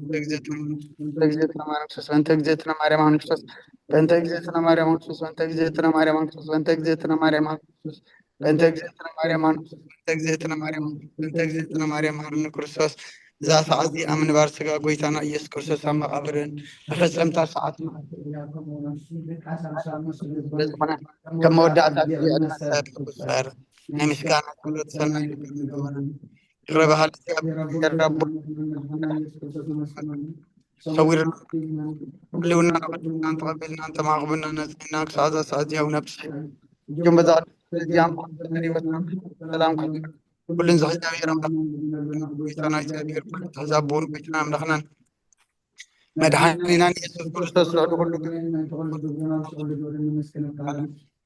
በእንተ እግዝእትነ ማርያም ክርስቶስ፣ በእንተ እግዝእትነ ማርያም ክርስቶስ፣ በእንተ እግዝእትነ ማርያም ክርስቶስ፣ በእንተ እግዝእትነ ማርያም ክርስቶስ፣ በእንተ እግዝእትነ ማርያም ክርስቶስ፣ በእንተ እግዝእትነ ማርያም ክርስቶስ፣ በእንተ እግዝእትነ ማርያም፣ በእንተ እግዝእትነ ማርያም መሐረነ ክርስቶስ። እዛ ሰዓት እዚኣ ምንባር ስጋ ጎይታና ኢየሱስ ክርስቶስ ኣብ መቓብርን መፈጸምታ ሰዓት መዓልቲ እያ። ስለ ዝኾነ ከም መወዳእታ ዕድመ ሰብ ይቑጸር። ናይ ምስጋና ጸሎት ሰናይ ነገር ንገበረሉ። ይቕረ በሃሊ እግዚኣብሔር ኣቦ ሰዊርና፣ ህልውና ንቕድስና እንተቐበልና እንተማቕብና ነጽና ክሳዕ እዛ ሰዓት እዚኣ እውን ኣብጽሕ። እጆም በዛ ቅዱስ እዚኣ እንኳን ብርሃን ህይወትና ሰላም ኩሉ ዝሕዝ እግዚኣብሔር ኣምላኽ ጎይታና እግዚኣብሔር ኩሉ ዝሕዝ ኣቦን ጎይታና ኣምላኽናን መድሓኒናን ኢየሱስ ክርስቶስ ልዕሊ ኩሉ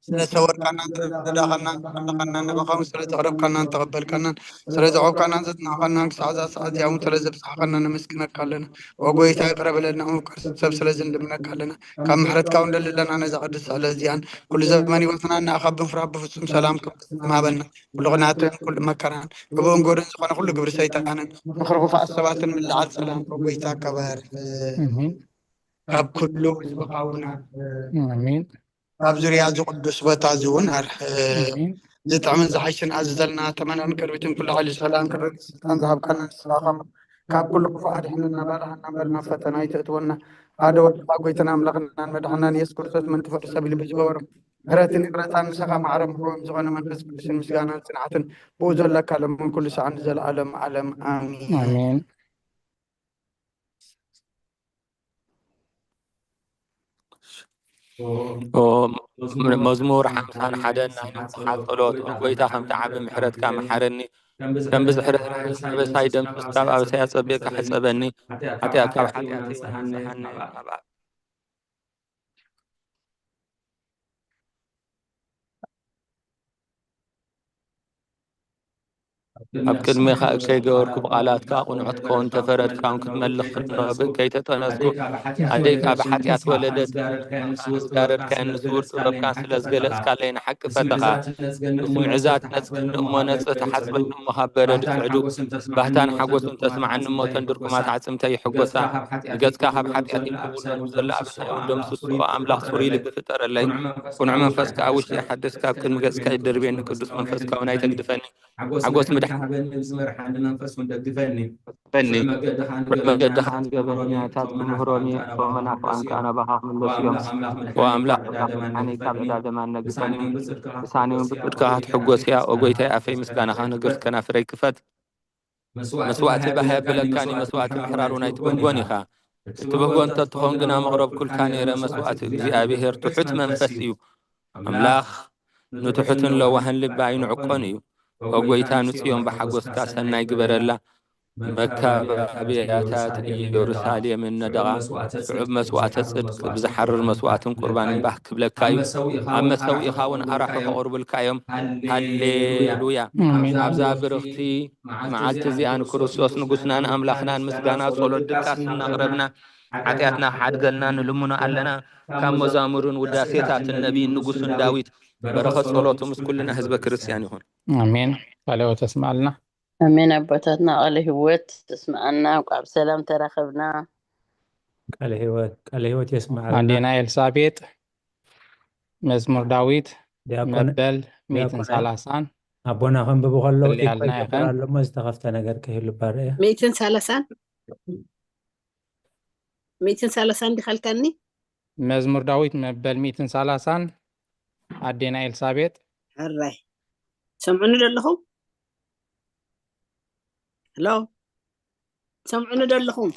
ስለሰወርካናን ስለረዳኻናን ስለለኻናን ንባኻውን ስለዘቕረብካናን ተቐበልካናን ስለዘዕቆብካናን ዘጽናዕካናን ክሳዕ እዛ ሰዓት እዚኣ እውን ስለዘብጽሓኻና ነመስግነካ ኣለና። ኦ ጎይታ ይቕረ በለልና፣ ምፍቃር ሰብ ስለዚ ንልምነካ ኣለና። ካብ ምሕረትካ እውን ደልለና ነዛ ቅድስቲ ዕለት እዚኣን ኩሉ ዘመን ህይወትና እናኣኻ ብምፍራህ ብፍጹም ሰላም ከም ሃበና። ኩሉ ቅንዓትን ኩሉ መከራን ክቡእን ጎርን ዝኾነ ኩሉ ግብሪ ሰይጣንን ምኽሪ ክፉኣት ሰባትን ምልዓል ጸላም ኦ ጎይታ ከባር ካብ ኩሉ ህዝብኻ እውን ኣሜን። ካብ ዙርያ እዚ ቅዱስ ቦታ እዚ እውን ኣርሕ ዝጥዕምን ዝሓይሽን ኣዝዘልና ተመናን ቅርቢትን ኩሉ ሓይሊ ሰላም ክረግ ስልጣን ዝሃብካና ንስኻ ካብ ኩሉ ክፉእ ኣድሕንና ባርሃና እምበር ናብ ፈተና ኣይተእትወና ሓደ ወድኻ ጎይታና ኣምላኽናን መድሓናን የሱስ ክርስቶስ ምእንቲ ፍቕሪ ሰብ ኢሉ ብዝገበሮ ምሕረትን ይቕረታን ንስኻ ማዕረ ምሕሮም ዝኾነ መንፈስ ቅዱስን ምስጋናን ጽንዓትን ብኡ ዘለካ ለምን ኩሉ ሰዓን ንዘለኣለም ዓለም ኣሜን። ኣሜን። ኦ፣ መዝሙር ሓምሳን ሓደን ናይ ንስሓ ጸሎት። ኦ ጎይታ፣ ከምቲ ዓቢ ምሕረትካ መሓረኒ፣ ከም ብዝሒ ርሕራሕካ ኣበሳይ ደምስስ፣ ካብ ኣበሳይ ኣጸቢቕካ ሕጸበኒ፣ ሓጢኣት ካብ ሓጢኣተይ ንስሓኒ፣ ካብ ኣብ ቅድሜኻ እከይ ገበርኩ፣ ብቓላትካ ቅኑዕ ክትከውን ተፈረድካን ክትመልኽ ክትነብእ ከይተጠነስኩ፣ ኣደይ ካብ ሓጢኣት ወለደት ዝጋረድካን ንስውር ጥበብካን ስለ ዝገለጽካለይ ንሓቂ ፈተኻ። ምስ ምዕዛት ነጽገኒ እሞ ነጽህ ተሓጽበኒ እሞ ካብ በረድ ጽዕዱ ባህታን ሓጎስን ተስምዓኒ እሞ እተን ድርኩማት ኣዕጽምተይ ይሕጎሳ። ንገጽካ ካብ ሓጢኣት ይምሕር፣ ዘሎ ኣበሳይ እውን ደምስሶ። ኣምላኽ ጽሩይ ልቢ ፍጠረለይ፣ ቅኑዕ መንፈስ ከኣ ውሽጠይ ሓድስ። ካብ ቅድሚ ገጽካ ኣይትደርብየኒ፣ ቅዱስ መንፈስካ እውን ኣይተግድፈኒ። ሓጎስ ምድሓን ሃበኒ፣ ብዝመርሓኒ መንፈስ እውን ደግፈኒ። በኒ። መገድኻ ንገበረኒ፣ ኣታ ትምህሮኒ፣ እቶም መናፍቃን ከኣ ናባኻ ክምለሱ እዮም። ኦ ኣምላኽ፣ ኣነ ካብ ዕዳ ደማን ነግፈኒ፣ ልሳነይ እውን ብጽድቅኻ ትሕጎስ እያ። ኦ ጐይታይ፣ ኣፈይ ምስጋናኻ ክነግር፣ ከናፍረይ ክፈት። መስዋእቲ ባህ የብለካን እዩ፣ መስዋእቲ ምሕራር እውን ኣይትብህጎን ኢኻ። እትብህጎ እንተ ትኾን ግና መቕረብኩልካ ነይረ። መስዋእቲ እግዚኣብሄር ትሑት መንፈስ እዩ። ኣምላኽ ንትሑትን ለዋህን ልቢ ኣይንዕቆን እዩ። ኦ ጐይታ፣ ንጽዮን ብሓጎስካ ሰናይ ግበረላ። መካብያታት ኢየሩሳሌምን ነደቓ። ስዑብ መስዋእተ ጽድቅ፣ ብዝሓርር መስዋእትን ቁርባንን ባህ ክብለካ እዩ። ኣብ መሰውኢኻ እውን ኣራሑ ከቕርቡልካ እዮም። ሃሌሉያ። ኣሜን። ኣብዛ ብርኽቲ መዓልቲ እዚኣ ንክርስቶስ ንጉስናን ኣምላኽናን ምስጋና፣ ጸሎት፣ ድቃስ እናቕረብና፣ ሓጢኣትና ክሓድገልና ንልምኖ ኣለና። ካብ መዛሙርን ውዳሴታትን ነቢይን ንጉስን ዳዊት። በረኸት ጸሎቱ ምስ ኩልና ህዝበ ክርስትያን ይኹን። ኣሜን። ቃለ ሕይወት የስምዓልና። ኣሜን። ኣቦታትና ቃለ ሕይወት ተስምዓና፣ እንኳዕ ብሰላም ተራኸብና። ቃለ ሕይወት፣ ቃለ ሕይወት የስምዓልና። ኣዴና ኤልሳቤጥ፣ መዝሙር ዳዊት፣ ዲያቆን፣ መበል ዲያቆን ሚእትን ሰላሳን ኣቦና ከንብቡ ከለዉ ጸልያልና ኢኮ ይገብር ኢኸን። ኣሎ እሞ ዝተኸፍተ ነገር ከይህሉ እባ ርኣያ። ሚእትን ሰላሳን? ሚእትን ሰላሳን ዲኻ ኢልካኒ? መዝሙር ዳዊት መበል ሚእትን ሰላሳን ኣዴና ኤልሳቤጥ። ሕራይ። ትሰምዑኒ ዶ ኣለኹም? ሄሎ? ትሰምዑኒ ዶ ኣለኹም?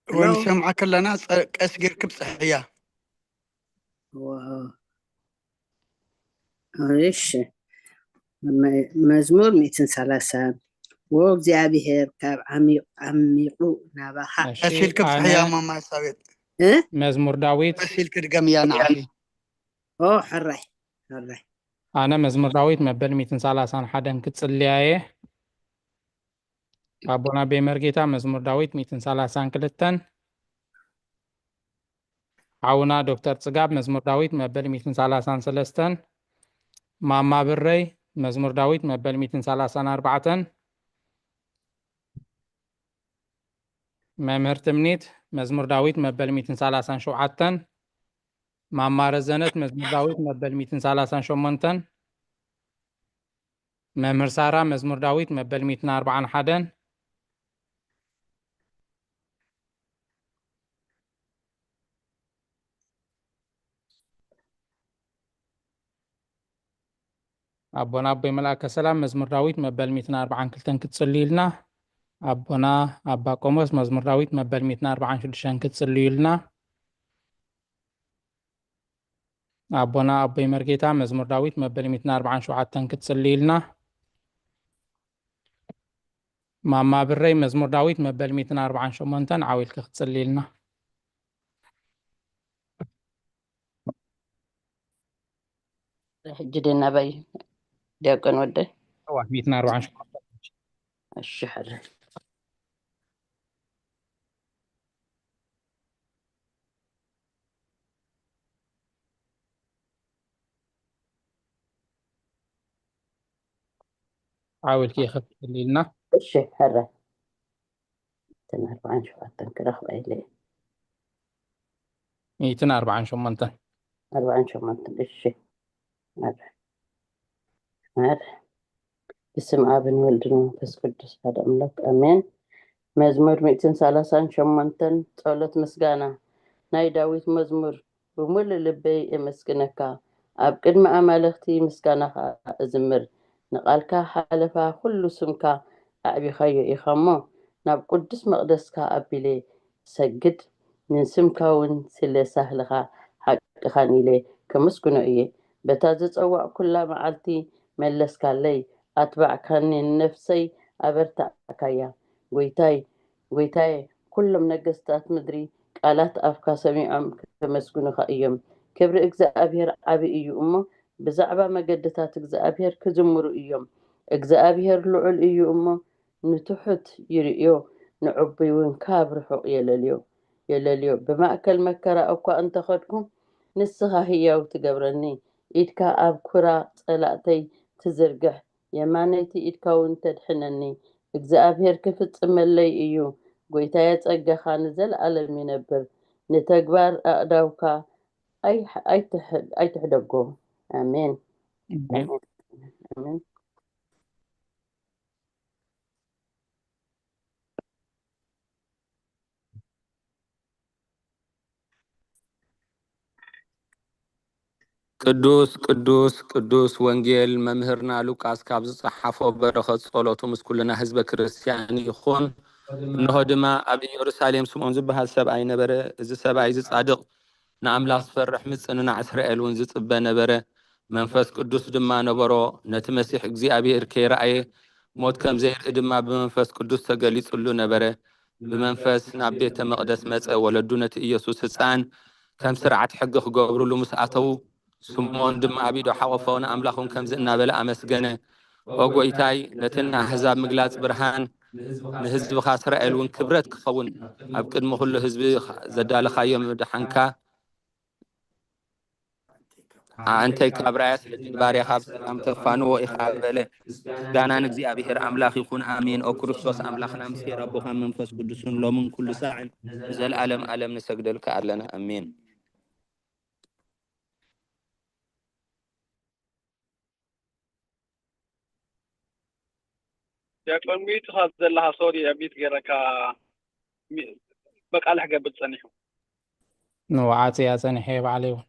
ሄሎ? ወንሰምዓካ ኣለና፣ ጸ-፣ ቀስ ጌርኪ ብጽሕያ። ዋው። እሺ። መ-፣ መዝሙር ሚእትን ሰላሳን። ወእግዚኣብሔር ካብ ዓሚቕ-፣ ዓሚቑ ናባኻ። እሺ፣ ቀስ ኢልኪ ኣነ ብጽሕያ ማማ ሳቤጥ። እ? መዝሙር ዳዊት። ቀስ ኢልኪ ድገምያ ንዓኺ። ኦ፣ ሕራይ፣ ሕራይ። ኣነ መዝሙር ዳዊት መበል ሚእትን ሰላሳን ሓደን ክጽልያ እየ። ኣቦና ቤመርጌታ መዝሙር ዳዊት ሚእትን ሰላሳን ክልተን፣ ሓውና ዶክተር ጽጋብ መዝሙር ዳዊት መበል ሚእትን ሰላሳን ሰለስተን፣ ማማ ብረይ መዝሙር ዳዊት መበል ሚእትን ሰላሳን ኣርባዕተን፣ መምህር ትምኒት መዝሙር ዳዊት መበል ሚእትን ሰላሳን ሸውዓተን። ማማ ረዘነት መዝሙር ዳዊት መበል ሚእትን ሰላሳን ሸሞንተን። መምህር ሳራ መዝሙር ዳዊት መበል ሚእትን ኣርባዓን ሓደን። ኣቦና ኣቦይ መልኣከ ሰላም መዝሙር ዳዊት መበል ሚእትን ኣርባዓን ክልተን ክትጽልዩልና። ኣቦና ኣባ ቆሞስ መዝሙር ዳዊት መበል ሚእትን ኣርባዓን ሽዱሽተን ክትጽልዩልና። ኣቦና ኣቦይ መርጌታ መዝሙር ዳዊት መበል ሚእትን ኣርባዓን ሸውዓተን ክትጽልዩልና። ማማ ብረይ መዝሙር ዳዊት መበል ሚእትን ኣርባዓን ሸሞንተን ዓው ኢልኪ ክትጽልይልና። ሕጂ ደናባይ ዲያቆን ወደ እዋ ሚእትን ኣርባዓን ሸሞንተን። እሺ ሕረ ዓው ኢልኪ ክትጽልይልና። እሺ ሕረ እተን ኣርባዓን ሸውዓተን ክረኽባ ኢለ እየ። ሚእትን ኣርባዓን ሸሞንተን። ኣርባዓን ሸሞንተን እሺ። ኣረ ኣረ ብስም ኣብን ወልድን መንፈስ ቅዱስ ሓደ ኣምላክ ኣሜን። መዝሙር ሚእትን ሰላሳን ሸሞንተን ጸሎት ምስጋና። ናይ ዳዊት መዝሙር። ብምሉእ ልበይ እመስግነካ፣ ኣብ ቅድሚ ኣማልኽቲ ምስጋናኻ እዝምር። ንቓልካ ሓለፋ ኩሉ ስምካ ኣዕቢኻዮ ኢኻ እሞ፣ ናብ ቅዱስ መቕደስካ ኣቢለ እሰግድ። ንስምካ እውን ስለ ሳህልኻ ሓቅኻን ኢለ ከመስግኖ እየ። በታ ዝጸዋዕኩላ መዓልቲ መለስካለይ፣ ኣትባዕካኒ፣ ንነፍሰይ ኣበርታዕካያ። ጎይታይ፣ ጎይታየ፣ ኩሎም ነገስታት ምድሪ ቃላት ኣፍካ ሰሚዖም ከመስግኑኻ እዮም። ክብሪ እግዚኣብሔር ዓቢ እዩ እሞ፣ ብዛዕባ መገድታት እግዚኣብሔር ክዝምሩ እዮም። እግዚኣብሔር ልዑል እዩ እሞ፣ ንትሑት ይርእዮ፣ ንዕቡይ እውን ካብ ርሑቕ የለልዮ፣ የለልዮ። ብማእከል መከራ እኳ እንተኸድኩ፣ ንስኻ ህያው ትገብረኒ። ኢድካ ኣብ ኩራ ጸላእተይ ትዝርግሕ፣ የማነይቲ ኢድካ እውን ተድሕነኒ። እግዚኣብሔር ክፍጽመለይ እዩ። ጎይታየ፣ ጸጋኻ ንዘለኣለም ይነብር። ንተግባር ኣእዳውካ ኣይ-፣ ኣይትሕ-፣ ኣይትሕደጎ። ኣሜን። ኣሜን። ኣሜን። ቅዱስ ቅዱስ ቅዱስ ወንጌል መምህርና ሉቃስ ካብ ዝጸሓፎ በረኸት ጸሎቱ ምስ ኩልና ህዝበ ክርስቲያን ይኹን። እንሆ ድማ ኣብ ኢየሩሳሌም ስምዖን ዝበሃል ሰብኣይ ነበረ። እዚ ሰብኣይ እዚ ጻድቕ፣ ንኣምላኽ ዝፈርሕ፣ ምጽንናዕ እስራኤል እውን ዝጽበ ነበረ። መንፈስ ቅዱስ ድማ ነበሮ። ነቲ መሲሕ እግዚኣብሔር ከይረኣየ ሞት ከም ዘይርኢ ድማ ብመንፈስ ቅዱስ ተገሊጹሉ ነበረ። ብመንፈስ ናብ ቤተ መቕደስ መጸ። ወለዱ ነቲ ኢየሱስ ህጻን ከም ስርዓት ሕጊ ክገብሩሉ ምስ ኣተዉ፣ ስምዖን ድማ ኣብ ኢዱ ሓቆፎ፣ ንኣምላኽ እውን ከምዚ እናበለ ኣመስገነ። ኦ ጐይታይ፣ ነቲ ንኣህዛብ ምግላጽ ብርሃን፣ ንህዝብኻ እስራኤል እውን ክብረት ክኸውን፣ ኣብ ቅድሚ ኩሉ ህዝቢ ዘዳለኻዮ ምድሓንካ ኣንተይ ካብ ራእያ ስለቲ ባርያኻ ብሰላም ተፋንዎ ኢኻ በለ። ምስጋና ንእግዚኣብሔር ኣምላኽ ይኹን፣ ኣሜን። ኦ ክርስቶስ ኣምላኽና፣ ምስጢር ኣቦኻን መንፈስ ቅዱስን ሎምን ኩሉ ሳዕን ንዘለኣለም ኣለም ንሰግደልካ ኣለና፣ ኣሜን። ዲያቆን ሚዩት ኢኻ ዘለኻ፣ ሶሪ፣ ኣብ ሚዩት ገይረካ፣ ሚ-፣ መቃልሕ ገብር ጸኒሑ። ንወዓጽ እያ ጸኒሐ እየ ባዕለይ እውን።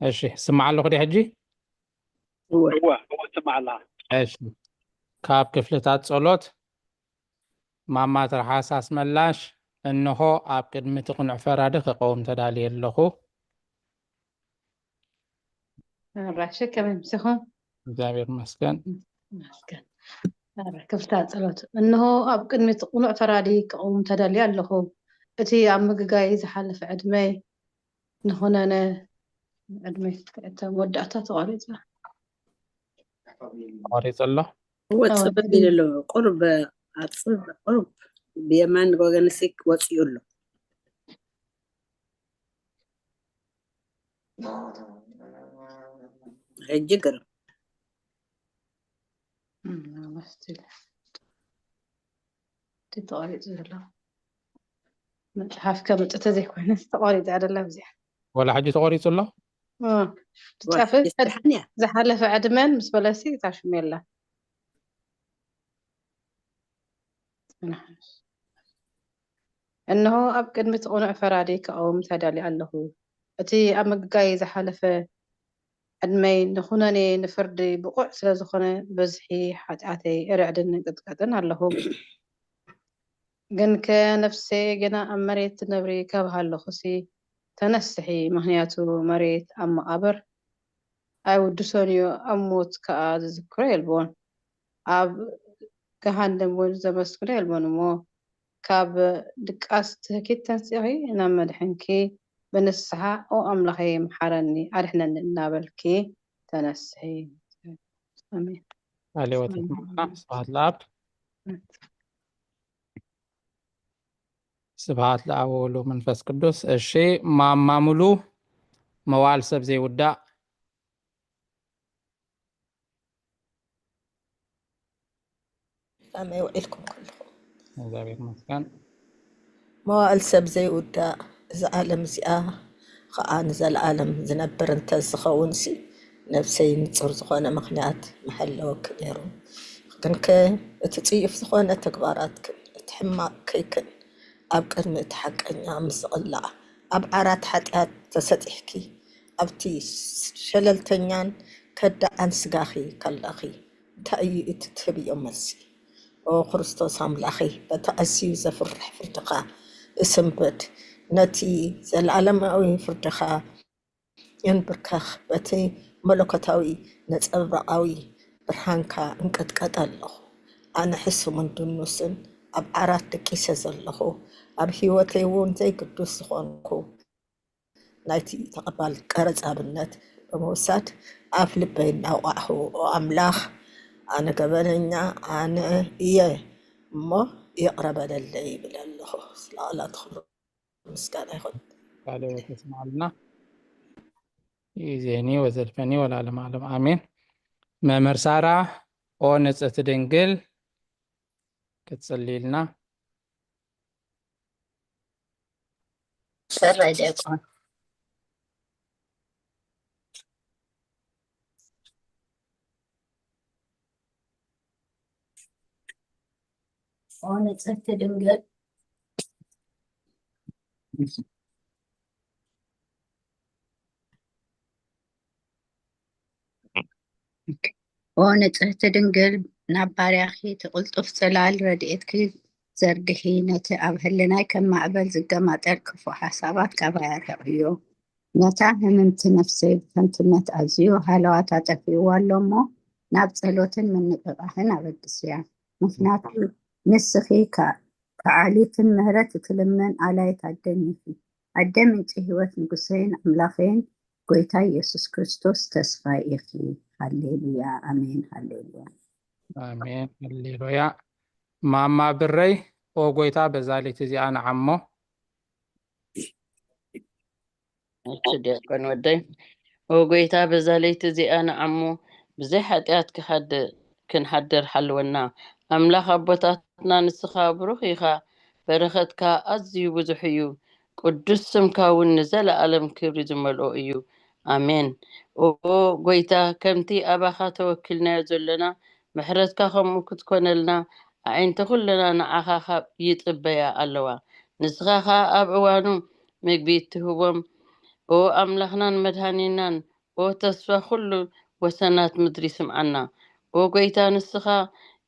እሺ፣ ስማዕ ኣለኹ ድየ ሕጂ? እወ፣ እወ፣ ትስማዕ ኣለኻ። እሺ፣ ካብ ክፍልታት ጸሎት ማማ ትርሓስ ኣስመላሽ፣ እንሆ ኣብ ቅድሚ እቲ ቅኑዕ ፈራዲ ክቐውም ተዳልየ ኣለኹ። ራሸ ከመይ ምሲኹም? እግዚኣብሔር ይመስገን። ይመስገን። ክፍልታት ጸሎት። እንሆ ኣብ ቅድሚ እቲ ቅኑዕ ፈራዲ ክቐውም ተዳልየ ኣለኹ። እቲ ኣብ ምግጋይ ዝሓለፈ ዕድመይ ንኹነነ ዕድመይ መወዳእታ ተቋሪጹ። ተቋሪጹ ኣሎ። ወጽእ በል ኢሉ ኣሎ። ቁሩብ ኣጽብ፣ ቁሩብ ብየማን ወገንሲ ወጺኡ ኣሎ። ሕጂ ግርም። እም፣ እቲ ተቋሪጹ ዘሎ። መጽሓፍ ከምጽእ ተዘይኮይነስ ተቆሪጻ ደላ ኣብዚኣ። ወላ ሕጂ ተቆሪጹ ኣሎ። እ፣ ትጠፍእ። ዝሓለፈ ዕድመን ምስ በለሲ እታ ሽም የላ። ጽናሕ። እነሆ ኣብ ቅድሚ እቲ ቅኑዕ ፈራዲ ክቐውም ተዳልየ ኣለኹ። እቲ ኣብ ምግጋይ ዝሓለፈ ዕድመይ ንኹነኔ ንፍርዲ ብቑዕ ስለ ዝኾነ፣ ብዝሒ ሓጢኣተይ ርዕድን ቅጥቀጥን ኣለኹ። ግንከ ነፍሰየ ገና ኣብ መሬት ትነብሪ ካብ ሃለኹሲ፣ ተነስሒ፣ ምኽንያቱ መሬት ኣብ መቓብር ኣይውድሶን እዩ፣ ኣብ ሞት ከኣ ዝዝክሮ የልቦን። ኣብ ገሃነም እውን ዘመስግኖ የልቦን እሞ፣ ካብ ድቃስ ትህኪት ተንሲኺ ናብ መድሕንኪ ብንስሓ፣ "ኦ ኣምላኸይ፣ ምሓረኒ፣ ኣድሕነኒ" እናበልኪ ተነስሒ። ኣሜን። ቃለ ሕይወት ይስማዕና። ስብሐት ለኣብ። ስብሐት ለኣብ ወወልድ ወመንፈስ ቅዱስ። እሺ፣ ማማ ሙሉ፣ መዋል ሰብ ዘይውዳእ። ከመይ ውዒልኩም ከለኹም? እግዚኣብሔር ይመስገን። መዋእል ሰብ ዘይውዳእ፣ እዛ ዓለም እዚኣ ኸዓ ንዘለኣለም ዝነብር እንተ ዝኸውንሲ፣ ነብሰይ ንጹር ዝኾነ ምኽንያት ምሃለወኪ ነይሩ። ግንከ እቲ ጽዩፍ ዝኾነ ተግባራትክን እቲ ሕማቕ ከይክን ኣብ ቅድሚ እቲ ሓቀኛ ምስ ዝቕላዕ፣ ኣብ ዓራት ሓጢኣት ተሰጢሕኪ፣ ኣብቲ ሸለልተኛን ከዳዕን ስጋኺ ከለኺ፣ እንታይ እዩ እቲ ትህብዮ መልሲ? ኦ ክርስቶስ ኣምላኸይ፣ በቲ ኣዝዩ ዘፍርሕ ፍርድኻ እስንብድ፣ ነቲ ዘለኣለማዊ ፍርድኻ እንብርከኽ፣ በቲ መለኮታዊ ነጸብራቓዊ ብርሃንካ እንቅጥቀጥ ኣለኹ። ኣነ ሕሱምን ድኑስን ኣብ ዓራት ደቂሰ ዘለኹ፣ ኣብ ህይወተይ እውን ዘይግዱስ ዝኾንኩ፣ ናይቲ ተቐባል ቀረጽ ኣብነት ብምውሳድ፣ ኣፍ ልበይ እናወቓዕኹ፣ "ኦ ኣምላኽ፣ ኣነ ገበነኛ ኣነ እየ እሞ ይቕረ በለለይ" ይብል ኣለኹ። ስለ ቃላት ክብሪ ምስጋና ይኹን። ቃለ ሕይወት የስምዓልና። ይእዜኒ ወዘልፈኒ ወለዓለመ ዓለም ኣሜን። መምህር ሳራ፣ ኦ ንጽሕቲ ድንግል፣ ክትጽልይልና። ሰራይ ዲያቆን። ኦ ንጽሕቲ ድንግል፣ ኦ ንጽሕቲ ድንግል፣ ናብ ባርያኺ እቲ ቅልጡፍ ጽላል ረድኤትኪ ዘርግሒ፣ ነቲ ኣብ ህልናይ ከም ማዕበል ዝገማጠል ክፉእ ሓሳባት ካባይ ኣርሕቕዮ። ነታ ህምምቲ ነፍሰይ ብከንቱነት ኣዝዩ ሃለዋታ ጠፊእዋ ኣሎ እሞ፣ ናብ ጸሎትን ምንቕቓሕን ኣበግስያ። ምኽንያቱ ንስኺ ከ-፣ ከዓሊትን ምህረት እትልምን ኣላይት ኣደን ኢኺ። ኣደ ምንጪ ህይወት ንጉሰይን ኣምላኸይን ጎይታ ኢየሱስ ክርስቶስ ተስፋይ ኢኺ። ሃሌሉያ፣ ኣሜን፣ ሃሌሉያ። ኣሜን፣ ሃሌሉያ። ማማ ብረይ፣ ኦ ጎይታ፣ በዛ ለይቲ እዚኣ ንዓሞ። እሺ ዲያቆን ወደይ፣ ኦ ጎይታ፣ በዛ ለይቲ እዚኣ ንዓሞ ብዘይ ሓጢኣት ክሓድ-፣ ክንሓድር ሓልወና። ኣምላኽ ኣቦታትና፣ ንስኻ ብሩኽ ኢኻ፣ በረኸትካ ኣዝዩ ብዙሕ እዩ፣ ቅዱስ ስምካ እውን ንዘለኣለም ክብሪ ዝመልኦ እዩ። ኣሜን። ኦ ጎይታ፣ ከምቲ ኣባኻ ተወኪልናዮ ዘሎና፣ ምሕረትካ ከምኡ ክትኮነልና፣ ኣዒንቲ ኩልና ንዓኻ ካብ ይጽበያ ኣለዋ። ንስኻ ኸኣ ኣብ እዋኑ ምግቢ እትህቦም፣ ኦ ኣምላኽናን መድሃኒናን፣ ኦ ተስፋ ኩሉ ወሰናት ምድሪ ስምዓና። ኦ ጎይታ፣ ንስኻ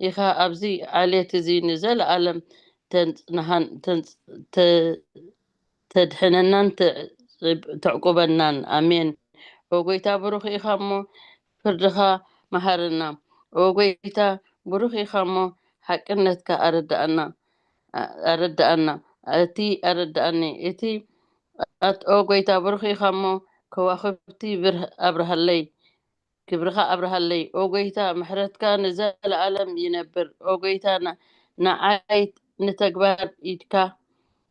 ኢኻ ኣብዚ ዓሌት እዚ ንዘለኣለም ተንጽንሃን-፣ ተንጽ-፣ ተ-፣ ተድሕነናን ተ-፣ ተዕቁበናን። ኣሜን። ኦ ጎይታ፣ ብሩኽ ኢኻ እሞ ፍርድኻ መሃረና። ኦ ጎይታ፣ ብሩኽ ኢኻ እሞ ሓቅነትካ ኣረዳኣና፣ ኣረዳኣና። እቲ ኣረዳኣኒ፣ እቲ ኣት-፣ ኦ ጎይታ፣ ብሩኽ ኢኻ እሞ ከዋኽብቲ ብርህ-፣ ኣብርሃለይ፣ ክብርኻ ኣብርሃለይ። ኦ ጎይታ፣ ምሕረትካ ንዘለኣለም ይነብር። ኦ ጎይታ፣ ና-፣ ንዓይ ንተግባር ኢድካ፣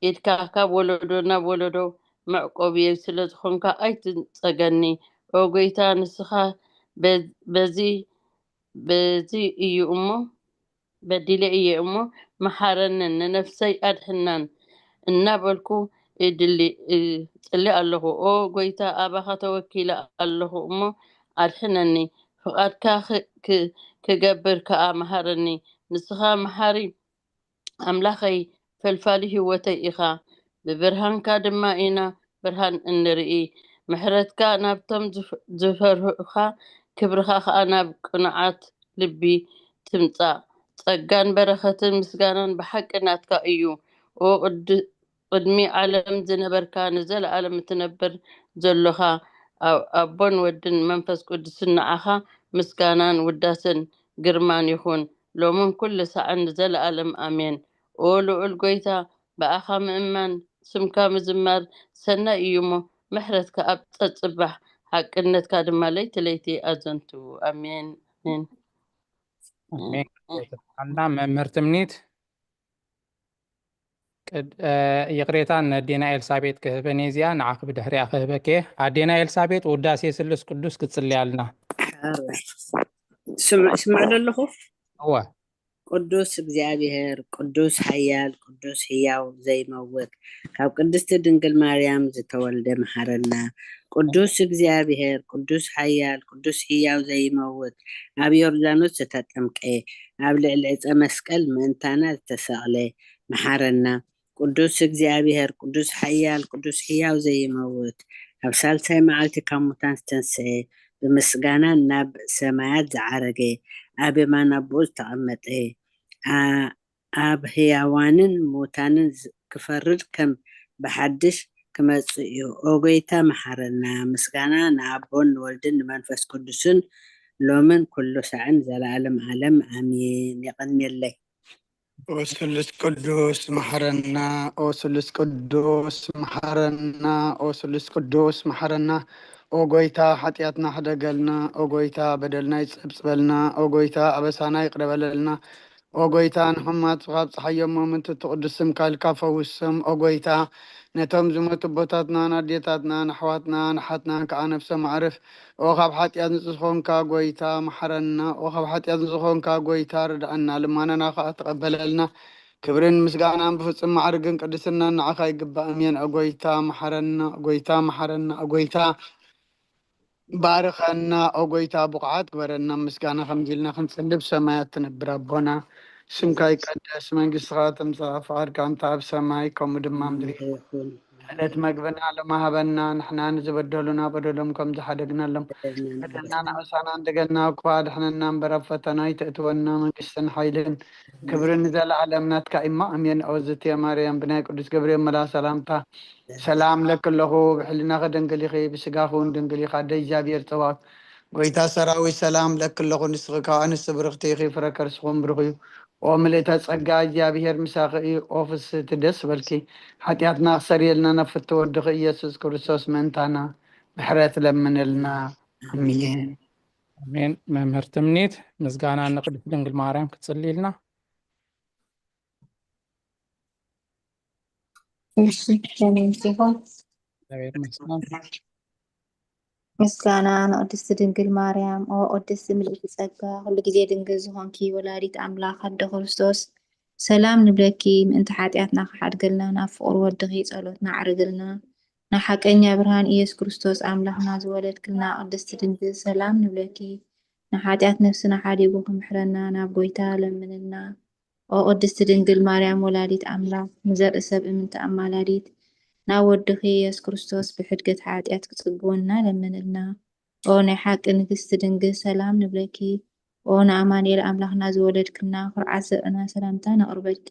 ኢድካ ካብ ወለዶ ናብ ወለዶ መዕቆብየይ ስለ ዝኾንካ ኣይትንጸገኒ። ኦ ጎይታ፣ ንስኻ በ-፣ በዚ፣ በዚ እዩ እሞ፣ በዲለ እየ እሞ፣ መሓረንን ንነፍሰይ ኣድሕናን። እናበልኩ እድሊ እጽሊ ኣለኹ። ኦ ጎይታ፣ ኣባኻ ተወኪለ ኣለኹ እሞ ኣድሕነኒ። ፍቓድካ ክ- ክ- ክገብር ከኣ መሃረኒ። ንስኻ መሃሪ ኣምላኸይ፣ ፈልፋሊ ህይወተይ ኢኻ። ብብርሃንካ ድማ ኢና ብርሃን እንርኢ። ምሕረትካ ናብቶም ዝፍ- ዝፈርሁኻ፣ ክብርኻ ከኣ ናብ ቅኑዓት ልቢ ትምጻእ። ጸጋን በረኸትን ምስጋናን ብሓቂ ናትካ እዩ። ኦ ቅድ- ቅድሚ ዓለም ዝነበርካ፣ ንዘለኣለም እትነብር ዘሎኻ፣ ኣ- ኣቦን ወድን መንፈስ ቅዱስን ንዓኻ ምስጋናን ውዳሰን ግርማን ይኹን፣ ሎምን ኩሉ ሳዕን ንዘለኣለም ኣሜን። ኦ ልዑል ጎይታ፣ ብኣኻ ምእማን፣ ስምካ ምዝማር ሰናይ እዩ እሞ፣ ምሕረትካ ኣብ ጸጽባሕ፣ ሓቅነትካ ድማ ለይቲ ለይቲ ኣዘንቱ። ኣሜን። ኣሜን። ኣሜን። ኣና መምህር ትምኒት ቅድ- እ፣ ይቕሬታ፣ ነዴና ኤልሳቤጥ ክህበን እየ እዚኣ፣ ንዓኺ ብድሕሪኣ ክህበክ እየ። ኣዴና ኤልሳቤጥ ውዳሴ ስሉስ ቅዱስ ክትጽልያልና። ሓራይ። ስምዕ ስምዕ ዶ ኣለኹ? እወ። ቅዱስ እግዚኣብሔር፣ ቅዱስ ሓያል፣ ቅዱስ ህያው ዘይመውት፣ ካብ ቅድስቲ ድንግል ማርያም ዝተወልደ መሓረና። ቅዱስ እግዚኣብሔር፣ ቅዱስ ሓያል፣ ቅዱስ ህያው ዘይመውት፣ ኣብ ዮርዳኖስ ዝተጠምቀ፣ ኣብ ልዕሊ ዕፀ መስቀል ምእንታና ዝተሰቕለ መሓረና። ቅዱስ እግዚኣብሔር፣ ቅዱስ ሓያል፣ ቅዱስ ህያው ዘይመውት፣ ኣብ ሳልሳይ መዓልቲ ካብ ሙታን ዝተንስአ፣ ብምስጋና ናብ ሰማያት ዝዓረገ፣ ኣብ የማን ኣቦኡ ዝተቐመጠ፣ ኣ- ኣብ ህያዋንን ሙታንን ዝ- ክፈርድ ከም ብሓድሽ ክመጽእ እዩ። ኦ ጎይታ መሓረና። ምስጋና ንኣቦን ንወልድን ንመንፈስ ቅዱስን ሎምን ኩሉ ሳዕን ዘለኣለም ዓለም ኣሜን። የቐንየለይ። ኦ ስሉስ ቅዱስ መሓረና፣ ኦ ስሉስ ቅዱስ መሓረና፣ ኦ ስሉስ ቅዱስ መሓረና። ኦ ጎይታ ሓጢኣትና ሕደገልና፣ ኦ ጎይታ በደልና ይጸብጽበልና፣ ኦ ጎይታ ኣበሳና ይቕረ በለልና። ኦ ጎይታ ንሕሙማት ካብጽሓዮም፣ ምእንቲ ቅዱስ ስምካ ኢልካ ፈውሶም። ኦ ጎይታ ነቶም ዝሞቱ ኣቦታትናን ኣዴታትናን ኣሕዋትናን ኣሓትናን ከኣ ነፍሶም ኣዕርፍ። ኦ ካብ ሓጢኣት ንጹህ ዝኾንካ ጎይታ መሓረና። ኦ ካብ ሓጢኣት ንጹህ ዝኾንካ ጎይታ ርድኣና፣ ልማናና ከኣ ተቐበለልና። ክብርን ምስጋናን ብፍጹም ማዕርግን ቅድስናን ንዓኻ ይግባእ። ኣሜን። ኦ ጎይታ መሓረና፣ ኦ ጎይታ መሓረና፣ ኦ ጎይታ ባርኸና፣ ኦ ጎይታ ብቑዓት ግበረና። ምስጋና ከምዚ ኢልና ክንጽሊ፣ ብሰማያት ትነብር ኣቦና፣ ስምካ ይቀደስ፣ መንግስትኻ ትምጻእ፣ ፍቓድካ እንተ ኣብ ሰማይ ከምኡ ድማ ምድሪ። ይኹን። ዕለት መግብና ሎሚ ሃበና፣ ንሕና ንዝበደሉና በደሎም ከም ዝሓደግናሎም፣ በደልና ንኣበሳና እንደገና እኳ ኣድሕነና እምበር፣ ኣብ ፈተና ኣይተእትወና፣ መንግስትን ሓይልን ክብርን ንዘለኣለም ናትካ እማ፣ ኣሜን። ኦ ዝትየ ማርያም፣ ብናይ ቅዱስ ገብርኤል መልኣኽ ሰላምታ ሰላም ለኪ ኣለኹ፣ ብሕልናኺ ድንግል ኢኺ፣ ብስጋኺ እውን ድንግል ኢኻ፣ ኣደ እግዚኣብሔር ጸባኦት። ጎይታ ሰራዊት ሰላም ለኪ ኣለኹ፣ ንስኺ ካብ ኣንስቲ ብርኽቲ ኢኺ፣ ፍረ ከርስኺ እውን ብሩኽ እዩ። ኦ ምልእተ ጸጋ፣ እግዚኣብሔር ምሳኺ እዩ። ኦ ፍስህቲ ደስ በልኪ፣ ሓጢኣትና ክሰርየልና ናብ ፍትው ወድኺ ኢየሱስ ክርስቶስ ምእንታና ምሕረት ለምንልና። ኣሜን። ኣሜን። መምህር ትምኒት ምስጋና ንቅድስት ድንግል ማርያም ክትጽልይልና። እሺ፣ ከመይ ኢኹም? እግዚኣብሔር ይመስገን። ምስጋና ንቅድስቲ ድንግል ማርያም። ኦ ቅድስቲ ምልእቲ ጸጋ፣ ኩሉ ግዜ ድንግል ዝኾንኪ ወላዲት ኣምላኽ ኣደ ክርስቶስ፣ ሰላም ንብለኪ። ምእንቲ ሓጢኣትና ክሓድገልና ናብ ፍቑር ወድኺ ጸሎትና ኣዕርግልና። ንሓቀኛ ብርሃን ኢየሱስ ክርስቶስ ኣምላኽና ዝወለድክልና ቅድስቲ ድንግል፣ ሰላም ንብለኪ። ንሓጢኣት ነፍስና ሓዲጉ ክምሕረና ናብ ጎይታ ለምንልና። ኦ ቅድስቲ ድንግል ማርያም ወላዲት ኣምላኽ፣ ንዘርኢ ሰብ እምንቲ ኣማላዲት፣ ናብ ወድኺ ኢየሱስ ክርስቶስ ብሕድገት ሓጢኣት ክጽግወና ለምንልና። ኦ ናይ ሓቂ ንግስቲ ድንግል፣ ሰላም ንብለኪ። ኦ ንኣማኑኤል ኣምላኽና ዝወለድክልና፣ ኩርዓት ዘርእና ሰላምታ ነቕርበልኪ።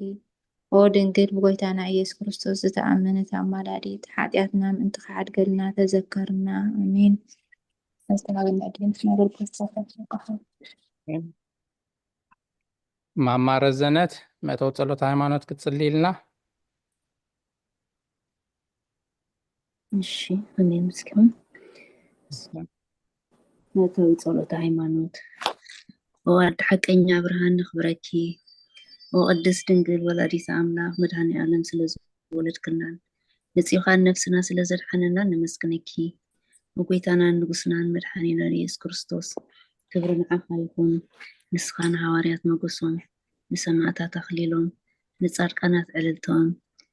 ኦ ድንግል ብጎይታና ኢየሱስ ክርስቶስ ዝተኣመነት ኣማላዲት፣ ሓጢኣትና ምእንቲ ክሓድገልና ተዘከርና። ኣሜን። መስተናገድና ዕድልን ክነገልግል ተሳተፍ ይብቃኻ። ማማ ረዘነት መእተዊ ጸሎት ሃይማኖት ክትጽልይልና። እሺ፣ ከመይ መስኪኹም? መእተዊ ጸሎት ሃይማኖት። ኦ ኣደ ሓቀኛ ብርሃን ነኽብረኪ። ኦ ቅድስት ድንግል ወላዲት ኣምላኽ መድኃኔ ዓለም ስለ ዝወለድክናን ንጽዮኻን ነፍስና ስለ ዘድሓነናን ነመስግነኪ። ንጎይታናን ንጉስናን መድሓኒናን ኢየሱስ ክርስቶስ ክብሪ ንዓኻ ይኹን። ንስኻ ንሃዋርያት መጎሶም፣ ንሰማእታት ኣኽሊሎም፣ ንጻድቃናት ዕልልቶም፣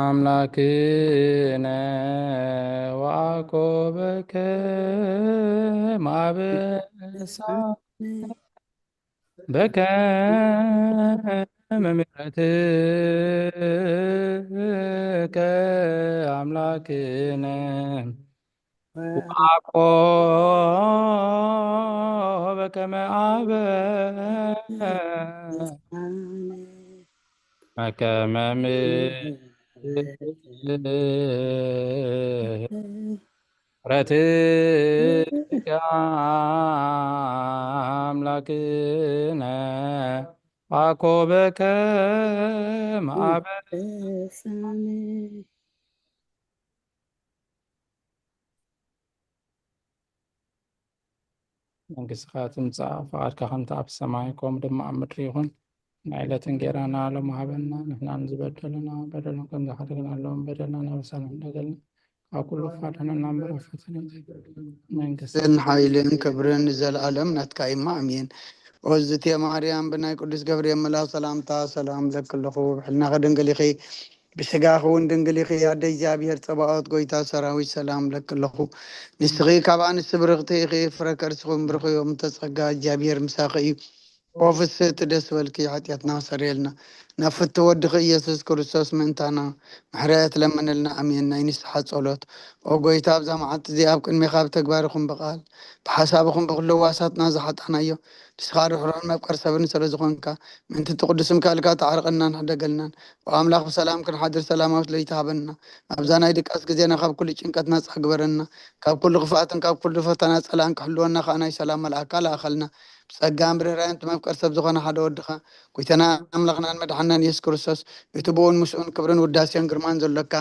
አምላክነ ወአኮበከ ማበሳ በከመ ምሕረትከ አምላክነ ወአኮ በከመ አበ በከመ ምሕረትከ አምላክነ አኮ በከመ አበ መንግስትኻ ትምጻእ፣ ፍቓድካ ከምቲ ኣብ ሰማይ ከምኡ ድማ ኣብ ምድሪ ይኹን። ናይ ዕለት እንጌራና ሎሚ ሃበና፣ ንሕና ንዝበደሉና በደሎም ከም ዝሓደግናሎም በደልና ናበሳና እንዳበልና፣ ካብ ኩሉ ክፋ ኣድሕነና እምበር ኣብ ፈተና ኣይተእትወና። መንግስቲ ሓይልን ክብርን ንዘለኣለም ናትካ እዩ። ኣሜን። ኦዝቴ ማርያም ብናይ ቅዱስ ገብርኤል መልኣኽ ሰላምታ ሰላም ለኪ ኣለኹ። ብሕልናኺ ድንግል ኢኺ፣ ብስጋኺ እውን ድንግል ኢኺ። ኣደ እግዚኣብሔር ጸባኦት ጎይታ ሰራዊት ሰላም ለኪ ኣለኹ። ንስኺ ካብ ኣንስቲ ብርኽቲ ኢኺ፣ ፍረ ከርስኺ እውን ብሩኽ እዩ። እምተ ጸጋ እግዚኣብሔር ምሳኺ እዩ። ኦ ፍስህቲ ደስ በልኪ፣ ሓጢኣትና ሰረየልና። ናብ ፍትው ወድኺ ኢየሱስ ክርስቶስ ምእንታና ምሕረት ለምንልና። ኣሜን። ናይ ንስሓ ጸሎት። ኦ ጎይታ፣ ኣብዛ መዓልቲ እዚኣ ኣብ ቅድሜኻ ብተግባር ይኹን ብቓል ብሓሳብ ይኹን ብኹሉ ህዋሳትና ዝሓጣናዮ ንስኻ ርሕሩሕን መፍቀር ሰብን ስለ ዝኾንካ ምእንቲ እቲ ቅዱስ ምካልካ ተዓርቐናን ሕደገልናን። ኦ ኣምላኽ ብሰላም ክንሓድር ሰላማዊት ለይቲ ሃበና። ኣብዛ ናይ ድቃስ ግዜና ካብ ኩሉ ጭንቀት ናጻ ግበረና። ካብ ኩሉ ክፍኣትን ካብ ኩሉ ፈተና ጸላእን ክሕልወና ከኣ ናይ ሰላም መልኣካ ለኣኸልና። ብጸጋን ብርህራን እቲ መፍቀር ሰብ ዝኾነ ሓደ ወድኻ ጎይታና ኣምላኽናን መድሓናን የሱስ ክርስቶስ እቲ ብኡን ምስኡን ክብርን ውዳሴን ግርማን ዘሎካ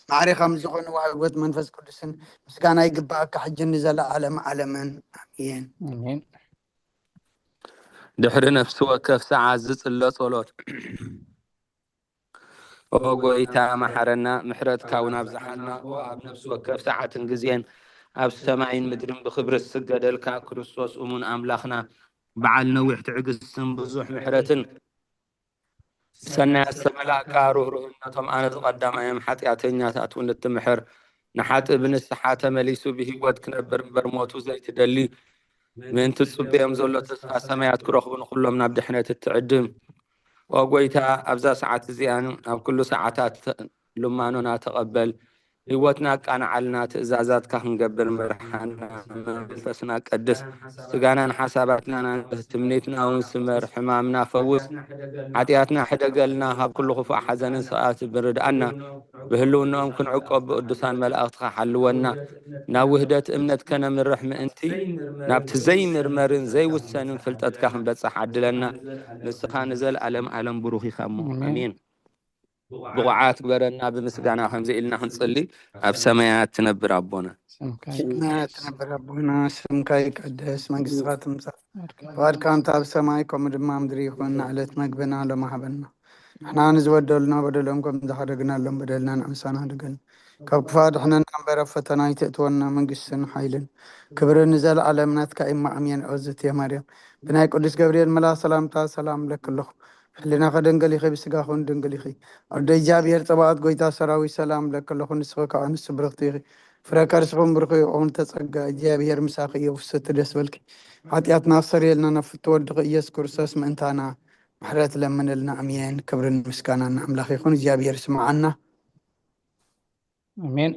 ማዕሬኻ ምስ ዝኾነ ወሃቢ ህይወት መንፈስ ቅዱስን ምስጋና ይግባኣካ ሕጂ ንዘለኣለም ዓለምን። ኣሜን። ኣሜን። ድሕሪ ነፍሲ ወከፍ ሰዓት ዝጽሎ ጸሎት። ኦ ጎይታ መሓረና፣ ምሕረትካ እውን ኣብዝሓልና። ኦ ኣብ ነፍሲ ወከፍ ሰዓትን ግዜን ኣብ ሰማይን ምድርን ብኽብሪ ዝስገደልካ ክርስቶስ እሙን ኣምላኽና፣ በዓል ነዊሕ ትዕግስትን ብዙሕ ምሕረትን፣ ሰናያት ዝተመላእካ ርህሩህነቶም ኣነ ዝቐዳማዮም ሓጢኣተኛታት እውን እትምሕር፣ ንሓጥእ ብንስሓ ተመሊሱ ብህይወት ክነብር እምበር ሞቱ ዘይትደሊ፣ ምእንቲ ዝጽበዮም ዘሎ ተስፋ ሰማያት ክረኽቡ ንኹሎም ናብ ድሕነት እትዕድም። ኦ ጎይታ፣ ኣብዛ ሰዓት እዚኣን ኣብ ኩሉ ሰዓታት ልማኖና ተቐበል። ህይወትና ኣቃንዓልና፣ ትእዛዛትካ ክንገብር ምርሓና፣ መንፈስና ቀድስ፣ ስጋናን ሓሳባትናን ትምኒትና እውን ስመር፣ ሕማምና ፈውስ፣ ሓጢኣትና ሕደገልና፣ ካብ ኩሉ ክፉእ ሓዘንን ስቕያትን ርድኣና፣ ብህልውናኦም ክንዕቆብ ብቅዱሳን መላእኽትኻ ሓልወና፣ ናብ ውህደት እምነት ከነምርሕ ምእንቲ ናብቲ ዘይምርመርን ዘይውሰንን ፍልጠትካ ክንበጽሕ ዓድለና። ንስኻ ንዘለኣለም ዓለም ብሩኽ ኢኻ እሞ። ኣሜን። ኣሜን። ብቑዓት ግበረና፣ ብምስጋና ከምዚ ኢልና ክንጽሊ፣ ኣብ ሰማያት ትነብር ኣቦና። ስምካ ሰማያት ትነብር ኣቦና፣ ስምካ ይቀደስ፣ መንግስትኻ ትምጻእ፣ ፍቓድካ እንተ ኣብ ሰማይ ከምኡ ድማ ኣብ ምድሪ ይኹን። ንዕለት መግብና ሎሚ ሃበና። ንሕና ንዝበደሉና በደሎም ከም ዝሓደግናሎም በደልና ንኣምሳና ሓደገልና። ካብ ክፋ ድሕነና እምበር ኣብ ፈተና ኣይተእትወና። መንግስትን ሓይልን ክብርን ንዘለኣለም ናትካ እዩ። ኣሜን። ኦዝት ማርያም ብናይ ቅዱስ ገብርኤል መልኣኽ ሰላምታ ሰላም እብለኪ ኣለኹ። ሕሊናኺ ድንግል ኢኺ፣ ብስጋኺ እውን ድንግል ኢኺ። ኣደ እግዚኣብሔር ጸባኦት ጎይታ ሰራዊት ሰላም እብለኪ ኣለኹ። ንስኺ ካብ ኣንስቲ ብርኽቲ ኢኺ። ፍረ ከርስኹም ብሩኽ እዩ። ኦምልተ ጸጋ እግዚኣብሔር ምሳኺ እዩ። ፍስቲ ደስ በልኪ። ሓጢኣትና ኣስተሰርየልና ናብ ፍቱ ወድኺ ኢየሱስ ክርስቶስ ምእንታና ምሕረት ለምንልና። ኣሜን። ክብርን ምስጋናን ንኣምላኽ ይኹን። እግዚኣብሔር ስምዓና። ኣሜን።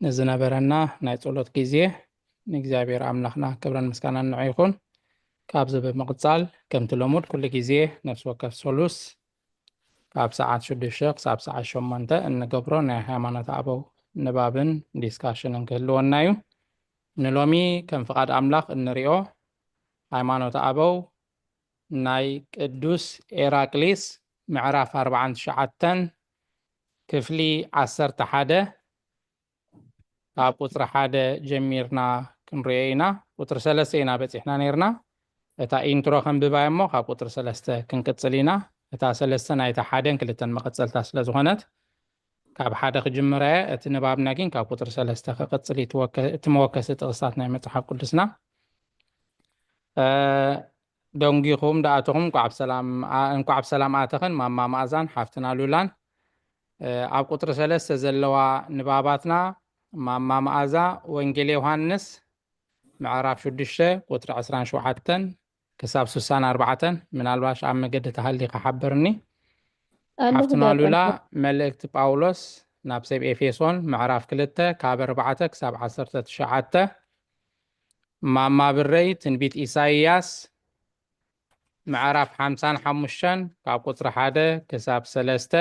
ንዝነበረና ናይ ጸሎት ግዜ ንእግዚኣብሔር ኣምላኽና ክብርን ምስጋናን ንዑ ይኹን። ካብዚ ብምቕጻል ከምቲ ልሙድ ኩሉ ግዜ ነፍሲ ወከፍ ሰሉስ ካብ ሰዓት ሽዱሽተ ክሳብ ሰዓት ሸሞንተ እንገብሮ ናይ ሃይማኖት ኣበው ንባብን ዲስካሽንን ክህልወና እዩ። ንሎሚ ከም ፍቓድ ኣምላኽ እንሪኦ ሃይማኖት ኣበው ናይ ቅዱስ ኤራቅሊስ ምዕራፍ ኣርባዓን ትሽዓተን ክፍሊ ዓሰርተ ሓደ ካብ ቁጽሪ ሓደ ጀሚርና ክንሪኦ ኢና። ቁጽሪ ሰለስተ ኢና በጺሕና ነይርና። እታ ኢንትሮ ከንብባ እሞ ካብ ቁጽሪ ሰለስተ ክንቅጽል ኢና። እታ ሰለስተ ናይታ ሓደን ክልተን መቐጸልታ ስለ ዝኾነት ካብ ሓደ ክጅምር እየ። እቲ ንባብና ግን ካብ ቁጽሪ ሰለስተ ክቕጽል እዩ። እቲ ወከ-፣ እቲ መወከሲ ጥቕስታት ናይ መጽሓፍ ቅዱስና እ፣ ደንጊኹም ደኣተኹም እንኳዕ ብሰላም ኣ- እንኳዕ ብሰላም ኣተኽን ማማ መኣዛን ሓፍትና ሉላን። እ፣ ኣብ ቁፅሪ ሰለስተ ዘለዋ ንባባትና ማማ መኣዛ ወንጌል ዮሃንስ ምዕራፍ ሽዱሽተ ቁፅሪ ዕስራን ሸውዓተን ክሳብ ስሳን ኣርባዕተን፣ ምናልባሽ ኣብ መገዲ ተሃሊኻ ሓብርኒ። ኣለኹ ሓፍትና ሉላ። መልእክቲ ጳውሎስ ናብ ሰብ ኤፌሶን ምዕራፍ ክልተ ካብ ኣርባዕተ ክሳብ ዓሰርተ ትሽዓተ። ማማ ብረይ ትንቢት ኢሳይያስ ምዕራፍ ሓምሳን ሓሙሽተን ካብ ቁፅሪ ሓደ ክሳብ ሰለስተ።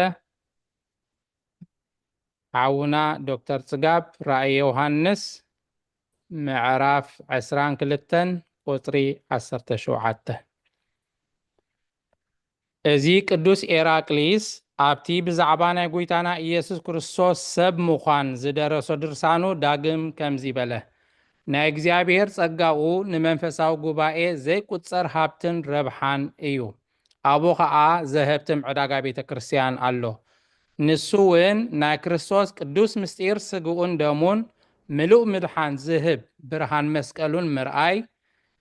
ሓውና ዶክተር ጽጋብ ራእይ ዮሃንስ ምዕራፍ ዕስራን ክልተን ቁፅሪ ዓሰርተ ሸውዓተ። እዚ ቅዱስ ኤራቅሊስ ኣብቲ ብዛዕባ ናይ ጎይታና ኢየሱስ ክርስቶስ ሰብ ምዃን ዝደረሶ ድርሳኑ ዳግም ከምዚ በለ። ናይ እግዚኣብሔር ጸጋኡ ንመንፈሳዊ ጉባኤ ዘይቁጸር ሃብትን ረብሓን እዩ። ኣብኡ ኸኣ ዘህብትም ዕዳጋ ቤተ ክርስቲያን ኣሎ። ንሱ እውን ናይ ክርስቶስ ቅዱስ ምስጢር ስግኡን ደሙን ምሉእ ምድሓን ዝህብ ብርሃን መስቀሉን ምርኣይ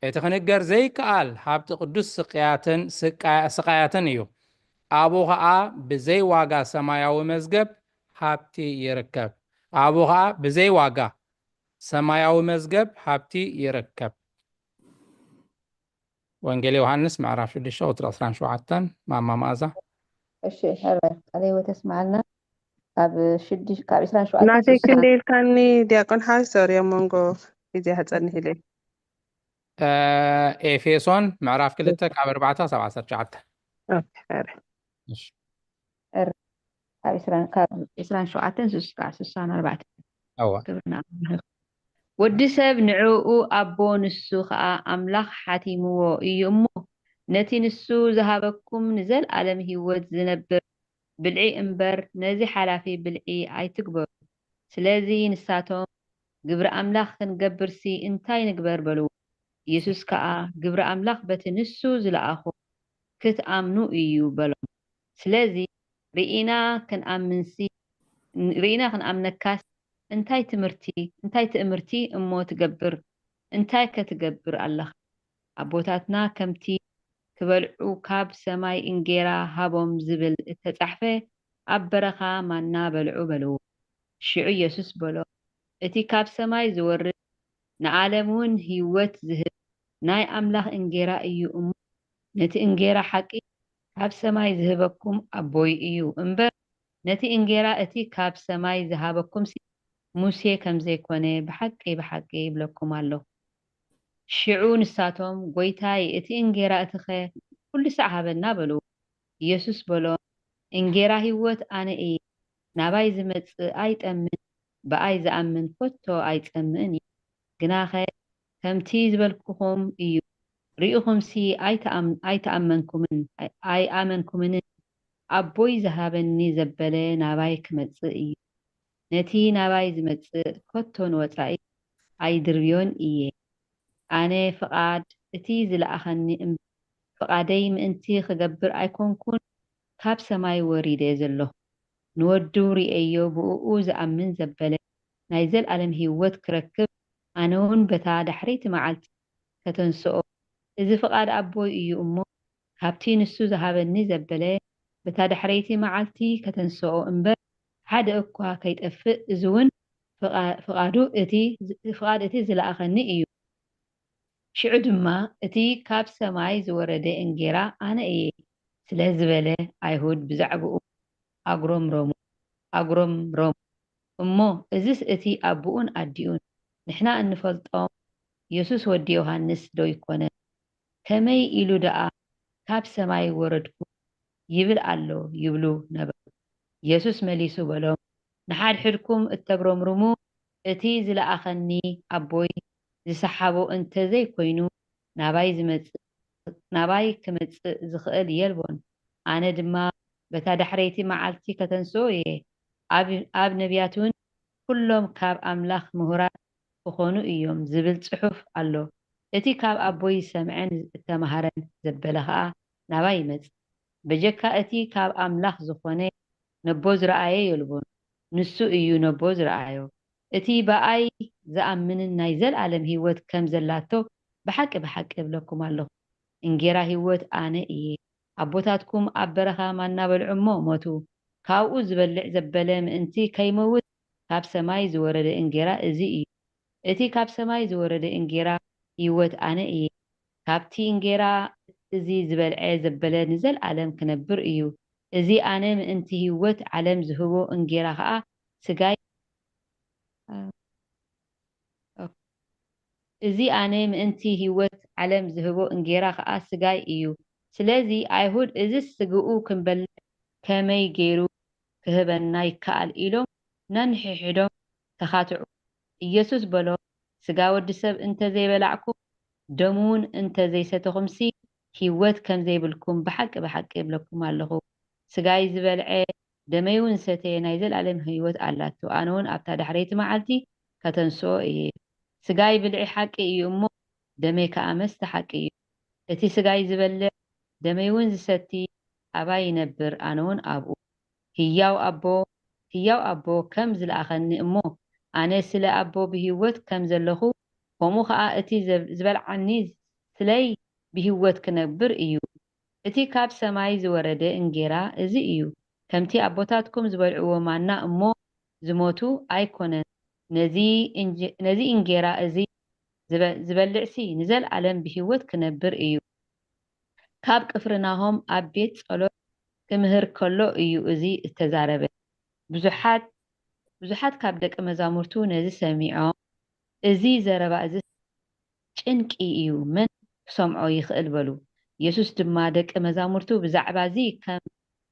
እቲ ክንገር ዘይከኣል ሃብቲ ቅዱስ ስቅያትን ስቃ- ስቃያትን እዩ። ኣብኡ ኸኣ ብዘይ ዋጋ ሰማያዊ መዝገብ ሃብቲ ይርከብ። ኣብኡ ኸኣ ብዘይ ዋጋ ሰማያዊ መዝገብ ሃብቲ ይርከብ። ወንጌል ዮሃንስ ምዕራፍ ሽዱሽተ ቁፅሪ ዕስራን ሸውዓተን። ማማ መኣዛ። እሺ፣ ሕራይ ቃለ ህይወት የስምዓልና። ካብ ሽዱሽ ካብ ዕስራን ሸውዓተን ናተይ ስሳን ክንደይ ኢልካኒ ዲያቆን ሓዊ? ሶሪ ኣብ መንጎ ግዜ ክፀንሕ ኢለ። እ፣ ኤፌሶን ምዕራፍ ክልተ ካብ ኣርባዕተ ክሳብ ዓሰርተ ትሽዓተ። ኦኬ፣ ሕራይ። እሺ። ካብ ዕስራን ካብ ዕስራን ሸውዓተን ስስ- ካብ ስሳን ኣርባዕተን እወ። ክብርና ኣምላኽ። ወዲ ሰብ ንዕኡ ኣቦ ንሱ ኸኣ ኣምላኽ ሓቲምዎ እዩ እሞ ነቲ ንሱ ዝሃበኩም ንዘልኣለም ህይወት ዝነብር ብልዒ እምበር ነዚ ሓላፊ ብልዒ ኣይትግበሩ። ስለዚ ንሳቶም ግብሪ ኣምላኽ ክንገብርሲ እንታይ ንግበር በልዎ። ኢየሱስ ከኣ ግብሪ ኣምላኽ በቲ ንሱ ዝለኣኾ ክትኣምኑ እዩ በሎም። ስለዚ ርኢና ክንኣምንሲ ርኢና ክንኣምነካስ እንታይ ትምህርቲ እንታይ ትእምርቲ እሞ ትገብር እንታይ ከ ትገብር ኣለኻ ኣቦታትና ከምቲ ክበልዑ ካብ ሰማይ እንጌራ ሃቦም ዝብል እተጻሕፈ ኣብ በረኻ ማና በልዑ በልዎ። ሽዑ ኢየሱስ በሎ እቲ ካብ ሰማይ ዝወርድ ንዓለም እውን ህይወት ዝህብ ናይ ኣምላኽ እንጌራ እዩ እሞ ነቲ እንጌራ ሓቂ ካብ ሰማይ ዝህበኩም ኣቦይ እዩ እምበር ነቲ እንጌራ እቲ ካብ ሰማይ ዝሃበኩምሲ ሙሴ ከም ዘይኮነ ብሓቂ ብሓቂ ይብለኩም ኣለኹ። ሽዑ ንሳቶም ጎይታይ እቲ እንጌራ እቲኸ ኩሉ ሳዕ ሃበና በልዎ። ኢየሱስ በሎም እንጌራ ህይወት ኣነ እየ ናባይ ዝመጽእ ኣይጠምን ብኣይ ዝኣምን ኮቶ ኣይጸምእን እዩ። ግናኸ ከምቲ ዝበልኩኹም እዩ ርኢኹምሲ ኣይተኣም- ኣይተኣመንኩምን ኣይኣመንኩምንን ኣቦይ ዝሃበኒ ዘበለ ናባይ ክመጽእ እዩ። ነቲ ናባይ ዝመጽእ ኮቶ ንወጻኢ ኣይድርብዮን እየ። ኣነ ፍቓድ እቲ ዝለኣኸኒ እምበር ፍቓደይ ምእንቲ ክገብር ኣይኮንኩን ካብ ሰማይ ወሪደ ዘለኹ። ንወዱ ርእየዮ ብእኡ ዝኣምን ዘበለ ናይ ዘልኣለም ህይወት ክረክብ ኣነ እውን በታ ዳሕረይቲ መዓልቲ ከተንስኦ እዚ ፍቓድ ኣቦይ እዩ እሞ ካብቲ ንሱ ዝሃበኒ ዘበለ በታ ዳሕረይቲ መዓልቲ ከተንስኦ እምበር ሓደ እኳ ከይጠፍእ እዚ እውን ፍቓ- ፍቓዱ እቲ ፍቓድ እቲ ዝለኣኸኒ እዩ። ሽዑ ድማ እቲ ካብ ሰማይ ዝወረደ እንጌራ ኣነ እየ ስለ ዝበለ ኣይሁድ ብዛዕባኡ ኣጉረምረሙ ኣጉረምረሙ እሞ እዝስ እቲ ኣቦኡን ኣዲኡን ንሕና እንፈልጦም የሱስ ወዲ ዮሃንስ ዶ ይኮነን? ከመይ ኢሉ ደኣ ካብ ሰማይ ወረድኩ ይብል ኣሎ ይብሉ ነበሩ። የሱስ መሊሱ በሎም፣ ንሓድሕድኩም እተጉረምርሙ እቲ ዝለኣኸኒ ኣቦይ ዝሰሓቦ እንተ ዘይኮይኑ ናባይ ዝመጽእ ናባይ ክመጽእ ዝኽእል የልቦን። ኣነ ድማ በታ ዳሕረይቲ መዓልቲ ከተንስኦ እየ። ኣብ ኣብ ነቢያት እውን ኩሎም ካብ ኣምላኽ ምሁራት ክኾኑ እዮም ዝብል ጽሑፍ ኣሎ። እቲ ካብ ኣቦይ ዝሰምዐን እተማህረን ዘበለ ኸኣ ናባይ ይመጽእ። በጀካ እቲ ካብ ኣምላኽ ዝኾነ ነቦ ዝረኣየ የልቦን። ንሱ እዩ ነቦ ዝረኣዮ። እቲ ብኣይ ዝኣምንን ናይ ዘልኣለም ህይወት ከም ዘላቶ ብሓቂ ብሓቂ እብለኩም ኣለኹ። እንጌራ ህይወት ኣነ እየ። ኣቦታትኩም ኣብ በረኻ ማና በልዑ እሞ ሞቱ። ካብኡ ዝበልዕ ዘበለ ምእንቲ ከይመውት ካብ ሰማይ ዝወረደ እንጌራ እዚ እዩ። እቲ ካብ ሰማይ ዝወረደ እንጌራ ህይወት ኣነ እየ። ካብቲ እንጌራ እዚ ዝበልዐ ዘበለ ንዘለኣለም ክነብር እዩ። እዚ ኣነ ምእንቲ ህይወት ዓለም ዝህቦ እንጌራ ኸኣ ስጋይ እዚ ኣነ ምእንቲ ህይወት ዓለም ዝህቦ እንጌራ ኸኣ ስጋይ እዩ። ስለዚ ኣይሁድ እዝስ ስግኡ ክንበልዕ ከመይ ገይሩ ክህበና ይከኣል ኢሎም ነንሕድሕዶም ተኻትዑ። ኢየሱስ በሎም፣ ስጋ ወዲ ሰብ እንተ ዘይበላዕኩም ደሙ እውን እንተ ዘይሰተኹምሲ ህይወት ከም ዘይብልኩም ብሓቂ ብሓቂ እብለኩም ኣለኹ። ስጋይ ዝበልዐ ደመይ እውን ዝሰተየ ናይ ዘለኣለም ህይወት ኣላቶ። ኣነ እውን ኣብታ ዳሕረይቲ መዓልቲ ከተንስኦ እየ። ስጋይ ብልዒ ሓቂ እዩ እሞ ደመይ ከኣ መስተ ሓቂ እዩ። እቲ ስጋይ ዝበልዕ ደመይ እውን ዝሰቲ ኣባይ ይነብር፣ ኣነ እውን ኣብኡ። ህያው ኣቦ ህያው ኣቦ ከም ዝለኣኸኒ እሞ ኣነ ስለ ኣቦ ብህይወት ከም ዘለኹ ከምኡ ኸኣ እቲ ዝበልዓኒ ስለይ ብህይወት ክነብር እዩ። እቲ ካብ ሰማይ ዝወረደ እንጌራ እዚ እዩ። ከምቲ ኣቦታትኩም ዝበልዕዎ ማና እሞ ዝሞቱ ኣይኮነን። ነዚ እንጌራ እዚ ዝበልዕሲ ንዘለኣለም ብህይወት ክነብር እዩ። ካብ ቅፍርናሆም ኣብ ቤት ጸሎት ክምህር ከሎ እዩ እዚ እተዛረበ። ብዙሓት ብዙሓት ካብ ደቀ መዛሙርቱ ነዚ ሰሚዖም፣ "እዚ ዘረባ እዚ ጭንቂ እዩ፣ መን ክሰምዖ ይኽእል?" በሉ። የሱስ ድማ ደቀ መዛሙርቱ ብዛዕባ እዚ ከም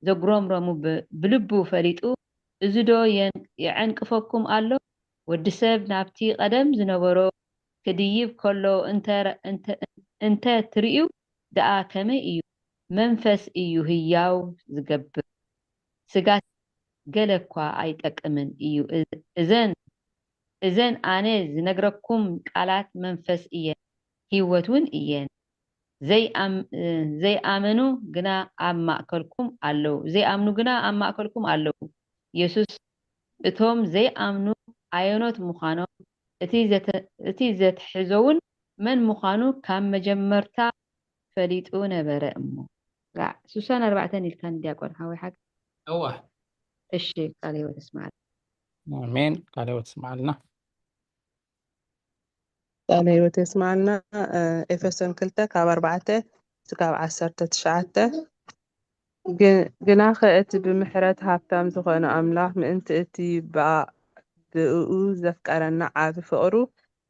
ዘጉረምረሙ ብልቡ ፈሊጡ፣ "እዚ ዶ የዕንቅፈኩም ኣሎ? ወዲ ሰብ ናብቲ ቀደም ዝነበሮ ክድይብ ከሎ እንተ ትርእዩ ደኣ ከመይ እዩ? መንፈስ እዩ ህያው ዝገብር፣ ስጋስ ገለ እኳ ኣይጠቅምን እዩ። እዘን እዘን ኣነ ዝነግረኩም ቃላት መንፈስ እየን፣ ህይወት እውን እየን። ዘይኣመኑ ግና ኣብ ማእከልኩም ኣለዉ። ዘይኣምኑ ግና ኣብ ማእከልኩም ኣለዉ። የሱስ እቶም ዘይኣምኑ ኣየኖት ምዃኖም፣ እቲ ዘትሕዞ እውን መን ምዃኑ ካብ መጀመርታ ፈሊጡ ነበረ እሞ። ራዕ ሱሳን ኣርባዕተን ኢልካን ዲያቆን ሓወይ ሓቂ። እወ። እሺ ቃለ ህይወት እስማዓል። ኣሜን። ቃለ ህይወት እስማዓልና። ቃለ ህይወት የስማዓልና። ኤፌሶን ክልተ ካብ ኣርባዕተ እስካብ ዓሰርተ ትሽዓተ። ግናኸ እቲ ብምሕረት ሃብታም ዝኾነ ኣምላኽ ምእንቲ እቲ ብእኡ ዘፍቀረና ዓቢ ፍቕሩ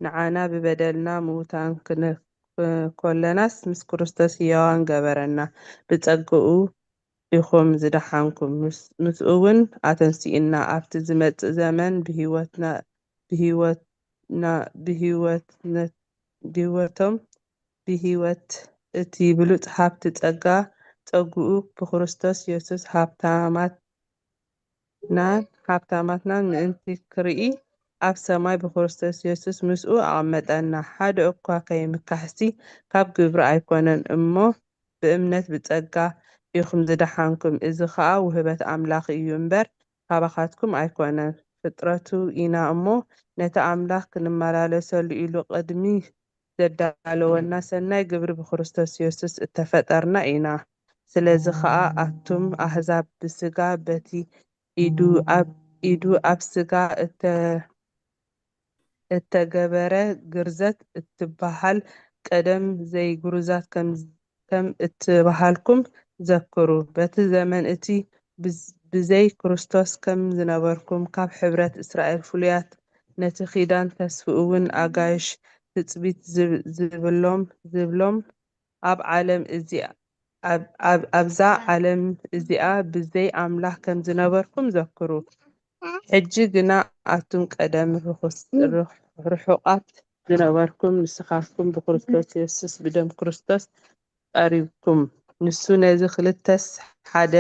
ንዓና ብበደልና ምዉታን ኮለናስ ምስ ክርስቶስ ህያዋን ገበረና። ብጸግኡ ኢኹም ዝደሓንኩም፣ ምስኡ እውን ኣተንሲኡና፣ ኣብቲ ዝመጽእ ዘመን ብህይወቶም ብህይወት እቲ ብሉጽ ሃብቲ ጸጋ ጸግኡ ብክርስቶስ የሱስ ሃብታማት ናን ሃብታማት ናን ምእንቲ ክርኢ ኣብ ሰማይ ብክርስቶስ የሱስ ምስኡ ኣቐመጠና። ሓደ እኳ ከይምካሕሲ ካብ ግብሪ ኣይኮነን እሞ ብእምነት ብጸጋ ኢኹም ዝደሓንኩም። እዚ ኸኣ ውህበት ኣምላኽ እዩ እምበር ካባኻትኩም ኣይኮነን። ፍጥረቱ ኢና እሞ ነቲ ኣምላኽ ክንመላለሰሉ ኢሉ ቅድሚ ዘዳለወና ሰናይ ግብሪ ብክርስቶስ የሱስ እተፈጠርና ኢና። ስለዚ ኸኣ ኣቱም ኣህዛብ ብስጋ በቲ ኢዱ ኣብ ኢዱ ኣብ ስጋ እተ እተገበረ ግርዘት እትበሃል ቀደም ዘይግሩዛት ከም ከም እትበሃልኩም ዘክሩ። በቲ ዘመን እቲ ብዘይ ክርስቶስ ከም ዝነበርኩም ካብ ሕብረት እስራኤል ፍሉያት ነቲ ኪዳን ተስፍኡ እውን ኣጋይሽ ትጽቢት ዝብሎም ዝብሎም ኣብ ዓለም እዚ ኣብዛ ዓለም እዚኣ ብዘይ ኣምላኽ ከም ዝነበርኩም ዘክሩ። ሕጂ ግና ኣቱም ቀደም ርሑቓት ዝነበርኩም ንስኻትኩም ብክርስቶስ የሱስ ብደም ክርስቶስ ቀሪብኩም። ንሱ ነዚ ክልተስ ሓደ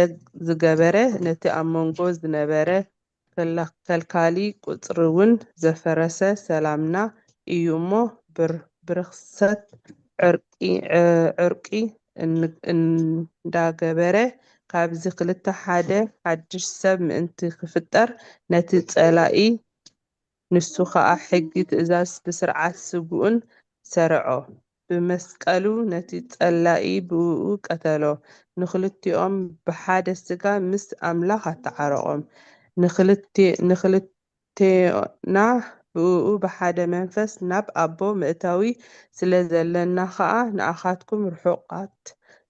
ዝገበረ ነቲ ኣብ መንጎ ዝነበረ ከልካሊ ቁጽሪ እውን ዘፈረሰ ሰላምና እዩ እሞ ብርኽሰት ዕርቂ እንዳገበረ ካብዚ ክልተ ሓደ ሓድሽ ሰብ ምእንቲ ክፍጠር ነቲ ጸላኢ ንሱ ኸኣ ሕጊ ትእዛዝ ብስርዓት ስግኡን ሰርዖ። ብመስቀሉ ነቲ ጸላኢ ብእኡ ቀተሎ። ንኽልቲኦም ብሓደ ስጋ ምስ ኣምላኽ ኣተዓረቖም። ንኽልቲ-፣ ንኽልቴና ብእኡ ብሓደ መንፈስ ናብ ኣቦ መእተዊ ስለ ዘለና ኸኣ ንኣኻትኩም ርሑቓት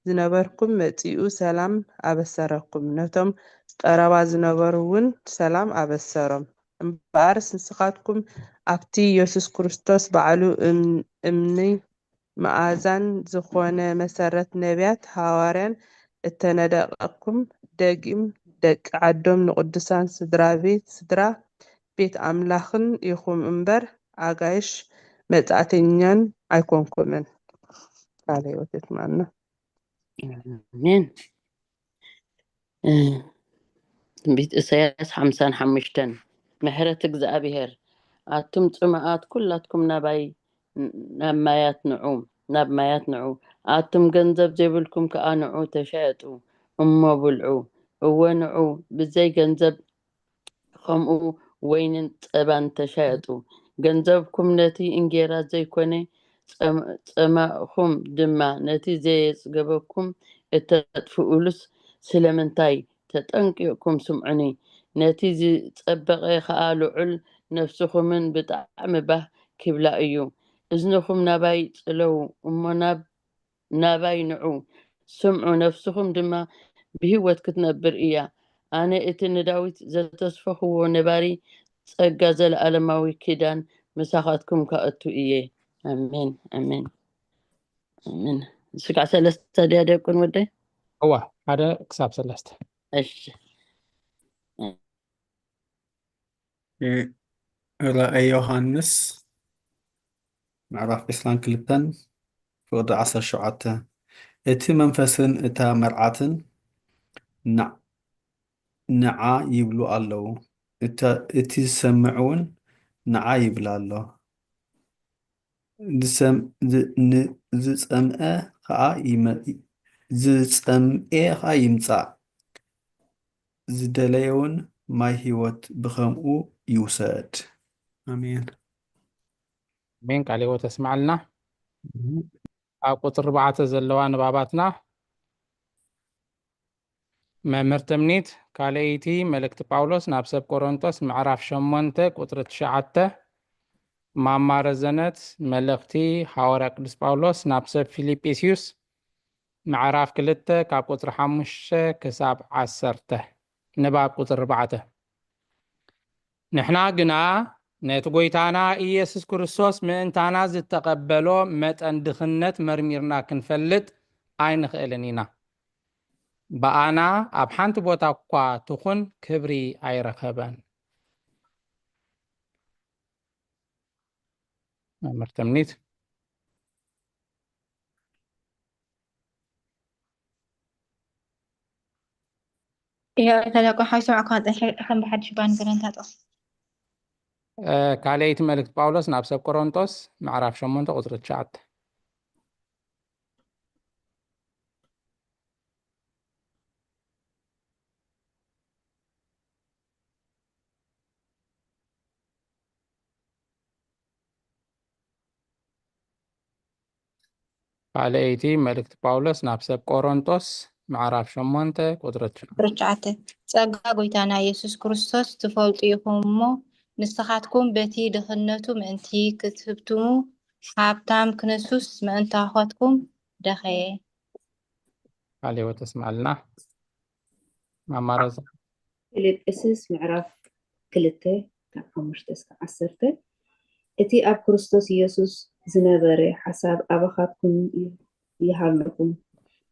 ዝነበርኩም መጺኡ ሰላም ኣበሰረኩም። ነቶም ቀረባ ዝነበሩ እውን ሰላም ኣበሰሮም። እምበኣርስ ንስኻትኩም ኣብቲ የሱስ ክርስቶስ ባዕሉ እም-፣ እምኒ መኣዛን ዝኾነ መሰረት ነቢያት ሃዋርያን እተነደቐኩም ደጊም ደቂ ዓዶም ንቅዱሳን ስድራ ቤት ስድራ ቤት ኣምላኽን ኢኹም እምበር ኣጋይሽ መጻእተኛን ኣይኮንኩምን። ቃለ ሕይወት የስማዕና። ኣሜን። እ፣ ትንቢት ኢሳያስ ሓምሳን ሓሙሽተን ምሕረት እግዚኣብሔር። ኣቱም ጽማኣት ኩላትኩም ናባይ ናብ ማያት ንዑ፣ ናብ ማያት ንዑ። ኣቱም ገንዘብ ዘይብልኩም ከኣ ንዑ ተሻየጡ እሞ ብልዑ። እወ ንዑ ብዘይ ገንዘብ ከምኡ ወይንን ጸባን ተሻየጡ። ገንዘብኩም ነቲ እንጌራ ዘይኮነ ጸም-፣ ጸማእኹም ድማ ነቲ ዘየጽገበኩም እተጥፍኡሉስ ስለምንታይ? ተጠንቂቕኩም ስምዑኒ። ነቲ ዝጸበቐ ኸኣ ልዑል ነፍስኹምን ብጣዕሚ ባህ ኪብላ እዩ። እዝንኹም ናባይ ጽለዉ እሞ ናብ ናባይ ንዑ፣ ስምዑ፣ ነፍስኹም ድማ ብህይወት ክትነብር እያ። ኣነ እቲ ንዳዊት ዘተስፈኽዎ ነባሪ ጸጋ ዘለኣለማዊ ኪዳን ምሳኻትኩም ከእቱ እየ። ኣሜን፣ ኣሜን፣ ኣሜን። ስጋዕ ሰለስተ ድያ ደቁን ወደይ? እዋ፣ ሓደ ክሳብ ሰለስተ። እሺ። ራእየ ዮሃንስ ምዕራፍ ዕስራን ክልተን ፍቕዲ ዓሰርተ ሸውዓተ። እቲ መንፈስን እታ መርዓትን ንዓ ይብሉ ኣለዉ። እቲ ዝሰምዕ እውን ንዓ ይብል ኣሎ። ዝጸምኤ ኸዓ ይምጻእ። ዝደለየውን ማይ ህይወት ብኸምኡ ይውሰድ። ኣሜን። ኣሜን። ቃለ ህይወት የስማዕልና። ኣብ ቁፅሪ ኣርባዕተ ዘለዋ ንባባትና መምህር ትምኒት ካልኣይቲ መልእክቲ ጳውሎስ ናብ ሰብ ቆሮንቶስ ምዕራፍ ሸሞንተ ቁፅሪ ትሽዓተ፣ ማማ ረዘነት መልእኽቲ ሃዋርያ ቅዱስ ጳውሎስ ናብ ሰብ ፊልጵስዩስ ምዕራፍ ክልተ ካብ ቁፅሪ ሓሙሽተ ክሳብ ዓሰርተ። ንባብ ቁፅሪ ኣርባዕተ። ንሕና ግና ነቲ ጐይታና ኢየሱስ ክርስቶስ ምእንታና ዝተቐበሎ መጠን ድኽነት መርሚርና ክንፈልጥ ኣይንኽእልን ኢና። ብኣና ኣብ ሓንቲ ቦታ እኳ ትኹን ክብሪ ኣይረኸበን። መምህር ትምኒት። እዮ ተለቆ ሓይሶም ኣኳ ከም ብሓድሽ ባን ገረንታጦ ካልኣይቲ መልእክቲ ጳውሎስ ናብ ሰብ ቆሮንጦስ ምዕራፍ ሸሞንተ ቁፅሪ ትሽዓተ። ካልኣይቲ መልእክቲ ጳውሎስ ናብ ሰብ ቆሮንጦስ ምዕራፍ ሸሞንተ ቁፅሪ ትሽዓተ። ቁፅሪ ትሽዓተ። ጸጋ ጐይታና ኢየሱስ ክርስቶስ ትፈልጡ ኢኹም እሞ፣ ንስኻትኩም በቲ ድኽነቱ ምእንቲ ክትህብትሙ፣ ሃብታም ክንሱስ ምእንታኻትኩም ደኸየ። ቃለ ሕይወት ተስምዓልና። ማማ ሮዛ። ፊልጵስዩስ ምዕራፍ ክልተ ካብ ሓሙሽተ እስከ ዓሰርተ። እቲ ኣብ ክርስቶስ ኢየሱስ ዝነበረ ሓሳብ ኣባኻትኩም ይሃልኹም።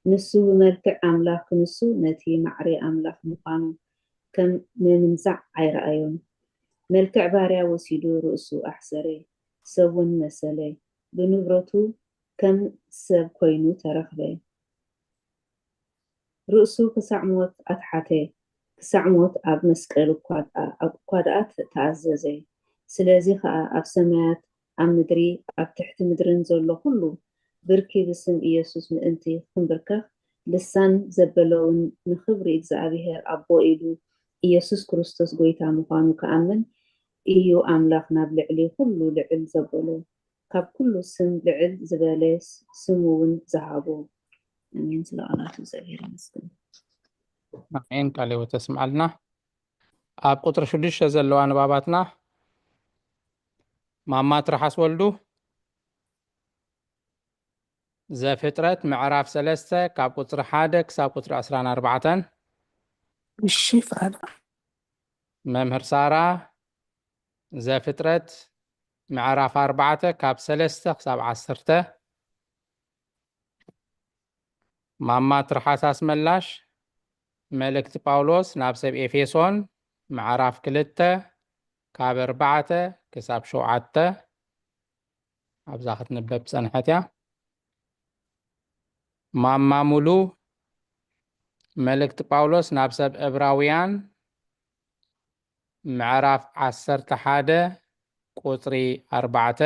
ንሱ ብመልክዕ ኣምላኽ ክንሱ ነቲ ማዕረ ኣምላኽ ምዃኑ ከም ምምንዛዕ ኣይረኣዮን። መልክዕ ባርያ ወሲዱ ርእሱ ኣሕሰረ፣ ሰብ እውን መሰለ። ብንብረቱ ከም ሰብ ኮይኑ ተረኽበ። ርእሱ ክሳዕ ሞት ኣትሓተ፣ ክሳዕ ሞት ኣብ መስቀል እኳ ደኣ፣ እኳ ደኣ ተ-፣ ተኣዘዘ። ስለዚ ኸኣ ኣብ ሰማያት፣ ኣብ ምድሪ፣ ኣብ ትሕቲ ምድርን ዘሎ ኹሉ ብርኪ ብስም ኢየሱስ ምእንቲ ኽንብርከኽ፣ ልሳን ዘበለውን ንኽብሪ እግዚኣብሄር ኣቦ ኢሉ ኢየሱስ ክርስቶስ ጐይታ ምዃኑ ክኣምን እዩ ኣምላኽ ናብ ልዕሊ ኹሉ ልዕል ዘበሎ። ካብ ኩሉ ስም ልዕል ዝበለ ስም እውን ዝሃቦ። ኣሜን። ስለ ቃላቱ እግዚኣብሔር ይመስገን። ኣሜን። ቃለ ሕይወት ተስምዓልና። ኣብ ቁፅሪ ሽዱሽተ ዘለዋ ንባባትና ማማ ትርሓስ ወልዱ ዘፍጥረት ምዕራፍ ሰለስተ ካብ ቁፅሪ ሓደ ክሳብ ቁፅሪ ዕስራን ኣርባዕተን። እሺ ፍቓድ መምህር ሳራ ዘፍጥረት ምዕራፍ ኣርባዕተ ካብ ሰለስተ ክሳብ ዓሰርተ። ማማ ትርሓስ ኣስመላሽ መልእክቲ ጳውሎስ ናብ ሰብ ኤፌሶን ምዕራፍ ክልተ ካብ ኣርባዕተ ክሳብ ሸውዓተ ኣብዛ ክትንበብ ጸንሐት እያ። ማማ ሙሉ መልእክቲ ጳውሎስ ናብ ሰብ ዕብራውያን ምዕራፍ ዓሰርተ ሓደ ቁጽሪ ኣርባዕተ።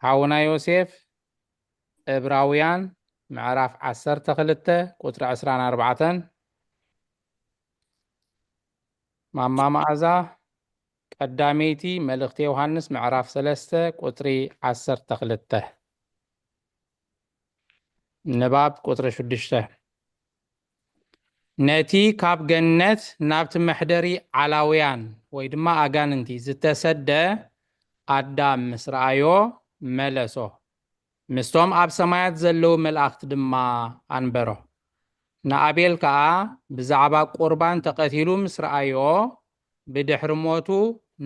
ሓውና ዮሴፍ ዕብራውያን ምዕራፍ ዓሰርተ ክልተ ቁጽሪ ዕስራን ኣርባዕተን። ማማ መኣዛ ቀዳመይቲ መልእኽቲ ዮሃንስ ምዕራፍ ሰለስተ ቁጽሪ ዓሰርተ ክልተ። ንባብ ቁጽሪ ሽዱሽተ። ነቲ ካብ ገነት ናብቲ መሕደሪ ዓላውያን ወይ ድማ ኣጋንንቲ ዝተሰደ ኣዳም ምስ ረኣዮ መለሶ፣ ምስቶም ኣብ ሰማያት ዘለዉ መላእኽቲ ድማ ኣንበሮ። ንኣቤል ከኣ ብዛዕባ ቁርባን ተቐቲሉ ምስ ረኣዮ ብድሕሪ ሞቱ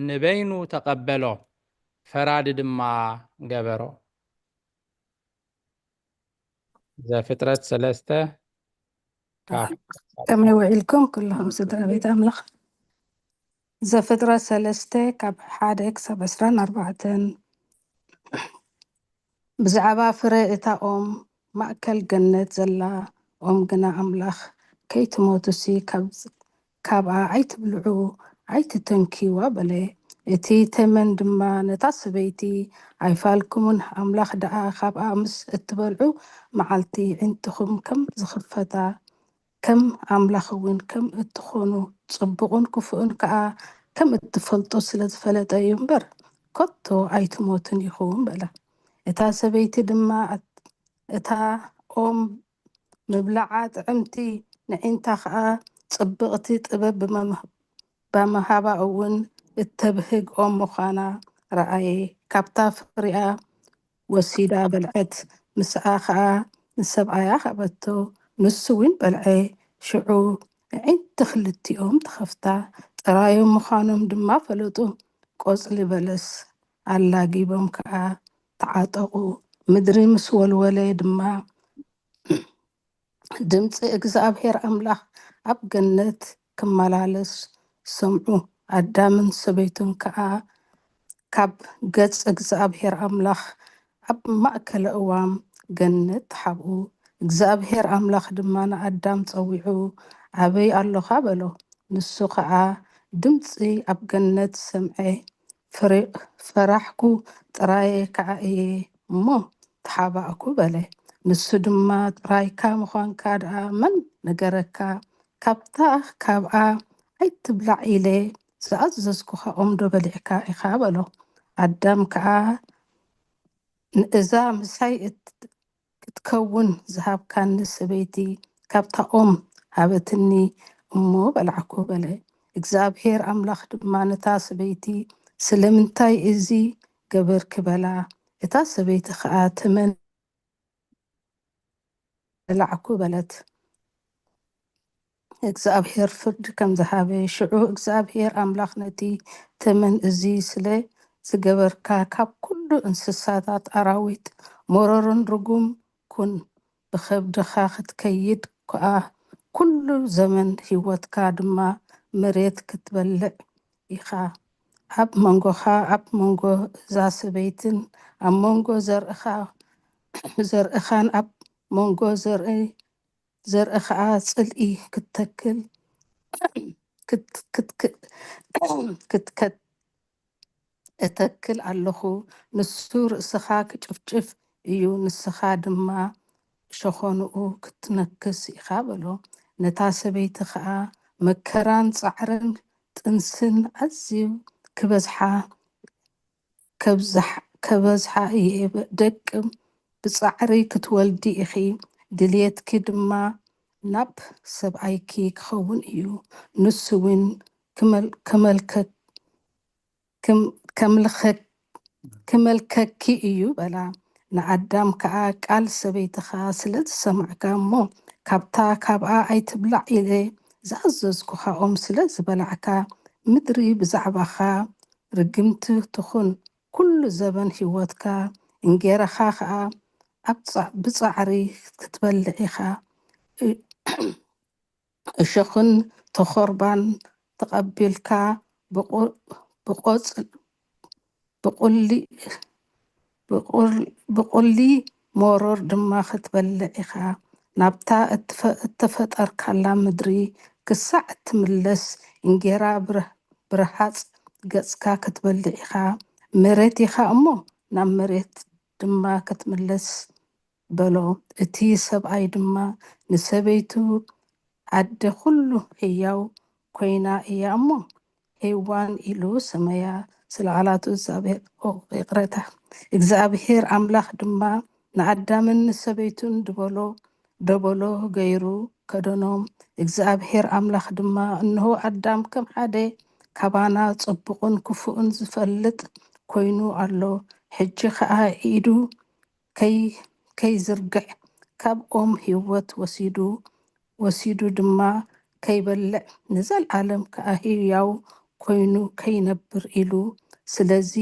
ንበይኑ ተቐበሎ፣ ፈራዲ ድማ ገበሮ። ዘፍጥረት ሰለስተ ካብ ከመይ ውዒልኩም ኩልኹም ስድራ ቤት ኣምላኽ? ዘፍጥረት ሰለስተ ካብ ሓደ ክሳብ ዕስራን ኣርባዕተን። ብዛዕባ ፍረ እታ ኦም ማእከል ገነት ዘላ ኦም ግና ኣምላኽ ከይትሞቱሲ ካብ ካብኣ ኣይትብልዑ ኣይትተንክይዋ በለ። እቲ ተመን ድማ ነታ ሰበይቲ ኣይፋልኩምን ኣምላኽ ደኣ ካብኣ ምስ እትበልዑ መዓልቲ ኣዒንትኹም ከም ዝኽፈታ ከም ኣምላኽ እውን ከም እትኾኑ ጽቡቕን ክፉእን ከኣ ከም እትፈልጡ ስለ ዝፈለጠ እዩ እምበር ከቶ ኣይትሞትን ኢኹም በላ። እታ ሰበይቲ ድማ እታ ኦም ምብላዓ ጥዕምቲ ንዒንታ ከኣ ጽብቕቲ ጥበብ ብምሃባ እውን እተብህግ ኦም ምዃና ረኣየ። ካብታ ፍሪኣ ወሲዳ በልዐት፣ ምስኣ ኸኣ ንሰብኣያ ሃበቶ፣ ንሱ እውን በልዐ። ሽዑ ኣዒንቲ ክልቲኦም ተኸፍታ፣ ጥራዮም ምዃኖም ድማ ፈለጡ። ቆጽሊ በለስ ኣላጊቦም ከኣ ተዓጠቑ። ምድሪ ምስ ወልወለ ድማ ድምጺ እግዚኣብሔር ኣምላኽ ኣብ ገነት ክመላለስ ሰምዑ። ኣዳምን ሰበይቱን ከኣ ካብ ገጽ እግዚኣብሔር ኣምላኽ ኣብ ማእከለ እዋም ገነት ተሓብኡ። እግዚኣብሔር ኣምላኽ ድማ ንኣዳም ጸዊዑ፣ ኣበይ ኣሎኻ? በሎ። ንሱ ኸኣ ድምጺ ኣብ ገነት ሰምዐ፣ ፈራሕኩ፣ ጥራየ ከኣ እየ እሞ ተሓባእኩ በለ። ንሱ ድማ ጥራይካ ምዃንካ ደኣ መን ነገረካ? ካብታ ካብኣ ኣይትብላዕ ኢለ ዝኣዘዝኩኻ ኦም ዶ በሊዕካ ኢኻ? በሎ። ኣዳም ከኣ ንእዛ ምሳይ ክትከውን ዝሃብካኒ ሰበይቲ ካብታ ኦም ሃበትኒ እሞ በላዕኩ በለ። እግዚኣብሔር ኣምላኽ ድማ ነታ ሰበይቲ ስለምንታይ እዚ ገበርኪ በላ። እታ ሰበይቲ ኸኣ ተመን በላዕኩ በለት። እግዚኣብሔር ፍርዲ ከም ዝሃበ። ሽዑ እግዚኣብሔር ኣምላኽ ነቲ ተመን እዚ ስለ ዝገበርካ ካብ ኩሉ እንስሳታት ኣራዊት መሮርን ርጉም ኩን፣ ብኸብድኻ ክትከይድ ከኣ ኩሉ ዘመን ህይወትካ ድማ መሬት ክትበልዕ ኢኻ። ኣብ መንጎኻ ኣብ መንጎ እዛ ሰበይትን ኣብ መንጎ ዘርእኻ ዘርእኻን ኣብ መንጎ ዘርኢ ዘርኢ ኸኣ ጽልኢ ክትተክል ክትከ እተክል ኣለኹ። ንሱ ርእስኻ ክጭፍጭፍ እዩ፣ ንስኻ ድማ ሸኾንኡ ክትነክስ ኢኻ በሎ። ነታ ሰበይቲ ኸኣ መከራን ጻዕርን ጥንስን ኣዝዩ ክበዝሓ ከብዝሓ- ከበዝሓ እየ። ደቂ ብጻዕሪ ክትወልዲ ኢኺ፣ ድልየትኪ ድማ ናብ ሰብኣይኪ ክኸውን እዩ። ንሱ እውን ክመል- ከመልከ- ክም- ከምልኸ- ክመልከኪ እዩ በላ። ንኣዳም ከኣ ቃል ሰበይትኻ ስለ ዝሰማዕካ እሞ ካብታ ካብኣ ኣይትብላዕ ኢለ ዝኣዘዝኩኻ ኦም ስለ ዝበላዕካ ምድሪ ብዛዕባኻ ርግምቲ ትኹን። ኩሉ ዘበን ህይወትካ እንጌራኻ ኸኣ ኣብ ጻ- ብጻዕሪ ክትበልዕ ኢኻ። እ- እሾኽን ተኾርባን ተቐቢልካ ብቑ- ብቆጽ- ብቑሊ ብቑል- ብቑሊ መሮር ድማ ክትበልዕ ኢኻ። ናብታ እትፈ- እተፈጠርካላ ምድሪ ክሳዕ እትምለስ እንጌራ ብር- ብርሃጽ ገጽካ ክትበልዕ ኢኻ። መሬት ኢኻ እሞ ናብ መሬት ድማ ክትምለስ በሎ። እቲ ሰብኣይ ድማ ንሰበይቱ ኣደ ኩሉ ህያው ኮይና እያ እሞ ሄዋን ኢሉ ሰመያ። ስለ ቃላቱ እግዚኣብሔር ይቕረታ። እግዚኣብሔር ኣምላኽ ድማ ንኣዳምን ንሰበይቱን ድበሎ ደበሎ ገይሩ ከደኖም። እግዚኣብሔር ኣምላኽ ድማ እንሆ ኣዳም ከም ሓደ ካባና ጽቡቕን ክፉእን ዝፈልጥ ኮይኑ ኣሎ። ሕጂ ኸኣ ኢዱ ከይ- ከይዝርግሕ ካብ ኦም ህይወት ወሲዱ ወሲዱ ድማ ከይበልዕ ንዘለኣለም ከኣ ህያው ኮይኑ ከይነብር ኢሉ። ስለዚ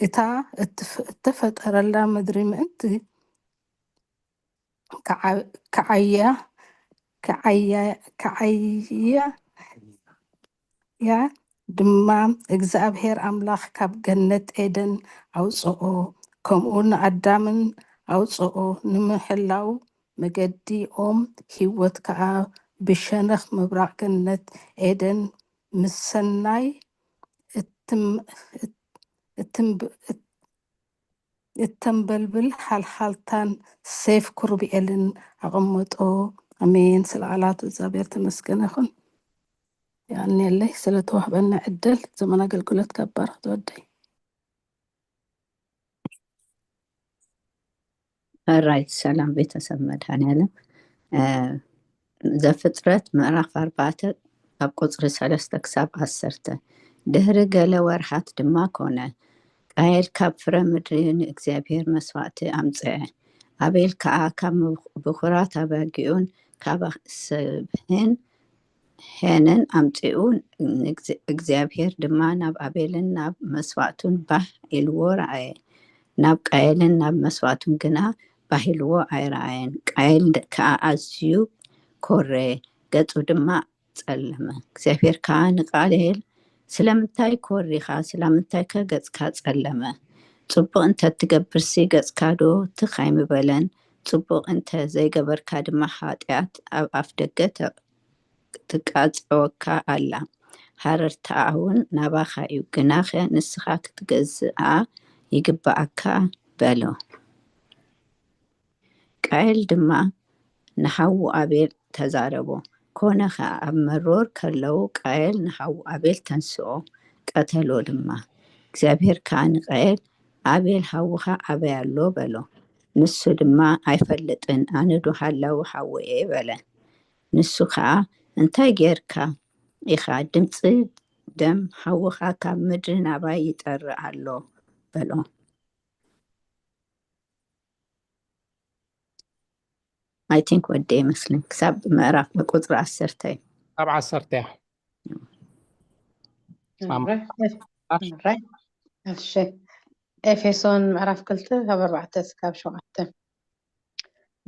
እታ እትፍ- እተፈጠረላ ምድሪ ምእንቲ ክዓ- ክዓያ ክዓያ ክዓያ ያ ድማ እግዚኣብሔር ኣምላኽ ካብ ገነት ኤደን ኣውፅኦ፣ ከምኡ ንኣዳምን ኣውፅኦ። ንምሕላው መገዲ ኦም ህይወት ከዓ ብሸነኽ ምብራቕ ገነት ኤደን ምስ ሰናይ እትም- እትም- እተንበልብል ሓልሓልታን ሴፍ ኩርብኤልን ኣቐመጦ። ኣሜን። ስለ ቃላቱ እግዚኣብሔር ተመስገነ ይኹን። የቐንየለይ ስለ ተዋህበና ዕድል። ዘመን ኣገልግሎት ከባረኽ ተወደይ። ራይት ሰላም ቤተሰብ መድኃኔዓለም። ዘፍጥረት ምዕራፍ ኣርባዕተ ካብ ቁፅሪ ሰለስተ ክሳብ ዓሰርተ። ድሕሪ ገለ ወርሓት ድማ ኮነ፣ ቃየል ካብ ፍረ ምድሪ ንእግዚኣብሔር መስዋእቲ ኣምጽአ። ኣቤል ከኣ ካብ ብኹራት ኣባጊኡን ካብ ስብህን ሄንን ኣምጺኡ፣ እግዚኣብሔር ድማ ናብ ኣቤልን ናብ መስዋእቱን ባህ ኢልዎ ረኣየ፣ ናብ ቃየልን ናብ መስዋእቱን ግና ባህ ኢልዎ ኣይረኣየን። ቃየል ከኣ ኣዝዩ ኮረ፣ ገጹ ድማ ጸለመ። እግዚኣብሔር ከኣ ንቃየል፣ ስለምንታይ ኮሪኻ? ስለምንታይከ ገጽካ ጸለመ? ጽቡቕ እንተ ትገብርሲ ገጽካዶ ትኽ ኣይምበለን? ጽቡቕ እንተ ዘይገበርካ ድማ ሓጢኣት ኣብ ኣፍደገ ትቃጸወካ ኣላ፣ ሃረርታኣ እውን ናባኻ እዩ፣ ግናኸ ንስኻ ክትገዝኣ ይግብኣካ በሎ። ቃየል ድማ ንሓዉ ኣቤል ተዛረቦ፣ ኮነ ኸኣ ኣብ መሮር ከለዉ ቃየል ንሓዉ ኣቤል ተንስኦ፣ ቀተሎ ድማ። እግዚኣብሔር ከኣ ንቃየል፣ ኣቤል ሓውኻ ኣበይ ኣሎ? በሎ። ንሱ ድማ ኣይፈልጥን፣ ኣነዶ ሓላዊ ሓወይ እየ በለ። ንሱ ኸኣ እንታይ ጌርካ ኢኻ? ድምጺ ደም ሓውኻ ካብ ምድሪ ናባይ ይጠሪ ኣሎ በሎ። I think ወደ ይመስለኝ ክሳብ ምዕራፍ ቁፅሪ ዓሰርተ እዩ። ኣብ ዓሰርተ እያ። እሺ ኤፌሶን ምዕራፍ ክልተ ካብ ኣርባዕተ እስካብ ሸውዓተ።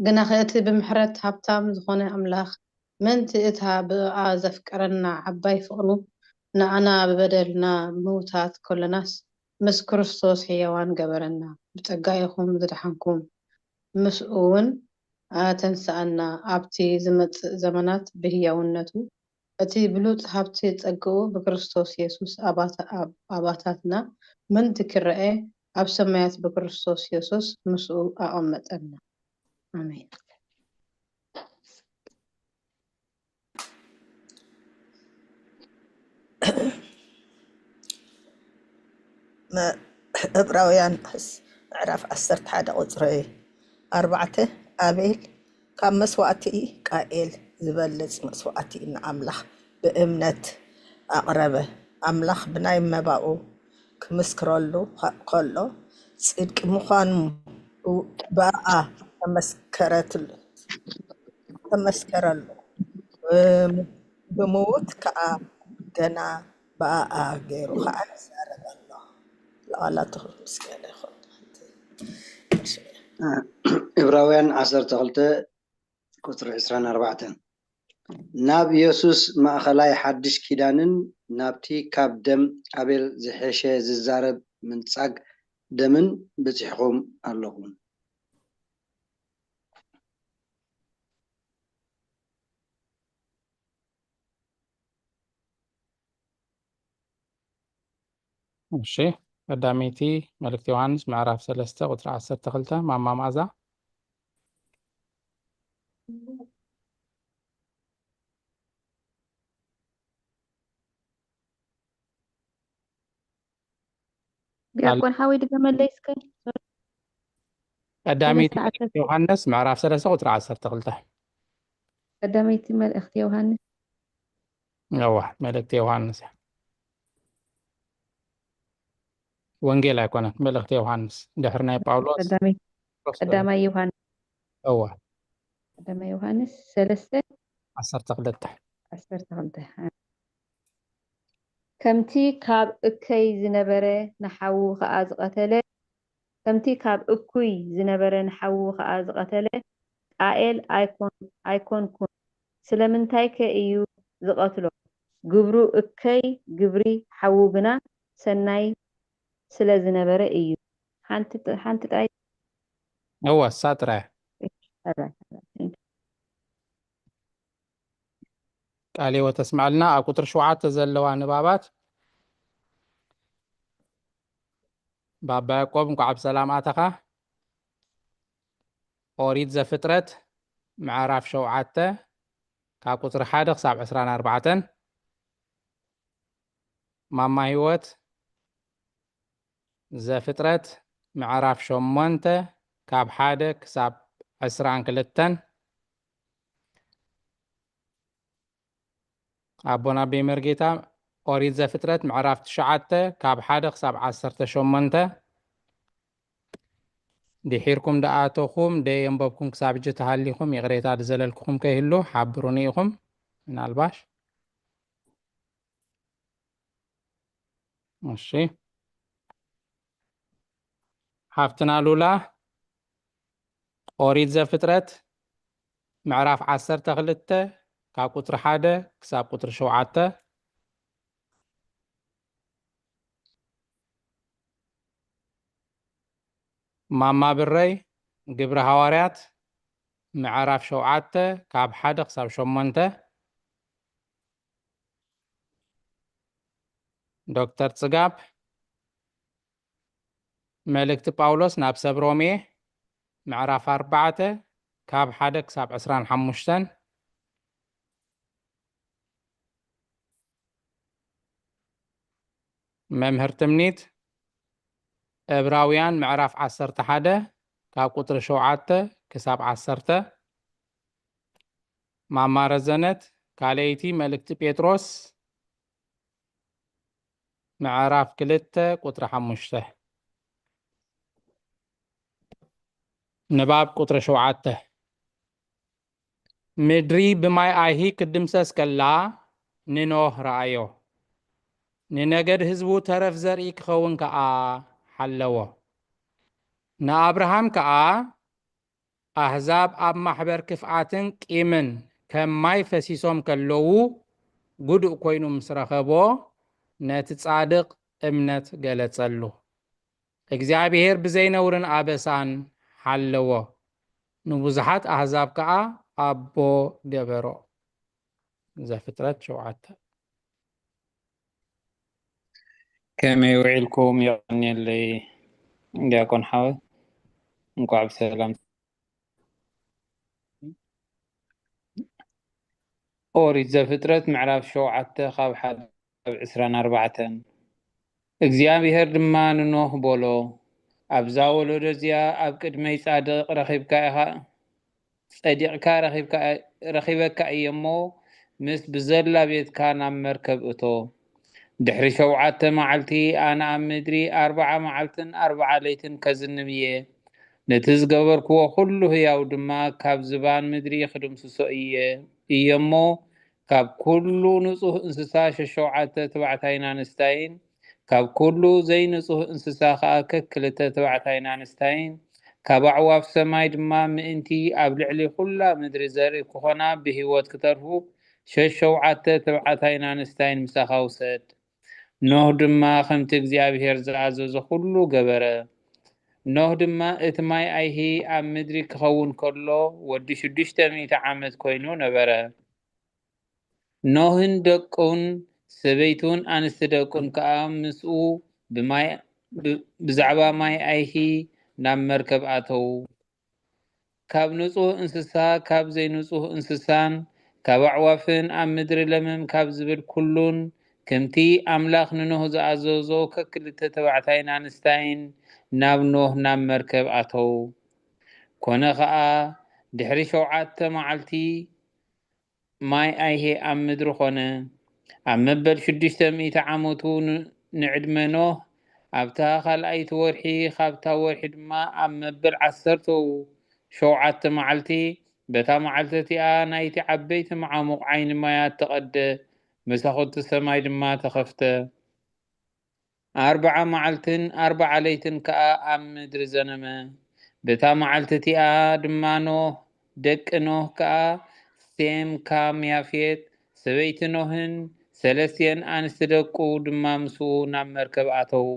ግናኸ እቲ ብምሕረት ሃብታም ዝኾነ ኣምላኽ ምእንቲ እታ ብእኣ ዘፍቀረና ዓባይ ፍቕሩ ንኣና ብበደልና ምውታት ከሎናስ ምስ ክርስቶስ ሕያዋን ገበረና። ብጸጋ ኢኹም ዝደሓንኩም፣ ምስኡ እውን ኣተንስኣና፣ ኣብቲ ዝመጽእ ዘመናት ብህያውነቱ እቲ ብሉጽ ሃብቲ ጸግኡ ብክርስቶስ የሱስ ኣባታትና ምእንቲ ክረኤ ኣብ ሰማያት ብክርስቶስ የሱስ ምስኡ ኣቐመጠና። ኣሜን። ዕብራውያን ምዕራፍ ዓሰርተ ሓደ ቁጽሪ ኣርባዕተ፣ ኣቤል ካብ መስዋእቲ ቃኤል ዝበልጽ መስዋእቲ ንኣምላኽ ብእምነት ኣቕረበ። ኣምላኽ ብናይ መባኡ ክምስክረሉ ከሎ ጽድቂ ምዃኑ ብኣኣ ተመስከረትሉ ተመስከረሉ። ብም- ብምዉት ከኣ ገና ብኣኣ ገይሩ ከኣ ይዛረብ ኣሎ። ለቓላቱ ምስጋና ይኹን። ዕብራውያን ዓሰርተ ክልተ ቁጽሪ ዕስራን ኣርባዕተን፣ ናብ የሱስ ማእኸላይ ሓድሽ ኪዳንን ናብቲ ካብ ደም ኣቤል ዝሐሸ ዝዛረብ ምንጻግ ደምን በጺሕኩም ኣለኹም። እሺ፣ ቀዳመይቲ መልእክቲ ዮሃንስ ምዕራፍ ሰለስተ ቁጽሪ ዓሰርተ ክልተ። ማማ መኣዛ። ዲያቆን ሓወይ ድገመለይ እስከ። ቀዳመይቲ ሰለስተ ዓሰርተ ዮሃንስ ምዕራፍ ሰለስተ ቁጽሪ ዓሰርተ ክልተ። ቀዳመይቲ መልእኽቲ ዮሃንስ። እዋ፣ መልእክቲ ዮሃንስ እያ። ወንጌል ኣይኮነን፣ መልእክቲ ዮሃንስ ድሕሪ ናይ ጳውሎስ ቀዳመይ ሶስት ቀዳማይ ዮሃንስ እዋ ቀዳማይ ዮሃንስ ሰለስተ ዓሰርተ ክልተ። ዓሰርተ ክልተ። ከምቲ ካብ እከይ ዝነበረ ንሓዉ ኸኣ ዝቐተለ ከምቲ ካብ እኩይ ዝነበረ ንሓዉ ኸኣ ዝቐተለ ቃኤል ኣይኮን ኣይኮንኩን። ስለምንታይከ እዩ ዝቐትሎ? ግብሩ እከይ ግብሪ ሓዉ ግና ሰናይ ስለ ዝነበረ እዩ። ሓንቲ ጥ- ሓንቲ ጥራይ እወ እሳ ጥራይ። ጥራይ ጥራይ። ቃለ ሕይወት ተስምዐልና። ኣብ ቁፅሪ ሸውዓተ ዘለዋ ንባባት ባባ ያዕቆብ እንኳዕ ብሰላም ኣተኻ። ኦሪት ዘፍጥረት ምዕራፍ ሸውዓተ ካብ ቁፅሪ ሓደ ክሳብ ዕስራን ኣርባዕተን። ማማ ህይወት ዘፍጥረት ምዕራፍ ሸሞንተ ካብ ሓደ ክሳብ ዕስራን ክልተን። ኣቦና ኣቤ መርጌታ ኦሪት ዘፍጥረት ምዕራፍ ትሽዓተ ካብ ሓደ ክሳብ ዓሰርተ ሸሞንተ። ድሒርኩም ደኣተኹም ደየንበብኩም ክሳብ እጂ ተሃሊኹም ይቕሬታ ዝዘለልኩኹም ከይህሉ ሓብሩኒ ኢኹም። ምናልባሽ እሺ፣ ሓፍትና ሉላ ኦሪት ዘፍጥረት ምዕራፍ ዓሰርተ ክልተ ካብ ቁፅሪ ሓደ ክሳብ ቁፅሪ ሸውዓተ። ማማ ብረይ ግብሪ ሃዋርያት ምዕራፍ ሸውዓተ ካብ ሓደ ክሳብ ሸሞንተ። ዶክተር ፅጋብ መልእክቲ ጳውሎስ ናብ ሰብ ሮሜ ምዕራፍ ኣርባዕተ ካብ ሓደ ክሳብ ዕስራን ሓሙሽተን። መምህር ትምኒት ዕብራውያን ምዕራፍ ዓሰርተ ሓደ ካብ ቁፅሪ ሸውዓተ ክሳብ ዓሰርተ። ማማ ረዘነት ካልኣይቲ መልእክቲ ጴጥሮስ ምዕራፍ ክልተ ቁፅሪ ሓሙሽተ። ንባብ ቁፅሪ ሸውዓተ። ምድሪ ብማይ ኣይሂ ክትድምሰስ ከላ ንኖህ ረኣዮ። ንነገድ ህዝቡ ተረፍ ዘርኢ ክኸውን ከኣ ሓለዎ። ንኣብርሃም ከኣ ኣህዛብ ኣብ ማሕበር ክፍኣትን ቂምን ከም ማይ ፈሲሶም ከለዉ ጉዱእ ኮይኑ ምስ ረኸቦ ነቲ ጻድቕ እምነት ገለጸሉ። እግዚኣብሔር ብዘይ ነውርን ኣበሳን ሓለዎ፣ ንብዙሓት ኣህዛብ ከኣ ኣቦ ገበሮ። ዘፍጥረት ሸውዓተ። ከመይ ውዒልኩም? የቐንየለይ ዲያቆን ሓወይ፣ እንኳዕ ብሰላም። ኦሪት ዘፍጥረት ምዕራፍ ሸውዓተ ካብ ሓደ ክሳብ ዕስራን ኣርባዕተን። እግዚኣብሔር ድማ ንኖህ በሎ፣ ኣብዛ ወለዶ እዚኣ ኣብ ቅድመይ ጻድቕ ረኺብካ ኢኻ፣ ጸዲቕካ ረኺብካ፣ ረኺበካ እየ እሞ፣ ምስ ብዘላ ቤትካ ናብ መርከብ እቶ። ድሕሪ ሸውዓተ መዓልቲ ኣነ ኣብ ምድሪ ኣርብዓ መዓልትን ኣርብዓ ለይትን ከዝንብ እየ። ነቲ ዝገበርክዎ ኩሉ ህያው ድማ ካብ ዝባን ምድሪ ክድምስሶ እየ፣ እየ እሞ፣ ካብ ኩሉ ንጹህ እንስሳ ሸሸውዓተ ተባዕታይን ኣንስታይን፣ ካብ ኩሉ ዘይንጹህ እንስሳ ኸኣ ከክልተ ተባዕታይን ኣንስታይን፣ ካብ ኣዕዋፍ ሰማይ ድማ ምእንቲ ኣብ ልዕሊ ኩላ ምድሪ ዘርኢ ክኾና ብህይወት ክተርፉ ሸሸውዓተ ተባዕታይን ኣንስታይን ምሳኻ ውሰድ። ኖህ ድማ ከምቲ እግዚኣብሔር ዝኣዘዞ ኩሉ ገበረ። ኖህ ድማ እቲ ማይ ኣይሂ ኣብ ምድሪ ክኸውን ከሎ ወዲ ሽዱሽተ ሚእቲ ዓመት ኮይኑ ነበረ። ኖህን ደቁን ሰበይቱን ኣንስቲ ደቁን ከኣ ምስኡ ብማይ፣ ብ-፣ ብዛዕባ ማይ ኣይሂ ናብ መርከብ ኣተዉ። ካብ ንጹህ እንስሳ፣ ካብ ዘይንጹህ እንስሳን፣ ካብ ኣዕዋፍን ኣብ ምድሪ ለመም ካብ ዝብል ኩሉን፣ ከምቲ ኣምላኽ ንኖህ ዝኣዘዞ ከክልተ ተባዕታይን ኣንስታይን ናብ ኖህ ናብ መርከብ ኣተዉ። ኮነ ኸኣ ድሕሪ ሸውዓተ መዓልቲ ማይ ኣይሄ ኣብ ምድሪ ኾነ። ኣብ መበል ሽዱሽተ ሚእቲ ዓመቱ ን-፣ ንዕድመ ኖህ፣ ኣብታ ካልኣይቲ ወርሒ፣ ካብታ ወርሒ ድማ ኣብ መበል ዓሰርተ ሸውዓተ መዓልቲ፣ በታ መዓልቲ እቲኣ ናይቲ ዓበይቲ መዓሙቕ ዓይኒ ማያት ተቐደ፣ መሳኹቲ ሰማይ ድማ ተኸፍተ። ኣርብዓ መዓልትን ኣርብዓ ለይትን ከኣ ኣብ ምድሪ ዘነመ። በታ መዓልቲ እቲኣ ድማ ኖህ፣ ደቂ ኖህ ከኣ ሴም፣ ካም፣ ያፌት፣ ሰበይቲ ኖህን ሰለስቲኤን ኣንስቲ ደቁ ድማ ምስኡ ናብ መርከብ ኣተዉ።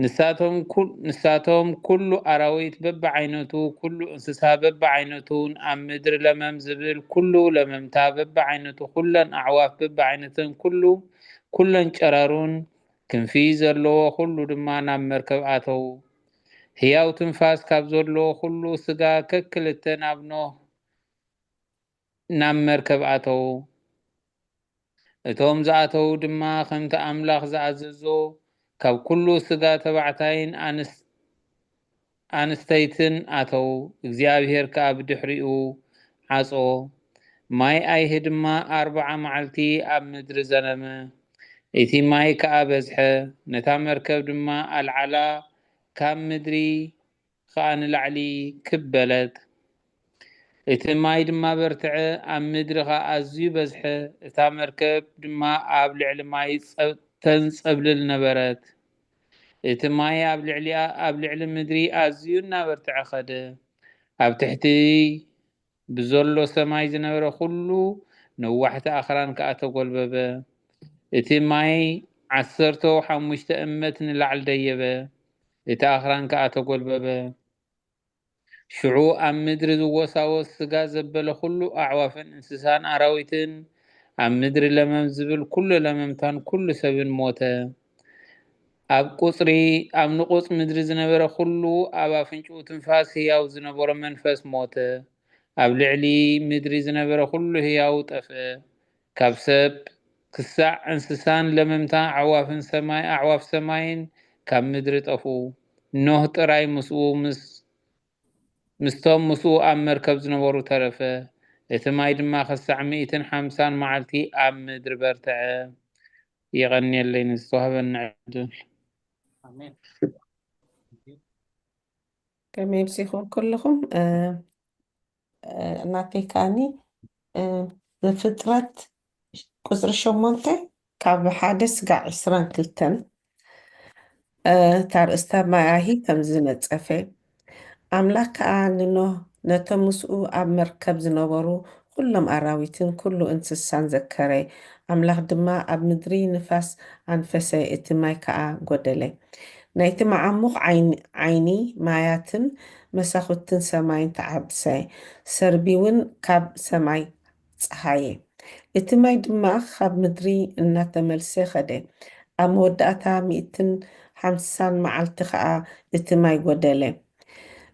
ንሳቶም ኩ-፣ ንሳቶም ኩሉ ኣራዊት በብዓይነቱ፣ ኩሉ እንስሳ በብዓይነቱን ኣብ ምድሪ ለመም ዝብል ኩሉ ለመምታ በብዓይነቱ፣ ኩለን ኣዕዋፍ በብዓይነተን ኩሉ፣ ኩለን ጨራሩን ክንፊ ዘለዎ ኩሉ ድማ ናብ መርከብ ኣተዉ። ህያው ትንፋስ ካብ ዘለዎ ኩሉ ስጋ ከክልተ ናብ ኖህ ናብ መርከብ ኣተዉ። እቶም ዝኣተዉ ድማ ከምቲ ኣምላኽ ዝኣዘዞ ካብ ኩሉ ስጋ ተባዕታይን ኣንስ-፣ ኣንስተይትን ኣተዉ። እግዚኣብሔር ከኣ ብድሕሪኡ ዓጾ። ማይ ኣይሂ ድማ ኣርብዓ መዓልቲ ኣብ ምድሪ ዘነመ። እቲ ማይ ከኣ በዝሐ፣ ነታ መርከብ ድማ ኣልዓላ፣ ካብ ምድሪ ኸኣ ንላዕሊ ክብ በለት። እቲ ማይ ድማ በርትዐ፣ ኣብ ምድሪ ኸኣ ኣዝዩ በዝሐ፣ እታ መርከብ ድማ ኣብ ልዕሊ ማይ ጸብ-፣ ተንጸብልል ነበረት። እቲ ማይ ኣብ ልዕሊኣ፣ ኣብ ልዕሊ ምድሪ ኣዝዩ እናበርትዐ ኸደ። ኣብ ትሕቲ ብዘሎ ሰማይ ዝነበረ ኹሉ ነዋሕቲ ኣኽራን ከኣ ተጎልበበ። እቲ ማይ ዓሰርተ ሓሙሽተ እመት ንላዕሊ ደየበ፣ እቲ ኣኽራን ከኣ ተጎልበበ። ሽዑ ኣብ ምድሪ ዝወሳወስ ስጋ ዘበለ ኹሉ፣ ኣዕዋፍን እንስሳን ኣራዊትን፣ ኣብ ምድሪ ለመም ዝብል ኩሉ ለመምታን ኩሉ ሰብን ሞተ። ኣብ ቁጽሪ፣ ኣብ ንቑጽ ምድሪ ዝነበረ ኩሉ፣ ኣብ ኣፍንጭኡ ትንፋስ ህያው ዝነበሮ መንፈስ ሞተ። ኣብ ልዕሊ ምድሪ ዝነበረ ኩሉ ህያው ጠፍአ። ካብ ሰብ ክሳዕ እንስሳን ለመምታ ኣዕዋፍን ሰማይ፣ ኣዕዋፍ ሰማይን ካብ ምድሪ ጠፍኡ። ኖህ ጥራይ ምስኡ ምስ፣ ምስቶም ምስኡ ኣብ መርከብ ዝነበሩ ተረፈ። እቲ ማይ ድማ ክሳዕ ሚእትን ሓምሳን መዓልቲ ኣብ ምድሪ በርትዐ። የቐንየለይ ንዝተዋህበና ዕድል። ኣሜን። ከመይ ኣምሲኹም ኩልኹም? እ፣ እ፣ ናተይ ከኣኒ፣ እ፣ ዘፍጥረት ቁጽሪ ሸሞንተ ካብ ሓደ ስጋዕ ዕስራን ክልተን፣ እ፣ እታ ኣርእስታ ማይ ኣይሂ ከምዚ ነጸፈ። ኣምላኽ ከኣ ንኖህ ነቶም ምስኡ ኣብ መርከብ ዝነበሩ ኩሎም ኣራዊትን ኩሉ እንስሳን ዘከረ። ኣምላኽ ድማ ኣብ ምድሪ ንፋስ ኣንፈሰ፣ እቲ ማይ ከኣ ጐደለ። ናይቲ መዓሙቕ ዓይን-፣ ዓይኒ ማያትን መሳኹትን ሰማይን ተዓብሰ፣ ሰርቢ እውን ካብ ሰማይ ጸሃየ። እቲ ማይ ድማ ካብ ምድሪ እናተመልሰ ኸደ። ኣብ መወዳእታ ሚእትን ሓምሳን መዓልቲ ኸኣ እቲ ማይ ጐደለ።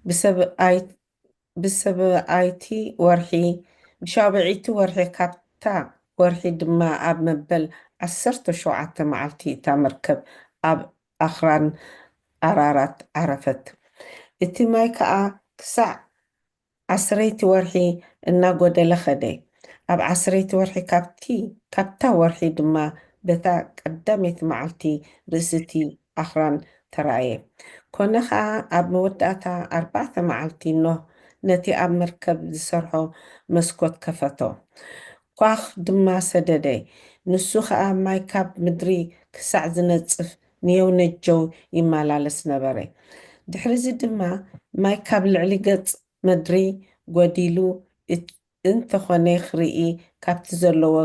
ብሰብኣይ-፣ ብሰብኣይቲ ወርሒ፣ ብሻብዐይቲ ወርሒ ካብታ ወርሒ ድማ ኣብ መበል ዓሰርተ ሸውዓተ መዓልቲ እታ መርከብ ኣብ ኣኽራን ኣራራት ዓረፈት። እቲ ማይ ከኣ ክሳዕ ዓስረይቲ ወርሒ እናጎደለ ኸደ። ኣብ ዓስረይቲ ወርሒ ካብቲ፣ ካብታ ወርሒ ድማ በታ ቀዳመይቲ መዓልቲ ርእሲ እቲ ኣኽራን ተራእየ። ኮነ ኸኣ ኣብ መወዳእታ ኣርባዕተ መዓልቲ ኖህ ነቲ ኣብ መርከብ ዝሰርሖ መስኮት ከፈቶ። ኳኽ ድማ ሰደደ። ንሱ ኸኣ ማይ ካብ ምድሪ ክሳዕ ዝነጽፍ ንየው ነጀው ይመላለስ ነበረ። ድሕሪዚ ድማ ማይ ካብ ልዕሊ ገጽ ምድሪ ጎዲሉ፣ እት-፣ እንተኾነ ክርኢ ካብቲ ዘለዎ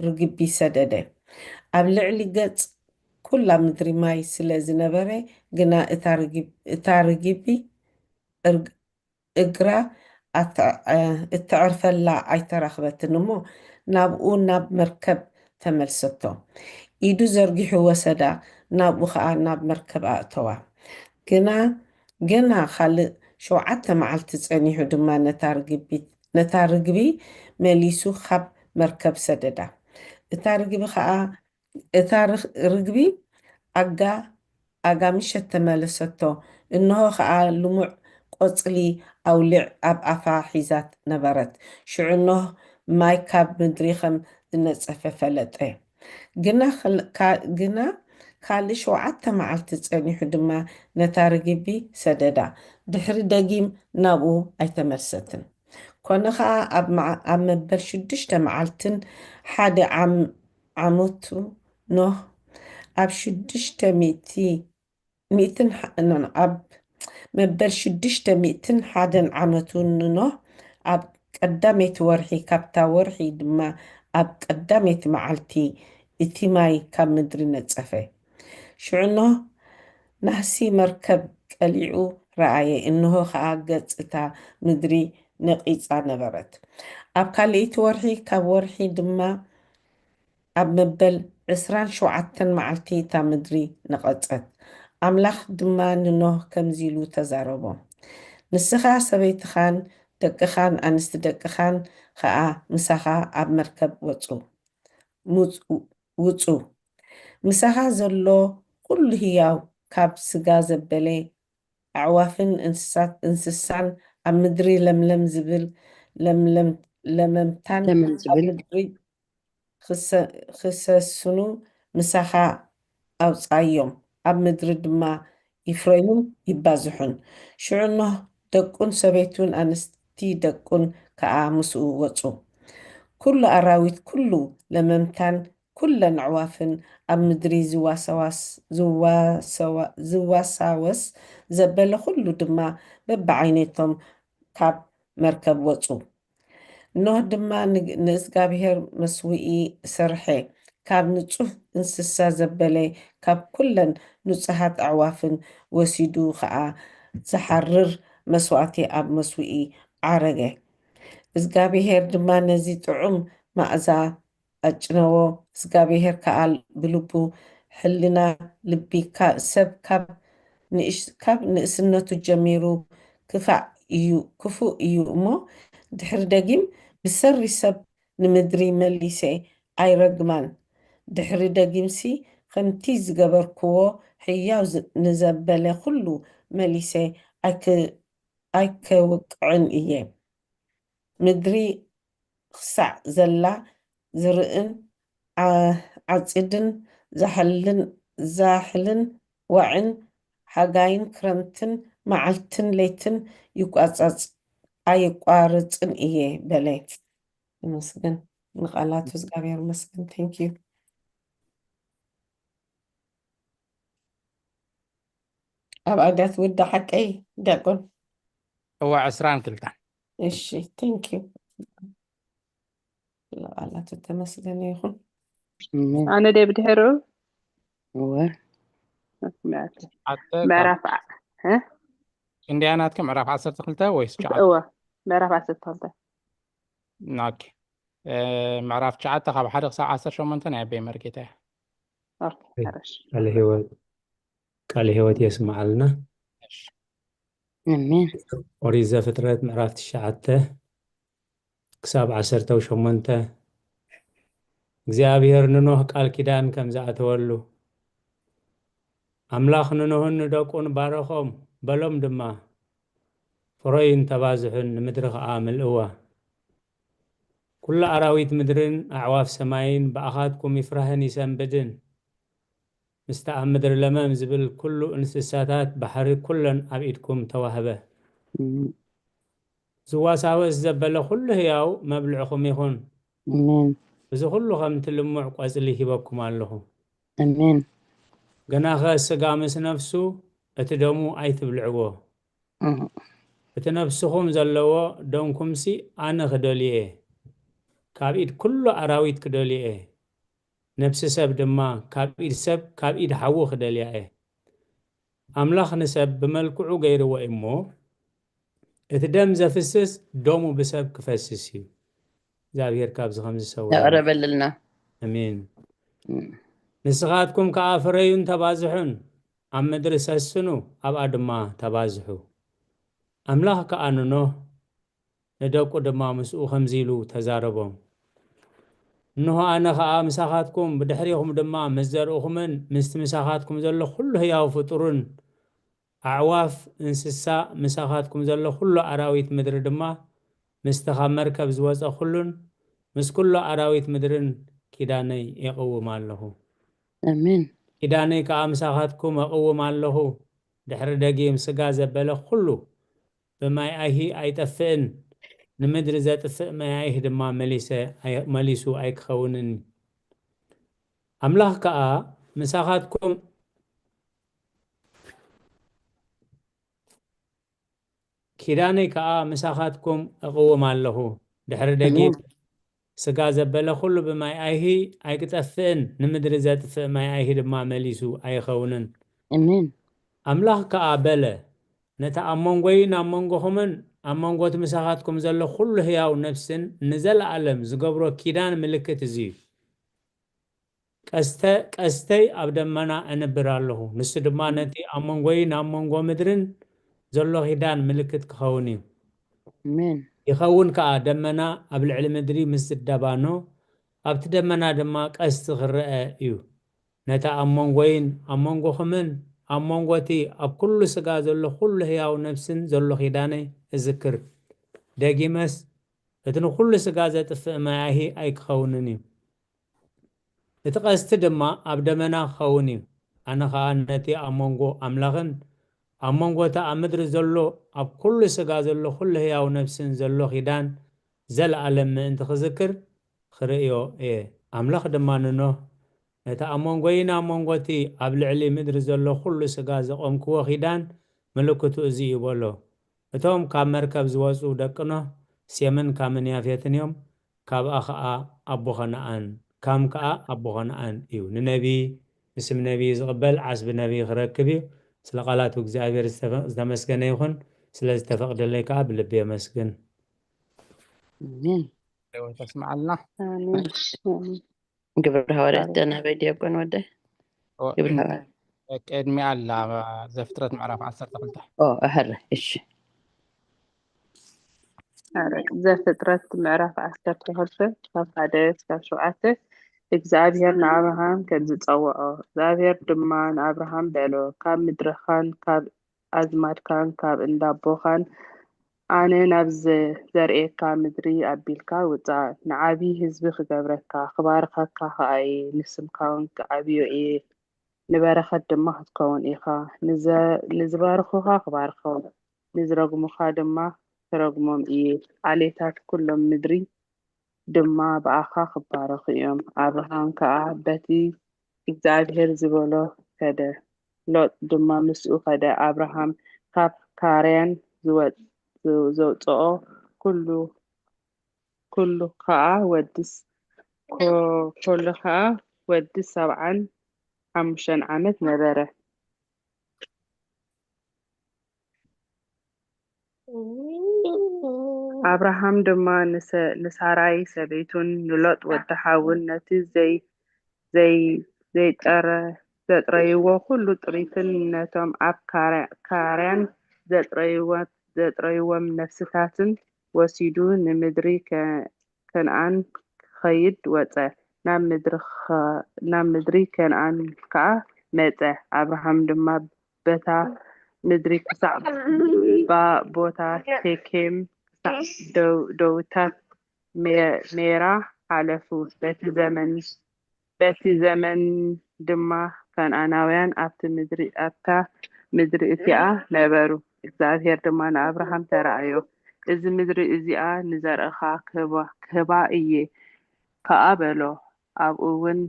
ርግቢ ሰደደ። ኣብ ልዕሊ ገጽ ኩላ ምድሪ ማይ ስለ ዝነበረ ግና እታ ርግብ-፣ እታ ርግቢ እርግ-፣ እግራ ኣተ-፣ እ-፣ እተዕርፈላ ኣይተረኽበትን እሞ ናብኡ ናብ መርከብ ተመልሰቶ። ኢዱ ዘርጊሑ ወሰዳ፣ ናብኡ ኸኣ ናብ መርከብ ኣእተዋ። ግና ገና ካልእ ሸውዓተ መዓልቲ ጸኒሑ ድማ ነታ ርግቢት-፣ ነታ ርግቢ መሊሱ ካብ መርከብ ሰደዳ። እታ ርግቢ ኸኣ፣ እታ ርኽ-፣ ርግቢ ኣጋ-፣ ኣጋ ምሸት ተመለሰቶ። እንሆ ኸኣ ልሙዕ ቆጽሊ ኣውሊዕ ኣብ ኣፋ ሒዛት ነበረት። ሽዑ ኖህ ማይ ካብ ምድሪ ኸም ዝነጸፈ ፈለጠ። ግና ኸል-፣ ካ-፣ ግና ካልእ ሸውዓተ መዓልቲ ጸኒሑ ድማ ነታ ርግቢ ሰደዳ። ድሕሪ ደጊም ናብኡ ኣይተመልሰትን። ኮነ ኸኣ ኣብ መዓ-፣ ኣብ መበል ሽዱሽተ መዓልትን ሓደ ዓም-፣ ዓመቱ ኖህ ኣብ ሽዱሽተ ሚእቲ፣ ሚእትን ሓ-፣ ኖ፣ ኖ፣ ኣብ መበል ሽዱሽተ ሚእትን ሓደን ዓመቱ ንኖህ ኣብ ቀዳመይቲ ወርሒ፣ ካብታ ወርሒ ድማ ኣብ ቀዳመይቲ መዓልቲ እቲ ማይ ካብ ምድሪ ነጸፈ። ሽዑ ኖህ ናህሲ መርከብ ቀሊዑ ረኣየ፣ እንሆ ኸኣ ገጽ እታ ምድሪ ነቒጻ ነበረት። ኣብ ካልኣይቲ ወርሒ፣ ካብ ወርሒ ድማ ኣብ መበል ዕስራን ሸውዓተን መዓልቲ እታ ምድሪ ነቐጸት። ኣምላኽ ድማ ንኖህ ከምዚ ኢሉ ተዛረቦ፣ ንስኻ፣ ሰበይትኻን ደቅኻን ኣንስቲ ደቅኻን ኸኣ ምሳኻ ኣብ መርከብ ወጹ፣ ውጹ፣ ውጹ። ምሳኻ ዘሎ ኩሉ ህያው፣ ካብ ስጋ ዘበለ ኣዕዋፍን እንስሳት፣ እንስሳን ኣብ ምድሪ ለምለም ዝብል ለምለም፣ ለመምታን ለመም ኣብ ዝብል ምድሪ ክሰ-፣ ክሰስኑ ምሳኻ ኣውጻዮም፣ ኣብ ምድሪ ድማ ይፍረዩን ይባዝሑን። ሽዑ ኖህ ደቁን ሰበይቱን ኣንስቲ ደቁን ከኣ ምስኡ ወጹ። ኩሉ ኣራዊት፣ ኩሉ ለመምታን ኩለን ኣዕዋፍን ኣብ ምድሪ ዝዋሰዋስ-፣ ዝዋሰዋ-፣ ዝዋሳወስ ዘበለ ኩሉ ድማ በብዓይነቶም ካብ መርከብ ወጹ። ኖህ ድማ ን-፣ ንእዝጋብሄር መስውኢ ሰርሐ፣ ካብ ንጹህ እንስሳ ዘበለ ካብ ኩለን ንጹሃት ኣዕዋፍን ወሲዱ ኸኣ ዝሓርር መስዋእቲ ኣብ መስውኢ ዓረገ። እዝጋብሄር ድማ ነዚ ጥዑም መኣዛ ኣጭነዎ። እዝጋብሄር ከኣ ብልቡ፣ ሕልና ልቢ ካ-፣ ሰብ ካብ ንእሽ-፣ ካብ ንእስነቱ ጀሚሩ ክፋእ እዩ፣ ክፉእ እዩ እሞ፣ ድሕሪ ደጊም ብሰሪ ሰብ ንምድሪ መሊሰ ኣይረግማን። ድሕሪ ደጊምሲ ከምቲ ዝገበርክዎ፣ ሕያው ዝ-፣ ንዘበለ ኩሉ መሊሰ ኣይክ-፣ ኣይከውቅዕን እየ። ምድሪ ክሳዕ ዘላ ዝርእን ዓ-፣ ዓጺድን ዛሕልን፣ ዛሕልን ዋዕን፣ ሓጋይን ክረምትን፣ መዓልትን ለይትን ይቋጸጽ-፣ ኣይቋርጽን እየ በለ። ይመስገን። ንቓላቱ እግዚኣብሔር ይመስገን። Thank you። ኣብ ኣጋት ውዳ ሓቀይ ዲያቆን። እዋ ዕስራን ክልተን። እሺ፣ thank you። ንቓላቱ ተመስገን ይኹን። እሞ፣ ኣነ ደይ ብድሕሩ እወ። ኣተ ካብ ምዕራፍ ዓ-፣ እ? ክንደያ ናትኪ፣ ምዕራፍ ዓሰርተ ክልተ ወይስ ትሽዓተ? እወ፣ ምዕራፍ ዓሰርተ ክልተ። ኦኬ። እ፣ ምዕራፍ ትሽዓተ ካብ ሓደ ክሳብ ዓሰርተ ሸሞንተ ናይ ኣበይ መርጌታ እያ? ኦኬ፣ እይ፣ ሓረሽ። ቃለ ህይወት፣ ቃለ ህይወት የስምዓልና። እሺ። ኣሜን። ኦሪት ዘፍጥረት ምዕራፍ ትሽዓተ ክሳብ ዓሰርተ ሸሞንተ፣ እግዚኣብሔር ንኖህ ቃል ኪዳን ከም ዝኣተወሉ፣ ኣምላኽ ንኖህን ንደቁን ባረኾም፣ በሎም ድማ፣ ፍረዩን ተባዝሑን፣ ንምድሪ ኸኣ ምልእዋ። ኩሉ ኣራዊት ምድርን ኣዕዋፍ ሰማይን ብኣኻትኩም ይፍራህን ይሰንብድን። ምስቲ ኣብ ምድሪ ለመም ዝብል ኩሉ እንስሳታት ባሕሪ ኩለን ኣብ ኢድኩም ተዋህበ። ዝዋሳወስ ዘበለ ኩሉ ህያው መብልዕኹም ይኹን። እዚ ኩሉ ከምቲ ልሙዕ ቆጽሊ ሂበኩም ኣለኹ። ግናኸ ስጋ ምስ ነፍሱ እቲ ደሙ ኣይትብልዕዎ። እቲ ነፍስኹም ዘለዎ ደምኩምሲ ኣነ ክደልዮ እየ። ካብ ኢድ ኩሉ ኣራዊት ክደልዮ እየ። ነፍሲ ሰብ ድማ ካብ ኢድ ሰብ፣ ካብ ኢድ ሓዉ ክደልያ እየ። ኣምላኽ ንሰብ ብመልክዑ ገይርዎ እዩ እሞ፣ እቲ ደም ዘፍስስ ደሙ ብሰብ ክፈስስ እዩ። እግዚኣብሔር ካብዚ ከም ዝሰውረና። የቕረበልና። ኣሜን። እም። ንስኻትኩም ከኣ ፍረዩን ተባዝሑን፣ ኣብ ምድሪ ሰስኑ፣ ኣብኣ ድማ ተባዝሑ። ኣምላኽ ከኣ ንኖህ፣ ንደቁ ድማ ምስኡ ከምዚ ኢሉ ተዛረቦም። እንሆ ኣነ ኸኣ ምሳኻትኩም፣ ብድሕሪኹም ድማ ምስ ዘርእኹምን ምስቲ ምሳኻትኩም ዘሎ ኩሉ ህያው ፍጡርን ኣዕዋፍ፣ እንስሳ፣ ምሳኻትኩም ዘሎ ኩሉ ኣራዊት ምድሪ ድማ ምስቲ ካብ መርከብ ዝወጸ ኩሉን ምስ ኩሉ ኣራዊት ምድርን ኪዳነይ የቕውም ኣለኹ። ኣሜን። ኪዳነይ ከኣ ምሳኻትኩም እቕውም ኣለኹ። ድሕሪ ደጊም ስጋ ዘበለ ኩሉ ብማይ ኣይሂ ኣይጠፍእን፣ ንምድሪ ዘጥፍእ ማይ ኣይሂ ድማ መሊሰ ኣይ-፣ መሊሱ ኣይክኸውንን። ኣምላኽ ከኣ ምሳኻትኩም፣ ኪዳነይ ከኣ ምሳኻትኩም እቕውም ኣለኹ። ድሕሪ ደጊም ኣሜን። ስጋ ዘበለ ኩሉ ብማይ ኣይሂ ኣይክጠፍእን፣ ንምድሪ ዘጥፍእ ማይ ኣይሂ ድማ መሊሱ ኣይኸውንን። ኣሜን። ኣምላኽ ከኣ በለ፣ ነቲ ኣብ መንጎይን ኣብ መንጎኹምን ኣብ መንጎ እቲ ምሳኻትኩም ዘሎ ኩሉ ህያው ነፍስን ንዘለኣለም ዝገብሮ ኪዳን ምልክት እዚ እዩ። ቀስተ-፣ ቀስተይ ኣብ ደመና እንብር ኣለኹ። ንሱ ድማ ነቲ ኣብ መንጎይን ኣብ መንጎ ምድርን ዘሎ ኪዳን ምልክት ክኸውን እዩ። ኣሜን። ይኸውን ከኣ፣ ደመና ኣብ ልዕሊ ምድሪ ምስ ዝደባኖ፣ ኣብቲ ደመና ድማ ቀስቲ ክረአ እዩ። ነቲ ኣብ መንጎይን ኣብ መንጎኹምን ኣብ መንጎ እቲ ኣብ ኩሉ ስጋ ዘሎ ኩሉ ህያው ነፍስን ዘሎ ኪዳነይ እዝክር። ደጊመስ፣ እቲ ንኹሉ ስጋ ዘጥፍእ ማይ ኣይሂ ኣይክኸውንን እዩ። እቲ ቀስቲ ድማ ኣብ ደመና ክኸውን እዩ። ኣነ ኸኣ ነቲ ኣብ መንጎ ኣምላኽን ኣብ መንጎ እቲ ኣብ ምድሪ ዘሎ ኣብ ኩሉ ስጋ ዘሎ ኩሉ ህያው ነፍስን ዘሎ ኪዳን ዘለኣለም ምእንቲ ክዝክር ክርእዮ እየ። ኣምላኽ ድማ ንኖህ፣ ነቲ ኣብ መንጎይን ኣብ መንጎ እቲ ኣብ ልዕሊ ምድሪ ዘሎ ኩሉ ስጋ ዘቖምክዎ ኪዳን ምልክቱ እዚ እዩ በሎ። እቶም ካብ መርከብ ዝወጹ ደቂ ኖህ ሴምን ካምን ያፌትን እዮም። ካብኣ ኸኣ ኣቦ ኸነኣን፣ ካም ከኣ ኣቦ ኸነኣን እዩ። ንነቢይ፣ ብስም ነቢይ ዝቕበል ዓስቢ ነቢይ ክረክብ እዩ። ስለ ቃላቱ እግዚኣብሔር ዝተፈ-፣ ዝተመስገነ ይኹን። ስለ ዝተፈቕደለይ ከኣ ብልቢ የመስግን። ኣሜን። ህይወት ተስምዓልና። ኣሜን። ኣሜን። ግብረ ሃዋርያት ባርክ። ናበይ ዲያቆን ወደይ? ኦ፣ ግብረ ሃዋርያት። ቅድሚኣ ኣላ፣ ዘፍጥረት ምዕራፍ ዓሰርተ ክልተ። ኦ፣ ኣሕረ፣ እሺ። ኣረ፣ ዘፍጥረት ምዕራፍ ዓሰርተ ክልተ ካብ ሓደ እስካብ ሸውዓተ። እግዚኣብሔር ንኣብርሃም ከም ዝጸውዖ፣ እግዚኣብሔር ድማ ንኣብርሃም በሎ፣ ካብ ምድርኻን ካብ ኣዝማድካን ካብ እንዳ ኣቦኻን ኣነ ናብ ዘ-፣ ዘርእየካ ምድሪ ኣቢልካ ውጻእ። ንዓቢ ህዝቢ ክገብረካ፣ ክባርኸካ ከኣ እየ፣ ንስምካ እውን ክዓብዮ እየ፣ ንበረኸት ድማ ክትከውን ኢኻ። ንዘ-፣ ንዝባርኹኻ ክባርኾም፣ ንዝረግሙኻ ድማ ክረግሞም እየ። ዓሌታት ኩሎም ምድሪ ድማ ብኣኻ ክባረኹ እዮም። ኣብርሃም ከኣ በቲ እግዚኣብሄር ዝበሎ ከደ፣ ሎጥ ድማ ምስኡ ከደ። ኣብርሃም ካብ ካራን ዝወ-፣ ዘውጽኦ ኩሉ፣ ኩሉ ከኣ ወዲ ስ-፣ ኮ-፣ ኮሎ ከኣ ወዲ ሰብዓን ሓሙሽተን ዓመት ነበረ። ኣብርሃም ድማ ንሰ-፣ ንሳራይ ሰበይቱን ንሎጥ ወዲ ሓውን ነቲ ዘይ-፣ ዘይ-፣ ዘይጠረ-፣ ዘጥረይዎ ኩሉ ጥሪትን ነቶም ኣብ ካራ-፣ ካራን ዘጥረይዎ-፣ ዘጥረይዎም ነፍስታትን ወሲዱ ንምድሪ ከ-፣ ከነኣን ክኸይድ ወጸ። ናብ ምድሪ ኸ-፣ ናብ ምድሪ ከነኣን ከኣ መጸ። ኣብርሃም ድማ በታ ምድሪ ክሳዕ ባ-፣ ቦታ ሴኬም፣ ክሳዕ ደው-፣ ደውታት ሜ-፣ ሜራ ሓለፉ። በቲ ዘመን፣ በቲ ዘመን ድማ ከነኣናውያን ኣብቲ ምድሪ፣ ኣብታ ምድሪ እቲኣ ነበሩ። እግዚኣብሔር ድማ ንኣብርሃም ተራእዮ፣ "እዚ ምድሪ እዚኣ ንዘርእኻ ክህባ፣ ክህባ እየ" ከኣ በሎ። ኣብኡ እውን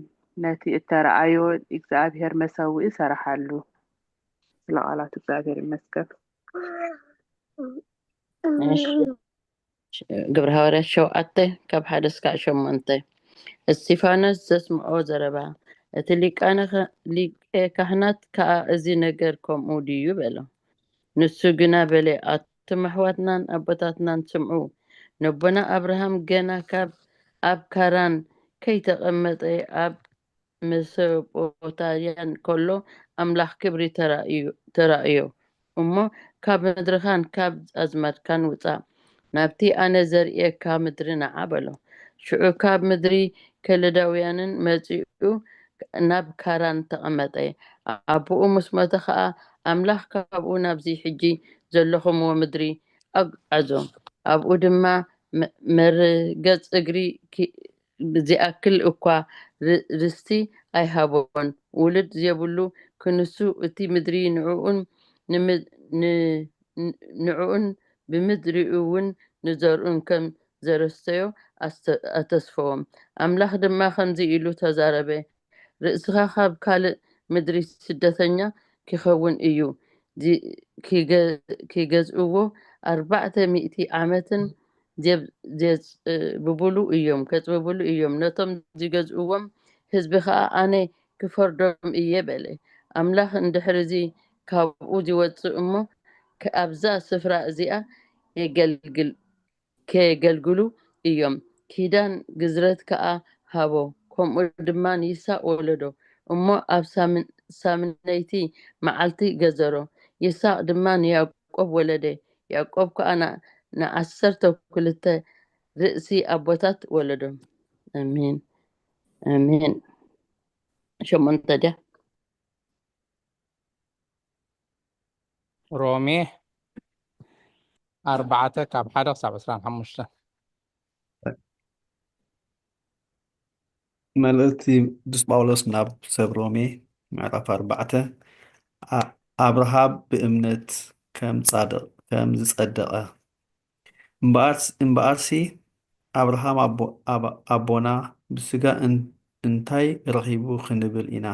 ነቲ እተራእዮ እግዚኣብሔር መሰውኢ ሰረሓሉ። ስለ ቃላት እግዚኣብሔር ይመስገን። እሺ። ግብረ ሃዋርያት ሸውዓተ ካብ ሓደ እስካዕ ሸሞንተ። እስጢፋኖስ ዘስምዖ ዘረባ። እቲ ሊቃነ ካ-፣ ሊቀ ካህናት ከኣ፣ "እዚ ነገር ከምኡ ድዩ?" በሎ። ንሱ ግና በለ፣ "ኣቱም ኣሕዋትናን ኣቦታትናን ስምዑ። ነቦና ኣብርሃም ገና ካብ ኣብ ካራን ከይተቐመጠ ኣብ መሶጶታምያን ከሎ ኣምላኽ ክብሪ ተራእዩ-፣ ተራእዮ። እሞ ካብ ምድርኻን ካብ ኣዝማድካን ውጻእ፣ ናብቲ ኣነ ዘርእየካ ምድሪ ንዓ" በሎ። ሽዑ ካብ ምድሪ ከለዳውያንን መጺኡ ናብ ካራን ተቐመጠ። ኣቦኡ ምስ ሞተ ኸኣ ኣምላኽ ካብኡ ናብዚ ሕጂ ዘለኹምዎ ምድሪ ኣጉዓዞ። ኣብኡ ድማ መ-፣ መርገጽ እግሪ ኪ-፣ ዚኣክል እኳ ር-፣ ርስቲ ኣይሃቦን። ውሉድ የብሉ ክንሱ እቲ ምድሪ ንዕኡን ንም-፣ ን-፣ ን-፣ ንዕኡን ብምድሪኡ እውን ንዘርኡን ከም ዘረስተዮ ኣስተ-፣ ኣተስፈዎም። ኣምላኽ ድማ ከምዚ ኢሉ ተዛረበ፣ "ርእስኻ ካብ ካልእ ምድሪ ስደተኛ ኪኸውን እዩ። ዚ-፣ ኪገ-፣ ኪገዝእዎ ኣርባዕተ ሚእቲ ዓመትን ዜብ-፣ ዜጽብብሉ እዮም፣ ከጽብብሉ እዮም። ነቶም ዚገዝእዎም ህዝቢ ኸኣ ኣነ ክፈርዶም እየ" በለ። ኣምላኽ እንድሕርዚ ካብኡ ዚወጽእ እሞ፣ ከ-፣ ኣብዛ ስፍራ እዚኣ የገልግል፣ ኬገልግሉ እዮም። ኪዳን ግዝረት ከኣ ሃቦ፣ ከምኡ ድማ ንይስሐቅ ወለዶ። እሞ ኣብ ሳምን-፣ ሳምነይቲ መዓልቲ ገዘሮ። ይስሐቅ ድማ ንያዕቆብ ወለደ። ያዕቆብ ከኣ ን-፣ ንዓሰርተ ክልተ ርእሲ ኣቦታት ወለዶ። ኣሜን። ኣሜን። ሸሞንተ ድያ? ሮሜ ኣርባዕተ ካብ ሓደ ክሳብ ዕስራን ሓሙሽተን። መልእኽቲ ቅዱስ ጳውሎስ ናብ ሰብ ሮሜ ምዕራፍ ኣርባዕተ። ኣ-፣ ኣብርሃም ብእምነት ከም ጻድቕ፣ ከም ዝጸደቐ። እምበኣርስ-፣ እምበኣርሲ ኣብርሃም ኣቦ-፣ ኣባ-፣ ኣቦና ብስጋ እን-፣ እንታይ ረኺቡ ክንብል ኢና?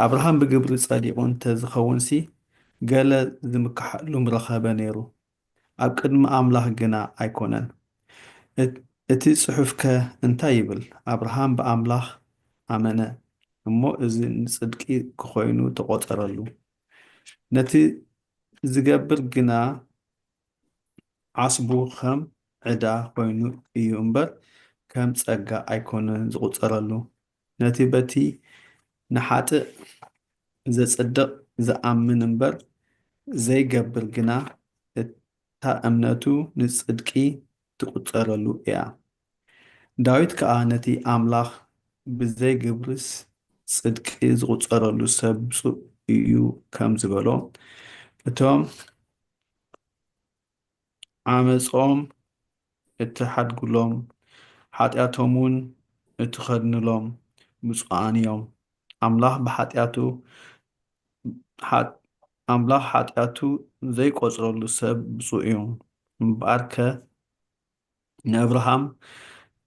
ኣብርሃም ብግብሪ ጸዲቑ እንተ ዝኸውንሲ፣ ገለ ዝምክሓሉ ምረኸበ ነይሩ። ኣብ ቅድሚ ኣምላኽ ግና ኣይኮነን። እት-፣ እቲ ጽሑፍከ እንታይ ይብል? ኣብርሃም ብኣምላኽ ኣመነ፣ እሞ እዚ ንጽድቂ ክኾይኑ ተቖጸረሉ። ነቲ ዝገብር ግና ዓስቡ ኸም ዕዳ ኾይኑ እዩ እምበር፣ ከም ጸጋ ኣይኮነን ዝቑጸረሉ። ነቲ በቲ ንሓጥእ ዘጽድቕ ዝኣምን እምበር ዘይገብር ግና፣ እታ እምነቱ ንጽድቂ ትቑጸረሉ እያ። ዳዊት ከኣ ነቲ ኣምላኽ ብዘይ ግብርስ ጽድቂ ዝቑጸረሉ ሰብ ብጹእ እዩ ከም ዝበሎ፣ እቶም ዓመጾም እትሓድጉሎም፣ ሓጢኣቶም እውን እትኸድንሎም ብፁዓን እዮም። ኣምላኽ ብሓጢኣቱ፣ ሓ-፣ ኣምላኽ ሓጢኣቱ ዘይቆጽረሉ ሰብ ብፁዕ እዩ። እምበኣርከ ንኣብርሃም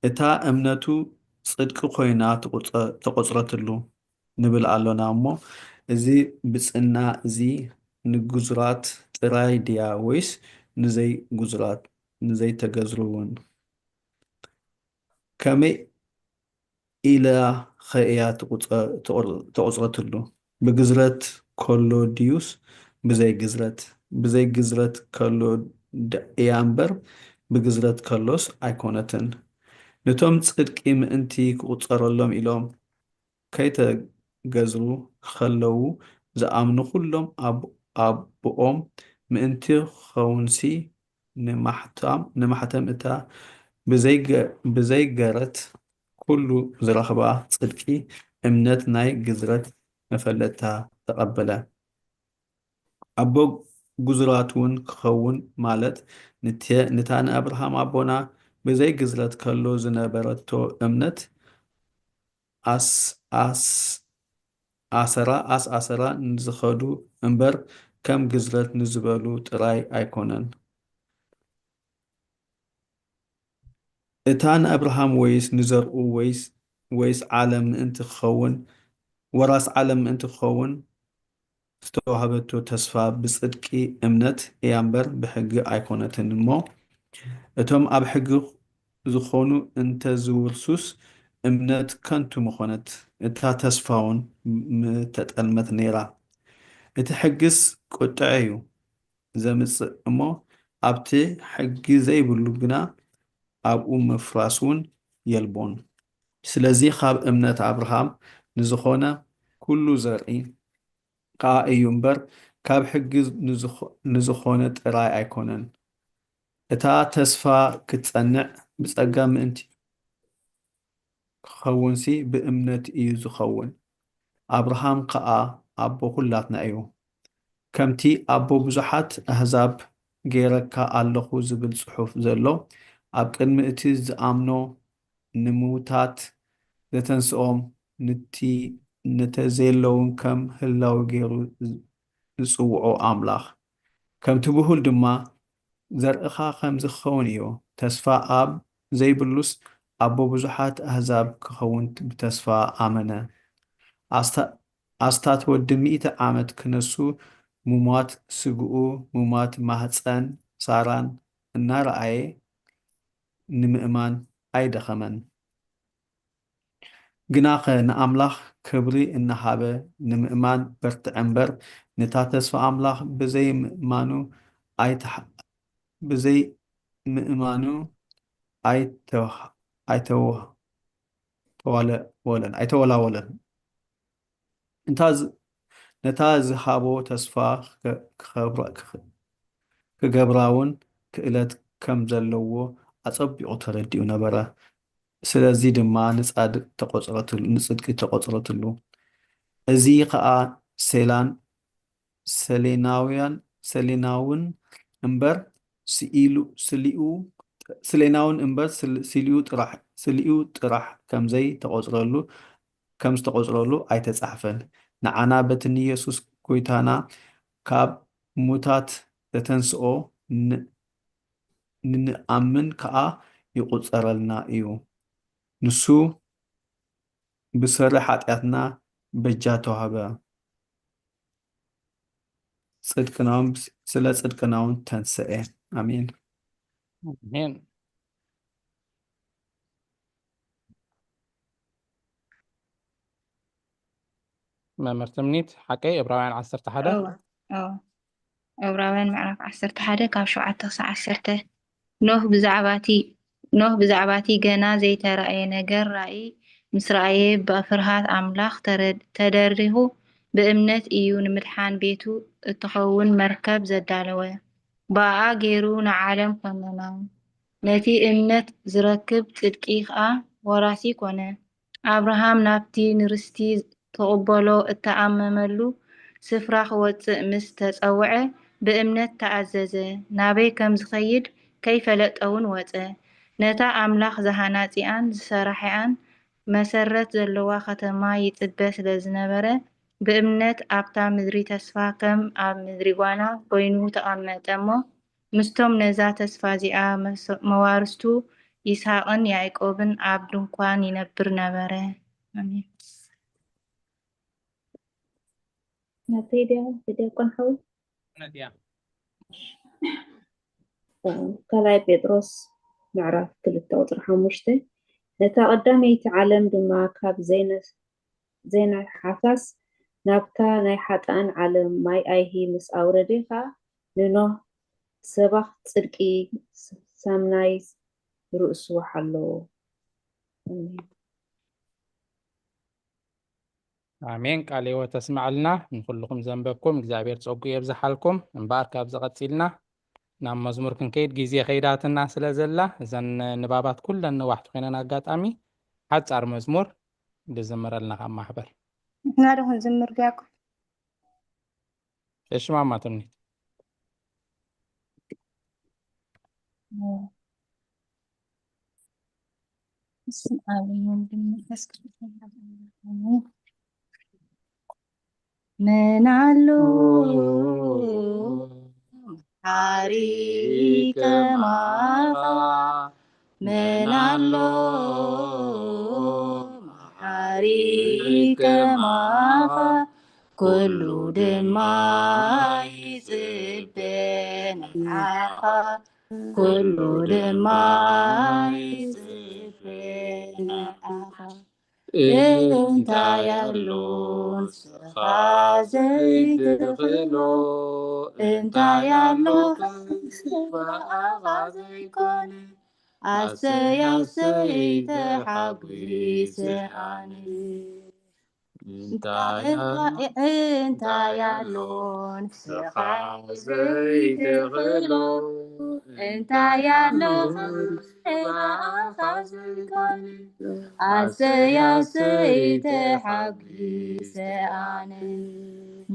እታ እምነቱ ጽድቂ ኮይና ትቑጸ-፣ ተቖጽረትሉ። ንብል ኣሎና እሞ፣ እዚ ብጽና እዚ ንግዙራት ጥራይ ድያ ወይስ ንዘይግዙራት፣ ንዘይተገዝሩ እውን? ከመይ ኢላ ኸ እያ ትቑጸ-፣ ትቑር-፣ ተቖጽረትሉ? ብግዝረት ከሎ ድዩስ ብዘይ ግዝረት? ብዘይ ግዝረት ከሎ ድ-፣ እያ እምበር፣ ብግዝረት ከሎስ ኣይኮነትን። ነቶም ጽድቂ ምእንቲ ክቑጸረሎም ኢሎም ከይተገዝሩ ኸለዉ ዝኣምኑ ኹሎም ኣብ-፣ ኣቦኦም ምእንቲ ኽኸውንሲ ንማሕታም-፣ ንማሕተም እታ ብዘይገ-፣ ብዘይገረት ኩሉ ዝረኽባ ጽድቂ እምነት ናይ ግዝረት መፈለጥታ ተቐበለ። ኣቦ ግዙራት እውን ክኸውን ማለት ንተ- ንታ ንኣብርሃም ኣቦና ብዘይ ግዝረት ከሎ ዝነበረቶ እምነት ኣስ ኣስ ኣሰራ ኣስ ኣሰራ ንዝኸዱ እምበር ከም ግዝረት ንዝበሉ ጥራይ ኣይኮነን። እታ ንኣብርሃም ወይስ ንዘርኡ ወይስ ወይስ ዓለም ምእንቲ ክኸውን ወራስ ዓለም ምእንቲ ክኸውን ዝተዋህበቶ ተስፋ ብጽድቂ እምነት እያ እምበር ብሕጊ ኣይኮነትን እሞ፣ እቶም ኣብ ሕጊ ዝኾኑ እንተ ዝውርሱስ እምነት ከንቱ ምኾነት፣ እታ ተስፋውን ምተጠልመት ነይራ። እቲ ሕግስ ቁጥዐ እዩ ዘምጽእ እሞ፣ ኣብቲ ሕጊ ዘይብሉ ግና ኣብኡ ምፍራስ እውን የልቦን። ስለዚ ካብ እምነት ኣብርሃም ንዝኾነ ኩሉ ዘርኢ ከኣ እዩ እምበር፣ ካብ ሕጊ ንዝኾ- ንዝኾነ ጥራይ ኣይኮነን። እታ ተስፋ ክትጸንዕ ብጸጋ ምእንቲ ክኸውንሲ ብእምነት እዩ ዝኸውን። ኣብርሃም ከኣ ኣቦ ኩላትና እዩ። ከምቲ ኣቦ ብዙሓት ኣህዛብ ገይረካ ኣለኹ ዝብል ጽሑፍ ዘሎ፣ ኣብ ቅድሚ እቲ ዝኣምኖ ንምውታት ዘተንስኦም፣ ንቲ ነተዘየለውን ከም ህላዊ ገይሩ ዝጽውዖ ኣምላኽ፣ ከምቲ ብሁል ድማ ዘርእኻ ከም ዝኸውን እዩ። ተስፋ ኣብ ዘይብሉስ ኣቦ ብዙሓት ኣህዛብ ክኸውን ብተስፋ ኣመነ። ኣስታ- ኣስታት ወዲ ሚእቲ ዓመት ክነሱ፣ ሙማት ስግኡ፣ ሙማት ማህፀን ሳራን እናረኣየ ንምእማን ኣይደኸመን። ግናኸ ንኣምላኽ ክብሪ እናሃበ ንምእማን በርትዐ እምበር፣ ነታ ተስፋ ኣምላኽ ብዘይምእማኑ ኣይተሓ- ብዘይምእማኑ ኣይተ- ኣይተወ- ተዋለ- ወለን- ኣይተወላወለን። እንታ ዝ- ነታ ዝሃቦ ተስፋ ክከ- ክኸብራ- ክኸ- ክገብራውን ክእለት ከም ዘለዎ ኣጸቢቑ ተረዲኡ ነበረ። ስለዚ ድማ ንጻድቅ ተቆጽረትሉ ንጽድቂ ተቆጽረትሉ። እዚ ኸኣ ሴላን ሰሌናውያን ሰሌናውን እምበር ስኢሉ ስሊኡ ስሌናውን እምበር ስል- ስሊኡ ጥራሕ ስሊኡ ጥራሕ ከምዘይ ተቆጽረሉ ከም ዝተቆጽረሉ ኣይተጻሕፈን። ንዓና በቲ ንየሱስ ጎይታና ካብ ሙታት ዘተንስኦ ን- ንንኣምን ከኣ ይቑጸረልና እዩ። ንሱ ብሰሪ ሓጢኣትና በጃ ተዋህበ፣ ጽድቅናውን ስለ ጽድቅናውን ተንሰኤ። ኣሜን። ኣሜን። መምህር ትምኒት ሓቀይ ዕብራውያን ዓሰርተ ሓደ እወ፣ እወ። ዕብራውያን ምዕራፍ ዓሰርተ ሓደ ካብ ሸውዓተ ክሳብ ዓሰርተ። ኖህ ብዛዕባ እቲ ኖህ ብዛዕባ እቲ ገና ዘይተራእየ ነገር ራእይ ምስ ረኣየ ብፍርሃት ኣምላኽ ተረ- ተደሪኹ ብእምነት እዩ ንምድሓን ቤቱ እትኸውን መርከብ ዘዳለወ። ብኣኣ ገይሩ ንዓለም ኮነና። ነቲ እምነት ዝረክብ ጽድቂ ኸኣ ወራሲ ኮነ። ኣብርሃም ናብቲ ንርስቲ ትቕበሎ እተኣመመሉ ስፍራ ክወጽእ ምስ ተጸውዐ ብእምነት ተኣዘዘ። ናበይ ከም ዝኸይድ ከይፈለጠውን ወጸ። ነታ ኣምላኽ ዝሃናጺኣን ዝሰራሒኣን መሰረት ዘለዋ ከተማ ይጽበ ስለ ዝነበረ ብእምነት ኣብታ ምድሪ ተስፋ ከም ኣብ ምድሪ ጓና ኮይኑ ተቐመጠ እሞ ምስቶም ነዛ ተስፋ እዚኣ መስ- መዋርስቱ ይስሃቅን ያዕቆብን ኣብ ድንኳን ይነብር ነበረ። ኣሜን። ናተይ ድያ ዲያቆን ሓው እውነት እያ። ካልኣይ ጴጥሮስ ምዕራፍ ክልተ ቁፅሪ ሓሙሽተ ነታ ቀዳመይቲ ዓለም ድማ ካብ ዘይነ- ዘይነሓፋስ ናብታ ናይ ሓጥኣን ዓለም ማይ ኣይሂ ምስ ኣውረደ ከዓ ንኖህ ሰባኽ ፅድቂ ሳምናይ ርእሱ ሓለዎ። ኣሜን። ኣሜን። ቃለ ህይወት ተስማዕልና። ንኩልኩም ዘንበብኩም እግዚኣብሔር ጸጉ የብዝሓልኩም። እምበኣር ካብዚ ቀጺልና ናብ መዝሙር ክንከይድ ግዜ ከይዳትና ስለ ዘላ እዘን ንባባት ኩለን ነዋሕቲ ኮይነን ኣጋጣሚ ሓጻር መዝሙር ዝዝመረልና ካብ ማሕበር ንሕና ዶ ክንዝምር ዲያቆን? እሺ ማማ ትምኒት። በስመ አብ ወወልድ ወመንፈስ ቅዱስ አሐዱ አምላክ አሜን። ምን አሉ መሓሪ ከማኻ፣ ምን ኣሎ መሓሪ ከማኻ፣ ኩሉ ድማ ይጽበ ንዓኻ፣ ኩሉ ድማ ይጽበ ንዓኻ። እንታይ ኣሎ ንስኻ ዘይትኽእሎ፣ እንታይ ኣሎ ብኣኻ ዘይኮነ፣ ኣሰይ ኣሰይ ተሓጒሰ ኣነ። እንታይ እንታይ ኣሎ ንስኻ ዘይትኽእሎ፣ እንታይ ኣሎ ብኣኻ ዘይኮነ፣ ኣሰይ ኣሰይ ተሓጒሰ ኣነ።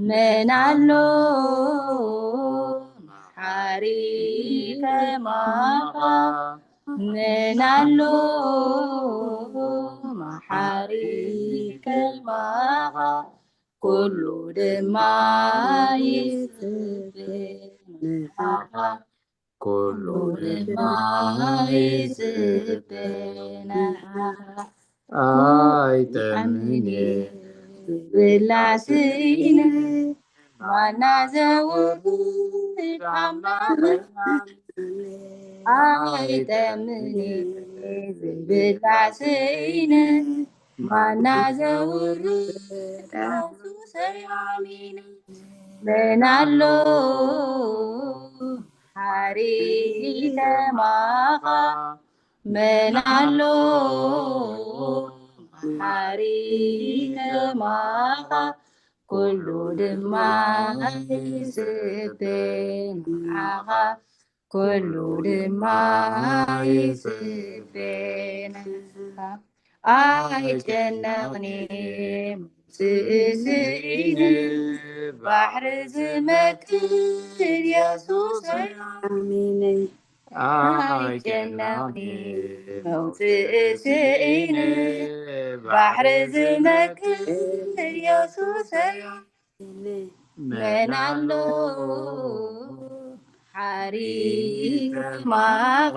መን ኣሎ መሓሪ ከማኻ፣ መን ኣሎ መሓሪ ከማኻ፣ ኩሉ ድማ ይጽበ ንዓኻ፣ ኩሉ ድማ ይጽበ ንዓኻ። ኣይጠምን እየ ዝብላዕ ስኢነ፣ ማና ዘውርድ ኣምላኽ ኣይጠምን እየ ዝብላዕ ስኢነ፣ ማና ዘውርድ የሱሰይ ኣሚነ። መን ኣሎ መሓሪ ከማኻ፣ መን ኣሎ መሓሪ ከማኻ፣ ኩሉ ድማ ይጽበ ንዓኻ፣ ኩሉ ድማ ይጽበ ንዓኻ። ኣይጨነቕን ምውጽእ ስኢነ፣ ባሕሪ ዝመክት የሱሰይ ኣሚነ። ኣይጨነቕን መውጽእ ስኢነ፣ ባሕሪ ዝመክት የሱሰይ ኣሚነ። መን ኣሎ መሓሪ ከማኻ፣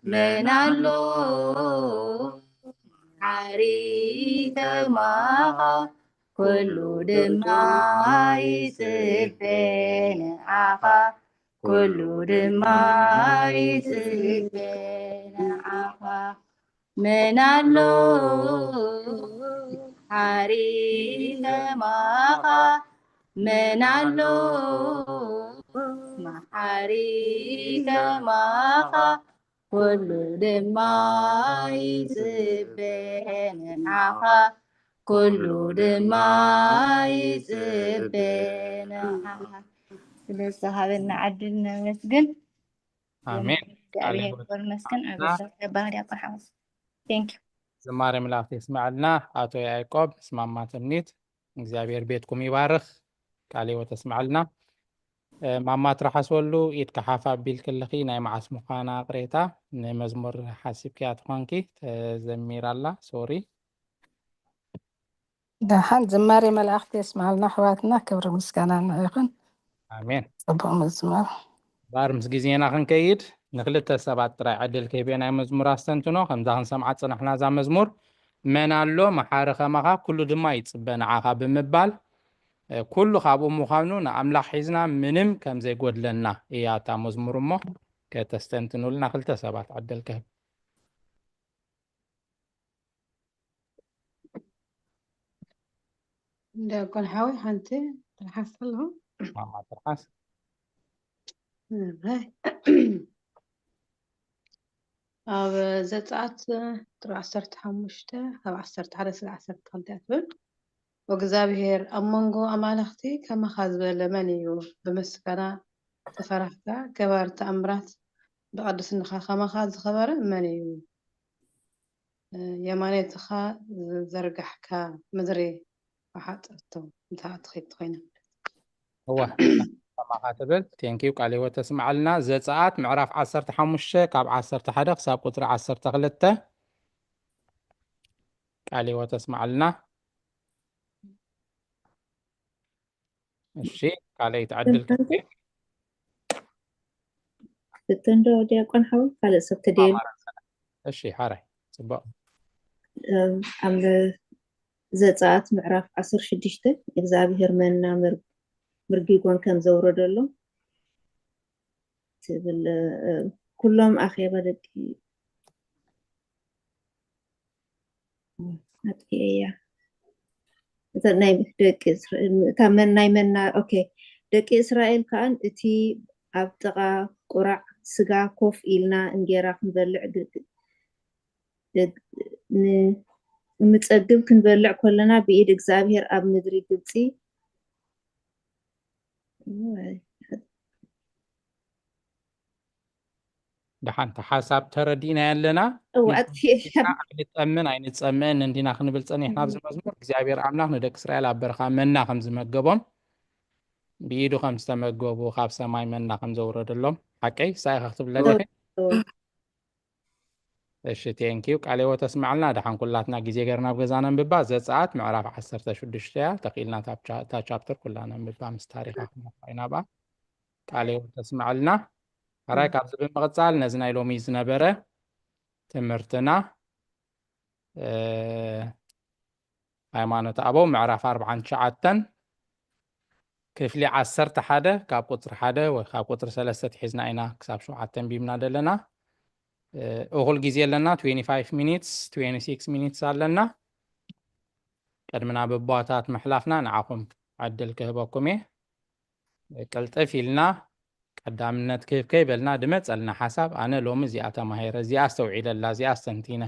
መን ኣሎ መሓሪ ከማኻ፣ ኩሉ ድማ ይጽበ ንዓኻ፣ ኩሉ ድማ ይጽበ ንዓኻ። መን ኣሎ መሓሪ ከማኻ፣ መን ኣሎ መሓሪ ከማኻ፣ ኩሉ ድማ ይጽበ ንዓኻ፣ ኩሉ ድማ ይጽበ ንዓኻ። ስለ ዝተሃበና ዕድል ነመስግን። ኣሜን። ቃለ እግዚኣብሔር ሕይወት ይመስገን። ኣብ ኣሜን። ዘባህር ያቆ ሓወስ። Thank you። ዝማሬ መላእክት የስመዐልና። ኣቶ ያዕቆብ፣ ማማ ትምኒት፣ እግዚኣብሔር ቤትኩም ይባርኽ። ቃለ ሕይወት የስመዐልና። እ፣ ማማ ትርሓስ ወሉ፣ ኢድካ ሓፍ ኣቢልክልኺ፣ ናይ መዓስ ምዃና ቅሬታ፣ ንመዝሙር ሓሲብክያ ትኾንኪ፣ ተዘሚራ ኣላ። ሶሪ። ደሓን ዝማሬ መላእክቲ የስምዓልና ኣሕዋትና፣ ክብሪ ምስጋና ንዑ ይኹን። ኣሜን። ጽቡቕ ምዝማር። ባር ምስ ግዜና ክንከይድ ንክልተ ሰባት ጥራይ ዕድል ክህብ እየ ናይ መዝሙር ኣስተንትኖ። ከምዛ ክንሰምዓ ዝጸናሕና እዛ መዝሙር መን ኣሎ መሓሪ ከማኻ ኩሉ ድማ ይጽበ ንዓኻ ብምባል እ፣ ኩሉ ካብኡ ምዃኑ ንኣምላኽ ሒዝና ምንም ከም ዘይጎድለና እያ እታ መዝሙር እሞ ከተስተንትኑልና ክልተ ሰባት ዕድል ክህብ። ዲያቆን ሓወይ ሓንቲ ትርሓስ ኣለኹ። ማማ ትርሓስ። እህ። ኣብ ዘጸኣት ጥሪ ዓሰርተ ሓሙሽተ ካብ ዓሰርተ ሓደ ስለ ዓሰርተ ክልተ እያ ትብል። ወእግዚኣብሔር ኣብ መንጎ ኣማልኽቲ ከማኻ ዝበለ መን እዩ? ብምስጋና ተፈራህካ ገባር ተኣምራት ብቕድስንኻ ከማኻ ዝኸበረ መን እዩ? የማነትኻ ዝዘርጋሕካ ምድሪ ብሓፀርቶም እንተኣ ትኽእል ኮይና እዋ ከማኻ ትብል። ቴንኪዩ፣ ቃለ ህይወት ተስምዓልና። ዘፀኣት ምዕራፍ ዓሰርተ ሓሙሽተ ካብ ዓሰርተ ሓደ ክሳብ ቁፅሪ ዓሰርተ ክልተ። ቃለ ህይወት ተስምዓልና። እሺ፣ ካልኣይቲ ዕድል። ፍትንዶ ዲያቆን ሓው ካልእ ሰብ ተደልዩ? እሺ፣ ሓራይ ጽቡቅ። ኣብ ዘጸኣት ምዕራፍ ዓሰርተ ሽዱሽተ እግዚኣብሔር መና ምር- ምርጊጎን ከም ዘውረደሎም ትብል። እ፣ ኩሎም ኣኼባ ደቂ ኣጥፊኤያ። እታ ናይ ደቂ እስራኤል፣ እታ መን-፣ ናይ መና፣ ኦኬ። ደቂ እስራኤል ከኣን እቲ ኣብ ጥቓ ቁራዕ ስጋ ኮፍ ኢልና እንጌራ ክንበልዕ ግ-፣ ግ-፣ ን-፣ እንጸግብ ክንበልዕ ከለና ብኢድ እግዚኣብሔር ኣብ ምድሪ ግብጺ ደሓን፣ እቲ ሓሳብ ተረዲእናዮ ኣለና። እወ፣ ኣጥፊኤያ። ኣይንጠምን ኣይንጸምእን እንዲና ክንብል ጸኒሕና ኣብዚ መዝሙር። እግዚኣብሔር ኣምላኽ ንደቂ እስራኤል ኣብ በረኻ መና ከም ዝመገቦም፣ ብኢዱ ከም ዝተመገቡ፣ ካብ ሰማይ መና ከም ዘውረደሎም። ሓቀይ? ንሳ ኢኻ ክትብለኒ ኢኺ? እወ። እሺ፣ ቴንኪዩ። ቃለ ህይወት ተስምዓልና። ደሓን ኩላትና ግዜ ገርና ኣብ ገዛና ንብባ። ዘጸኣት ምዕራፍ ዓሰርተ ሽዱሽተ እያ። ተኽኢልና እታ ቻ-፣ እታ ቻፕተር ኩላና ንብባ፣ ምስ ታሪኻ ክንረኽባ ኢና ብኣ። ቃለ ህይወት ተስምዓልና። ሕራይ፣ እም። ካብዚ ብምቕጻል ነዚ ናይ ሎሚ ዝነበረ ትምህርትና፣ እ፣ ሃይማኖት ኣበው ምዕራፍ ኣርብዓን ትሽዓተን ክፍሊ ዓሰርተ ሓደ ካብ ቁጽሪ ሓደ ወይ ካብ ቁጽሪ ሰለስተ ትሒዝና ኢና ክሳብ ሸውዓተ ኣንቢብና ዘለና። እ፣ እኹል ግዜ ኣለና፣ ትዌንቲ ፋይቭ ሚኒትስ፣ ትዌንቲ ሲክስ ሚኒትስ ኣለና። ቅድሚ ናብ ኣቦታት ምሕላፍና ንዓኹም ዕድል ክህበኩም እየ። ቅልጥፍ ኢልና ቀዳምነት ክህብ ከይበልና ድመጸልና ሓሳብ፣ ኣነ ሎሚ እዚኣ ተማሂረ፣ እዚኣ ኣስተውዒለላ፣ እዚኣ ኣስተንቲነ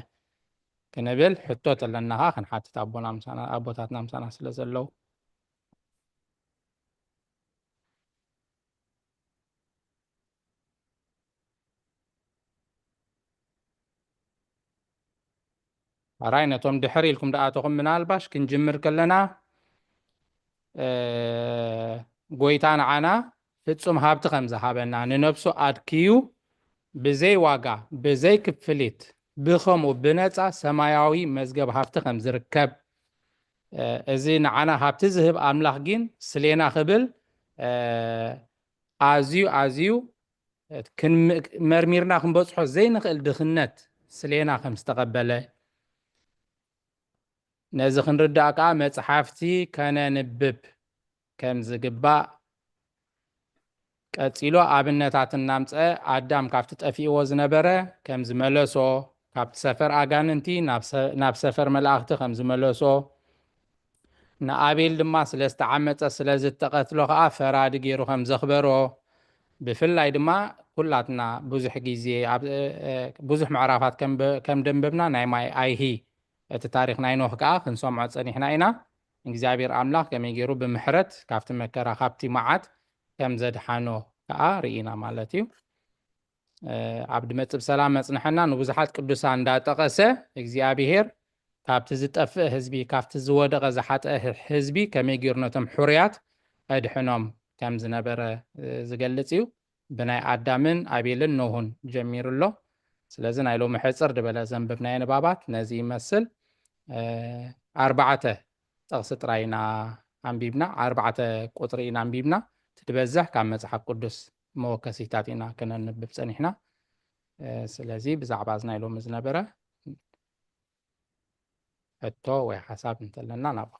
ክንብል ሕቶ ተለና ኸዓ ክንሓትት ኣቦና ምሳና፣ ኣቦታትና ምሳና ስለ ዘለዉ። ኣራይ ነቶም ድሕር ኢልኩም ደኣተኹም ምናልባሽ ክንጅምር ከለና፣ እ፣ ጎይታ ንዓና ፍጹም ሃብቲ ከም ዝሃበና፣ ንነብሱ ኣድክዩ ብዘይ ዋጋ፣ ብዘይ ክፍሊት፣ ብኸምኡ ብነጻ ሰማያዊ መዝገብ ሃብቲ ከም ዝርከብ፣ እ፣ እዚ ንዓና ሃብቲ ዝህብ ኣምላኽ ግን ስሌና ክብል፣ እ፣ ኣዝዩ፣ ኣዝዩ ክንም-፣ መርሚርና ክንበጽሖ ዘይንኽእል ድኽነት ስሌና ከም ዝተቐበለ፣ ነዚ ክንርዳእ ከኣ መጽሓፍቲ ከነንብብ ከም ዝግባእ፣ ቀጺሉ ኣብነታት እናምጸ ኣዳም ካብቲ ጠፊእዎ ዝነበረ ከም ዝመለሶ፣ ካብቲ ሰፈር ኣጋንንቲ ናብ ሰ-፣ ናብ ሰፈር መላእኽቲ ከም ዝመለሶ፣ ንኣቤል ድማ ስለ ዝተዓመጸ ስለ ዝተቐትሎ ከኣ ፈራዲ ገይሩ ከም ዘኽበሮ፣ ብፍላይ ድማ ኩላትና ብዙሕ ግዜ ኣብ፣ እ፣ እ፣ ብዙሕ ምዕራፋት ከም በ-፣ ከም ደንበብና ናይ ማይ ኣይሂ እቲ ታሪኽ ናይ ኖህ ከኣ ክንሰምዖ ጸኒሕና ኢና። እግዚኣብሔር ኣምላኽ ከመይ ገይሩ ብምሕረት ካብቲ መከራ፣ ካብቲ መዓት ከም ዘድሓኖ ከኣ ርኢና ማለት እዩ። እ፣ ኣብ ድመጽእ ብሰላም መጽንሐና፣ ንብዙሓት ቅዱሳን እንዳጠቐሰ እግዚኣብሔር ካብቲ ዝጠፍእ ህዝቢ፣ ካብቲ ዝወደቐ ዝሓጠአ ህ-፣ ህዝቢ ከመይ ገይሩ ነቶም ሕሩያት ኣድሕኖም ከም ዝነበረ፣ እ፣ ዝገልጽ እዩ። ብናይ ኣዳምን ኣቤልን ኖሁን ጀሚሩ ኣሎ። ስለዚ ናይ ሎሚ ሕጽር ዝበለ ዘንበብናዮ ንባባት ነዚ ይመስል። እ፣ ኣርባዕተ ጥቕሲ ጥራይ ኢና ኣንቢብና፣ ኣርባዕተ ቁጽሪ ኢና ኣንቢብና። እቲ ዝበዝሕ ካብ መጽሓፍ ቅዱስ መወከሲታት ኢና ክነንብብ ጸኒሕና። እ፣ ስለዚ ብዛዕባ እዚ ናይ ሎሚ ዝነበረ ሕቶ ወይ ሓሳብ እንተለና ናብኡ።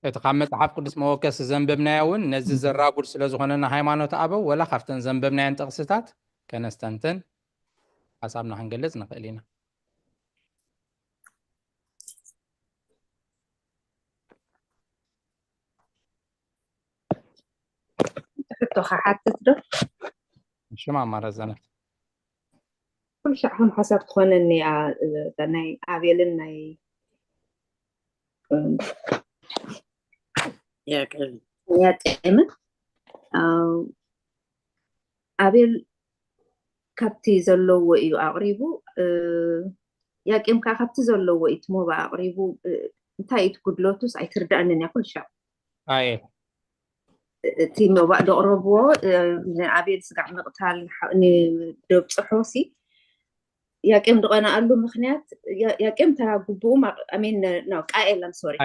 እቲ ካብ መጽሓፍ ቅዱስ መወከሲ ዘንበብናዮ እውን ነዚ ዘራጉድ ስለ ዝኾነ ንሃይማኖት ኣበው፣ ወላ ካብተን ዘንበብናየን ጥቕስታት ከነስተንትን ሓሳብና ክንገልጽ ንኽእል ኢና። ሕቶ ክሓትት ዶ? እሺ፣ ማማ ረዘነት። ኩሉ ሻዕ ከም ሓሳብ ትኾነኒ እያ፣ እዛ ናይ ኣቤልን ናይ ያቄምን ኣቤል ካብቲ ዘለዎ እዩ ኣቕሪቡ። ያቄም ከዓ ካብቲ ዘለዎ እዩ እቲ ሞባ ኣቕሪቡ። እንታይ እዩ እቲ ጉድለቱስ ኣይትርዳእንን እያ ኩሉ ሻዕ። ኣየ እቲ ሞባእ ዘቕረብዎ ንኣቤል ስጋዕ ምቕታል ንደብፅሖ ሲ ያቄም ዝቐነኣሉ ምክንያት ያቄም ተራ ግቡኡ ሚን ቃኤል ኣም ሶሪ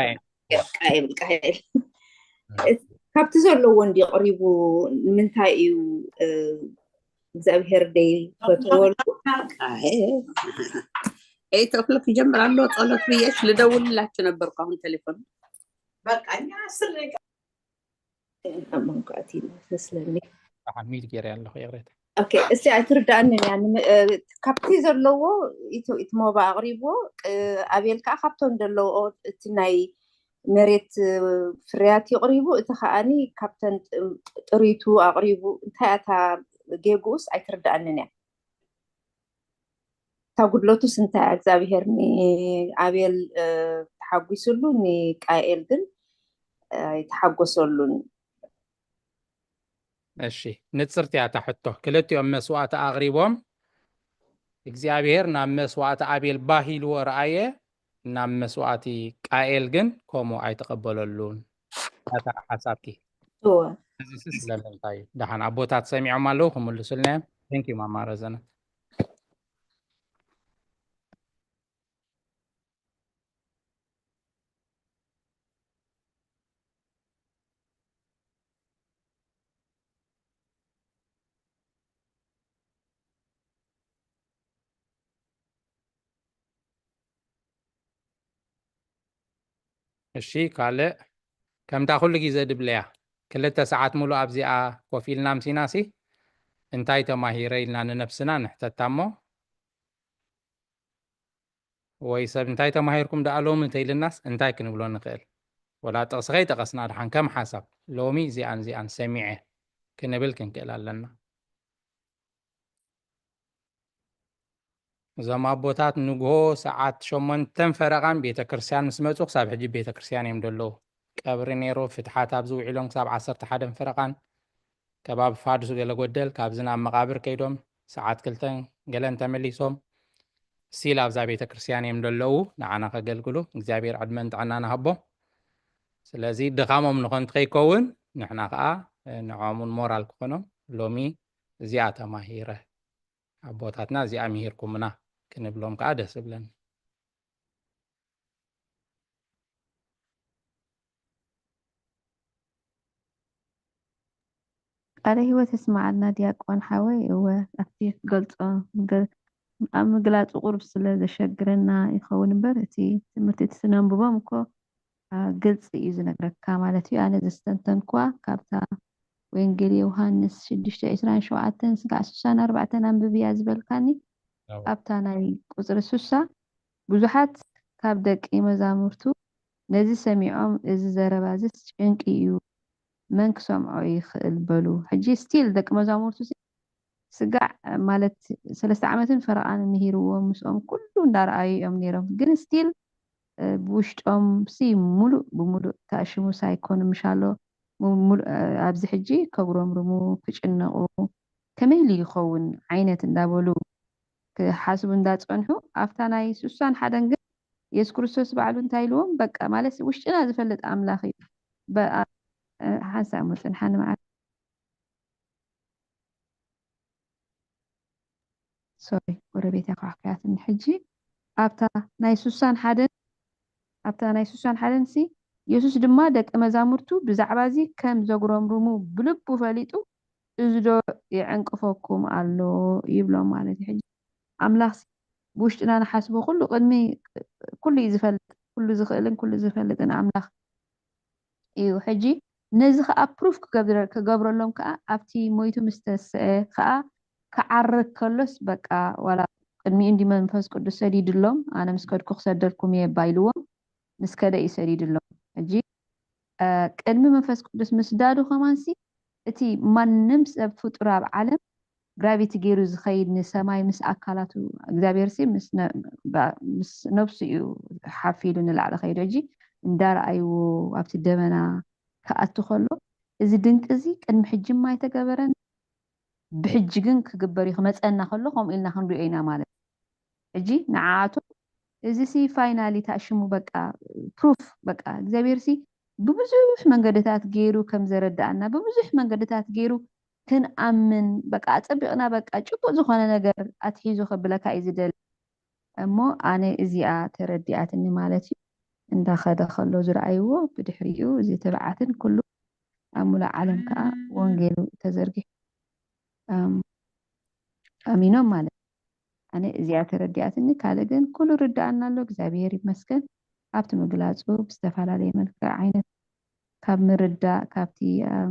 ቃኤል ቃኤል ካብቲ ዘለዎ እንዲ ቀሪቡ ንምንታይ እዩ እግዚኣብሔር ደይ ፈትወሉ ኤይት ኦክሎክ ይጀምር ኣሎ ጸሎት ብዬሽ ልደውልላችሁ ነበርኩ። አሁን ቴሌፎን በቃ እኛ አስር ደቂቃ ኣብ መንጎ ኣትዩ መስለኒ ሚድ ገይረ ኣለኹ ይቕሬታ ኦኬ እስቲ ኣይትርዳእንን እያ ካብቲ ዘለዎ እቲ ሞባ ኣቕሪብዎ ኣቤል ከዓ ካብቶም ዘለዎ እቲ ናይ መሬት ፍርያት ይቕሪቡ እቲ ከዓኒ ካብተን ጥሪቱ ኣቕሪቡ እንታይ ኣታ ጌግኡስ ኣይትርዳእንን እያ እታ ጉድለቱስ እንታይ እግዚኣብሄር ንኣቤል ተሓጒስሉ ንቃኤል ግን ኣይተሓጎሰሉን እሺ ንጽርቲ እያ እታ ሕቶ ክልቲኦም መስዋእቲ ኣቕሪቦም እግዚኣብሄር ናብ መስዋእቲ ኣቤል ባህ ኢልዎ ረኣየ ናብ መስዋእቲ ቃኤል ግን ከምኡ ኣይተቐበለሉን እታ ሓሳብኪ እወ እዚ ሲ ስለምንታይ እዩ ደሓን ኣቦታት ሰሚዖም ኣለዉ ክምልሱልና እዮም thank you ማማ ረዘነት እሺ ካልእ ከምታ ኩሉ ግዜ ድብለያ ክልተ ሰዓት ሙሉእ ኣብዚኣ ኮፍ ኢልና ምሲናሲ እንታይ ተማሂረ ኢልና ንነብስና ንሕተታ እሞ ወይ ሰብ እንታይ ተማሂርኩም ደኣ ሎሚ እንተኢልናስ እንታይ ክንብሎ ንኽእል ወላ ጥቕሲ ከይጠቐስና ድሓን ከም ሓሳብ ሎሚ እዚኣን እዚኣን ሰሚዐ ክንብል ክንክእል ኣለና እዞም ኣቦታት ንግሆ ሰዓት ሸሞንተን ፈረቓን ቤተ ክርስቲያን ምስ መፁ ክሳብ ሕጂ ቤተ ክርስቲያን እዮም ደለዉ ቀብሪ ነይሩ ፍትሓት ኣብዚ ውዒሎም ክሳብ ዓሰርተ ሓደን ፈረቓን ከባቢ ፋዱስ ገለ ጎደል ካብዚ ናብ መቓብር ከይዶም ሰዓት ክልተን ገለን ተመሊሶም ሲል ኣብዛ ቤተ ክርስቲያን እዮም ደለዉ ንዓና ከገልግሉ እግዚኣብሔር ዕድመን ጥዕና ንሃቦም ስለዚ ድኻሞም ንኸንት ከይከውን ንሕና ከዓ ንዕኦምን ሞራል ክኾኖም ሎሚ እዚኣ ተማሂረ ኣቦታትና እዚኣ ምሂርኩምና ክንብሎም ከዓ ደስ ይብለኒ ቃለ ህይወት የስምዓልና ዲያቆን ሓወይ እወ ኣብቲ ክትገልጾ ኣብ ምግላጹ ቁሩብ ስለ ዘሸግረና ይኸውን እምበር እቲ ትምህርቲ እቲ ስነንብቦም እኮ ግልፂ እዩ ዝነግረካ ማለት እዩ ኣነ ዘስተንተንኳ ካብታ ወንጌል ዮሃንስ ሽዱሽተ ዕስራን ሸውዓተን ስጋዕ ስሳን ኣርባዕተን ኣንብብያ ዝበልካኒ ኣብታ ናይ ቁፅሪ ስሳ ብዙሓት ካብ ደቂ መዛሙርቱ ነዚ ሰሚዖም እዚ ዘረባ እዚስ ጭንቂ እዩ መን ክሰምዖ ይኽእል በሉ ሕጂ ስቲል ደቂ መዛሙርቱ ስጋዕ ማለት ሰለስተ ዓመትን ፈረቓን ምሂርዎም ምስኦም ኩሉ እንዳረኣዩ እዮም ነይሮም ግን ስቲል ብውሽጦም ሲ ሙሉእ ብሙሉእ ተኣሽሙ ሳይኮኑ ምሻሎ ኣብዚ ሕጂ ከጉረምርሙ ክጭነቑ ከመይ ኢሉ ይኸውን ዓይነት እንዳበሉ ክሓስቡ እንዳፀንሑ ኣብታ ናይ ስሳን ሓደን ግን የሱስ ክርስቶስ ባዕሉ እንታይ ኢልዎም በቃ ማለት ውሽጥና ዝፈልጥ ኣምላኽ እዩ ሓንሳእ እሞ ፅንሓኒ መዓት ሶሪ ጎረቤት ኣኳሕኩያትኒ ሕጂ ኣብታ ናይ ሱሳን ሓደን ኣብታ ናይ ሱሳን ሓደን ሲ የሱስ ድማ ደቂ መዛሙርቱ ብዛዕባ እዚ ከም ዘጉረምርሙ ብልቡ ፈሊጡ እዚ ዶ የዕንቅፈኩም ኣሎ ይብሎም ማለት እዩ ሕጂ ኣምላኽ ብውሽጥና ንሓስቦ ኩሉ ቅድሚ ኩሉ እዩ ዝፈልጥ ኩሉ ዝኽእልን ኩሉ ዝፈልጥን ኣምላኽ እዩ ሕጂ ነዚ ከዓ ፕሩፍ ክገብረሎም ከዓ ኣብቲ ሞይቱ ምስ ተስአ ከዓ ክዓርግ ከሎስ በቃ ዋላ ቅድሚኡ እንዲ መንፈስ ቅዱስ ሰዲድሎም ኣነ ምስ ከድኩ ክሰደልኩም እየ ባይልዎም ምስ ከደ እዩ ሰዲድሎም ሕጂ ቅድሚ መንፈስ ቅዱስ ምስዳዱ ከማንሲ እቲ ማንም ሰብ ፍጡር ኣብ ዓለም ግራቪቲ ገይሩ ዝኸይድ ንሰማይ ምስ ኣካላቱ እግዚኣብሔር ሲ ምስ ነብሱ እዩ ሓፊሉ ንላዕሊ ከይዱ ሕጂ እንዳረኣይዎ ኣብቲ ደመና ክኣቱ ከሎ፣ እዚ ድንቂ እዚ ቅድሚ ሕጂ እማ ኣይተገበረን፣ ብሕጂ ግን ክግበር እዩ፣ ክመፀና ከሎ ከምኡ ኢልና ክንሪኦ ኢና ማለት እዩ። ሕጂ ንዓኣቶም እዚ ሲ ፋይናሊ ታሽሙ በቃ ፕሩፍ በቃ እግዚኣብሔር ሲ ብብዙሕ መንገድታት ገይሩ ከም ዘረዳኣና ብብዙሕ መንገድታት ገይሩ ክንኣምን በቃ ኣጸቢቕና በቃ ጭቡጥ ዝኾነ ነገር ኣትሒዙ ከብለካ እዩ ዝደሊ። እሞ ኣነ እዚኣ ተረዲኣትኒ ማለት እዩ። እንዳኸደ ከሎ ዝረኣይዎ ብድሕሪኡ እዚ ተባዓትን ኩሉ ኣብ ሙሉእ ዓለም ከዓ ወንጌሉ ተዘርጊሑ ኣም- ኣሚኖም ማለት እዩ። ኣነ እዚኣ ተረዲኣትኒ ካልእ ግን ኩሉ ርዳኣና ኣሎ እግዚኣብሔር ይመስገን። ኣብቲ ምግላፁ ብዝተፈላለየ መልክዕ ዓይነት ካብ ምርዳእ ካብቲ ኣም፣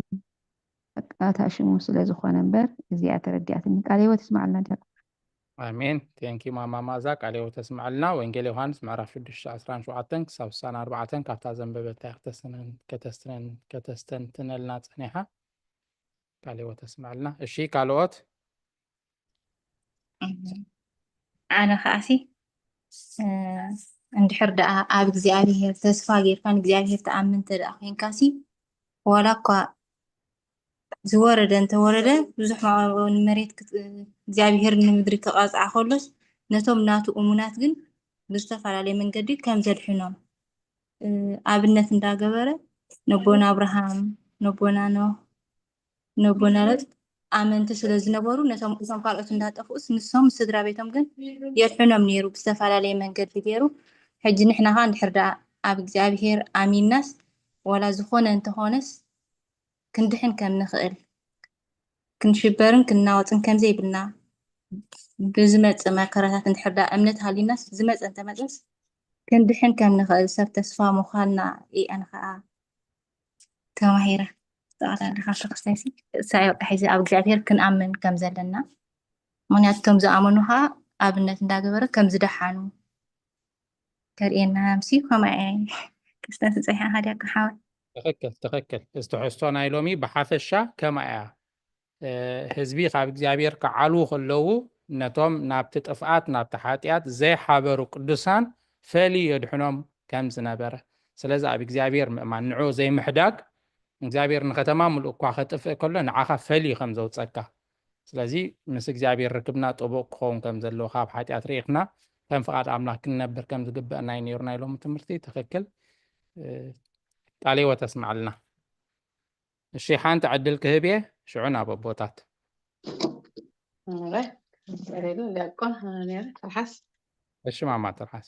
በቃ ታሽሙ ስለ ዝኾነ እምበር እዚኣ ተረዲኣትኒ። ቃለ ህይወት ይስማዓልና ዲያቆን። ኣሜን። ቴንኪ ማማ ማዛ ቃለ ህይወት ተስምዓልና። ወንጌል ዮሃንስ ምዕራፍ ሽዱሽተ ዕስራን ሸውዓተን ክሳብ ስሳን ኣርባዕተን ካብታ ዘንበበታ ከተስተንትነልና ጸኒሓ። ቃለ ህይወት ተስምዓልና። እሺ ካልኦት ኣነ ከዓሲ እንድሕር ደኣ ኣብ እግዚኣብሄር ተስፋ ጌርካ ንእግዚኣብሄር ተኣምን እንተ ደኣ ኮንካሲ ዋላ እኳ ዝወረደ እንተወረደ ብዙሕ ንመሬት እግዚኣብሄር ንምድሪ ክቐፅዓ ከሎስ ነቶም ናቱ እሙናት ግን ብዝተፈላለየ መንገዲ ከም ዘድሕኖም ኣብነት እንዳገበረ ነቦና ኣብርሃም ነቦና ኖህ ነቦና ሎጥ ኣመንቲ ስለ ዝነበሩ ነቶም እቶም ካልኦት እንዳጠፍኡስ ንሶም ስድራ ቤቶም ግን የድሕኖም ነይሩ ብዝተፈላለየ መንገዲ ገይሩ። ሕጂ ንሕና ኸዓ እንድሕር ደኣ ኣብ እግዚኣብሄር ኣሚንናስ ዋላ ዝኾነ እንተኾነስ ክንድሕን ከም ንኽእል ክንሽበርን ክንናወፅን ከም ዘይብልና ብዝመፅእ መከራታት እንድሕር ደኣ እምነት ሃልዩናስ ዝመፀ እንተመፀስ ክንድሕን ከም ንኽእል ሰብ ተስፋ ምዃንና እየ ኣነ ኸዓ ተማሂረ። ጠቕላላ ካብ ክርስቶስ ርእሳይ ወጣ ሒዘ ኣብ እግዚኣብሔር ክንኣምን ከም ዘለና ምክንያቱ እቶም ዝኣመኑ ከዓ ኣብነት እንዳገበረ ከም ዝደሓኑ ከርእየና ምሲ ከምኣ እየ ክርስቶስ ዝፀይሓ ሃዲያ ክሓወት ትኽክል ትኽክል። እዚ ትሕዝቶ ናይ ሎሚ ብሓፈሻ ከማ እያ። ህዝቢ ካብ እግዚኣብሔር ክዓልዉ ከለዉ ነቶም ናብቲ ጥፍኣት ናብቲ ሓጢኣት ዘይሓበሩ ቅዱሳን ፈልዩ የድሕኖም ከም ዝነበረ። ስለዚ ኣብ እግዚኣብሔር ምእማን ንዑ ዘይምሕዳግ እግዚኣብሔር ንከተማ ምሉእ እኳ ከጥፍእ ከሎ ንዓኻ ፈልዩ ከም ዘውፀካ። ስለዚ ምስ እግዚኣብሔር ርክብና ጥቡቕ ክኸውን ከም ዘለዎ ካብ ሓጢኣት ርኢኽና ከም ፍቓድ ኣምላኽ ክንነብር ከም ዝግበአና እዩ ነይሩ ናይ ሎሚ ትምህርቲ። ትኽክል። ቃለ ህይወት ኣስምዓልና። እሺ ሓንቲ ዕድል ክህብ እየ ሽዑ ናብ ኣቦታት። ዲያቆን ሃናንያ ትርሓስ። እሺ ማማ ትርሓስ።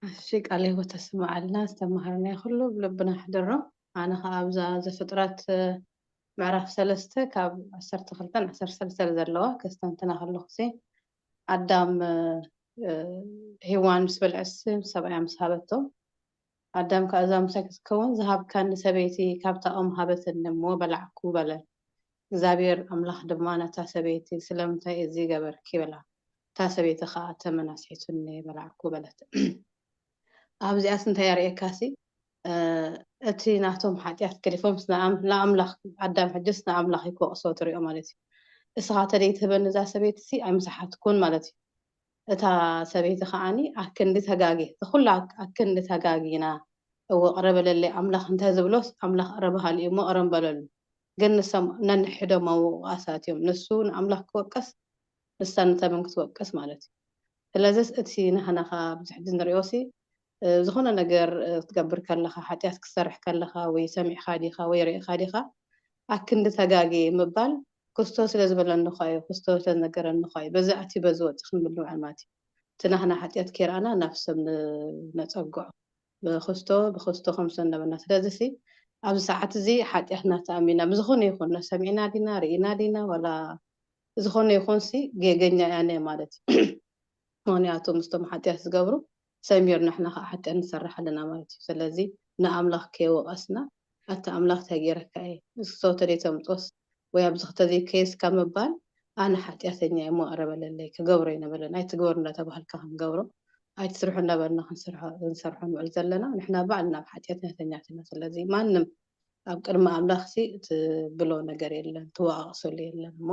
እሺ ቃለ ህይወት ተስምዓልና ዝተማሃርናዮ ኩሉ ብልብና ኣሕድሮ። ኣነ ከዓ ኣብዛ ዘፍጥረት ምዕራፍ ሰለስተ ካብ ዓሰርተ ክልተን ዓሰርተ ሰለስተን ዘለዋ ከስተንትና ከለኹ ሲ ኣዳም ሄዋን ምስ በልዐስ ሰብኣያ ምስ ሃበቶ ኣዳም ከኣ እዛ ምሳይ ክትከውን ዝሃብካኒ ሰበይቲ ካብታ ኦም ሃበትኒ እሞ በላዕኩ በለ። እግዚኣብሔር ኣምላኽ ድማ ነታ ሰበይቲ ስለምንታይ እዚ ገበርኪ በላ። እታ ሰበይቲ ከኣ ተመን ኣስሒቱኒ በላዕኩ በለት። ኣብዚኣስ እንታይ የርእየካሲ እቲ ናቶም ሓጢኣት ገዲፎምስ ንኣምላኽ ኣዳም ሕጅስ ንኣምላኽ እዩ ክወቕሶ ትሪኦ ማለት እዩ። እስኻ ተደይትህበኒ እዛ ሰበይትሲ ኣይምሰሓትኩን ማለት እዩ። እታ ሰበይቲ ከዓኒ ኣክንዲ ተጋጊ፣ እቲ ኩሉ ኣክ- ኣክንዲ ተጋጊና፣ እወ ቅረ በለለይ ኣምላኽ እንተ ዝብሎስ ኣምላኽ ቅረ በሃሊ እዩ እሞ ቅረ በለሉ። ግን ንሶም ነንሕዶም ኣወቃሳት እዮም። ንሱ ንኣምላኽ ክወቅስ ንሳ ንተመን ክትወቅስ ማለት እዩ። ስለዚስ እቲ ናህና ከኣ ኣብዚ ሕጂ ንሪኦ ሲ ዝኾነ ነገር ክትገብር ከለኻ ሓጢኣት ክትሰርሕ ከለኻ ወይ ሰሚዕኻ ዲኻ ወይ ርኢኻ ዲኻ ኣክንዲ ተጋጌ ምባል ክስቶ ስለ ዝበለኒ እኳ እዩ ክስቶ ስለ ዝነገረኒ እኳ እዩ በዚ ኣትዩ በዚ ወፂእ ክንብል ንውዕል ማለት እዩ እቲ ናህና ሓጢኣት ከይረኣና ናብ ሰብ ነፀግዖ ብክስቶ ብክስቶ ከም ዝሰነበና ስለዚ ሲ ኣብዚ ሰዓት እዚ ሓጢኣትና ተኣሚና ብዝኾነ ይኹን ሰሚዕና ዲና ርኢና ዲና ዋላ ዝኾነ ይኹን ሲ ጌገኛ እያ ማለት እዩ ምኽንያቱ ምስቶም ሓጢኣት ዝገብሩ ሰሚርና ንሕና ከዓ ሓጢኣት ንሰርሕ ኣለና ማለት እዩ ስለዚ ንኣምላኽ ከይወቀስና ኣታ ኣምላኽ እንታይ ገይረካ እየ ንስክሰው ተደይተምጦስ ወይ ኣብዚ ክተዘይከየስ ካብ ምባል ኣነ ሓጢኣተኛ እየ እሞ ቅረ በለለይ ክገብሮ ኣይነበለን ኣይትግበሩ እንዳተባሃልካ ክንገብሮ ኣይትስርሑ እንዳበልና ክንሰርሖ ንውዕል ዘለና ንሕና ባዕልና ኣብ ሓጢኣት ናተኛት ኢና ስለዚ ማንም ኣብ ቅድሚ ኣምላኽሲ ትብሎ ነገር የለን ትወቃቅሰሉ የለን እሞ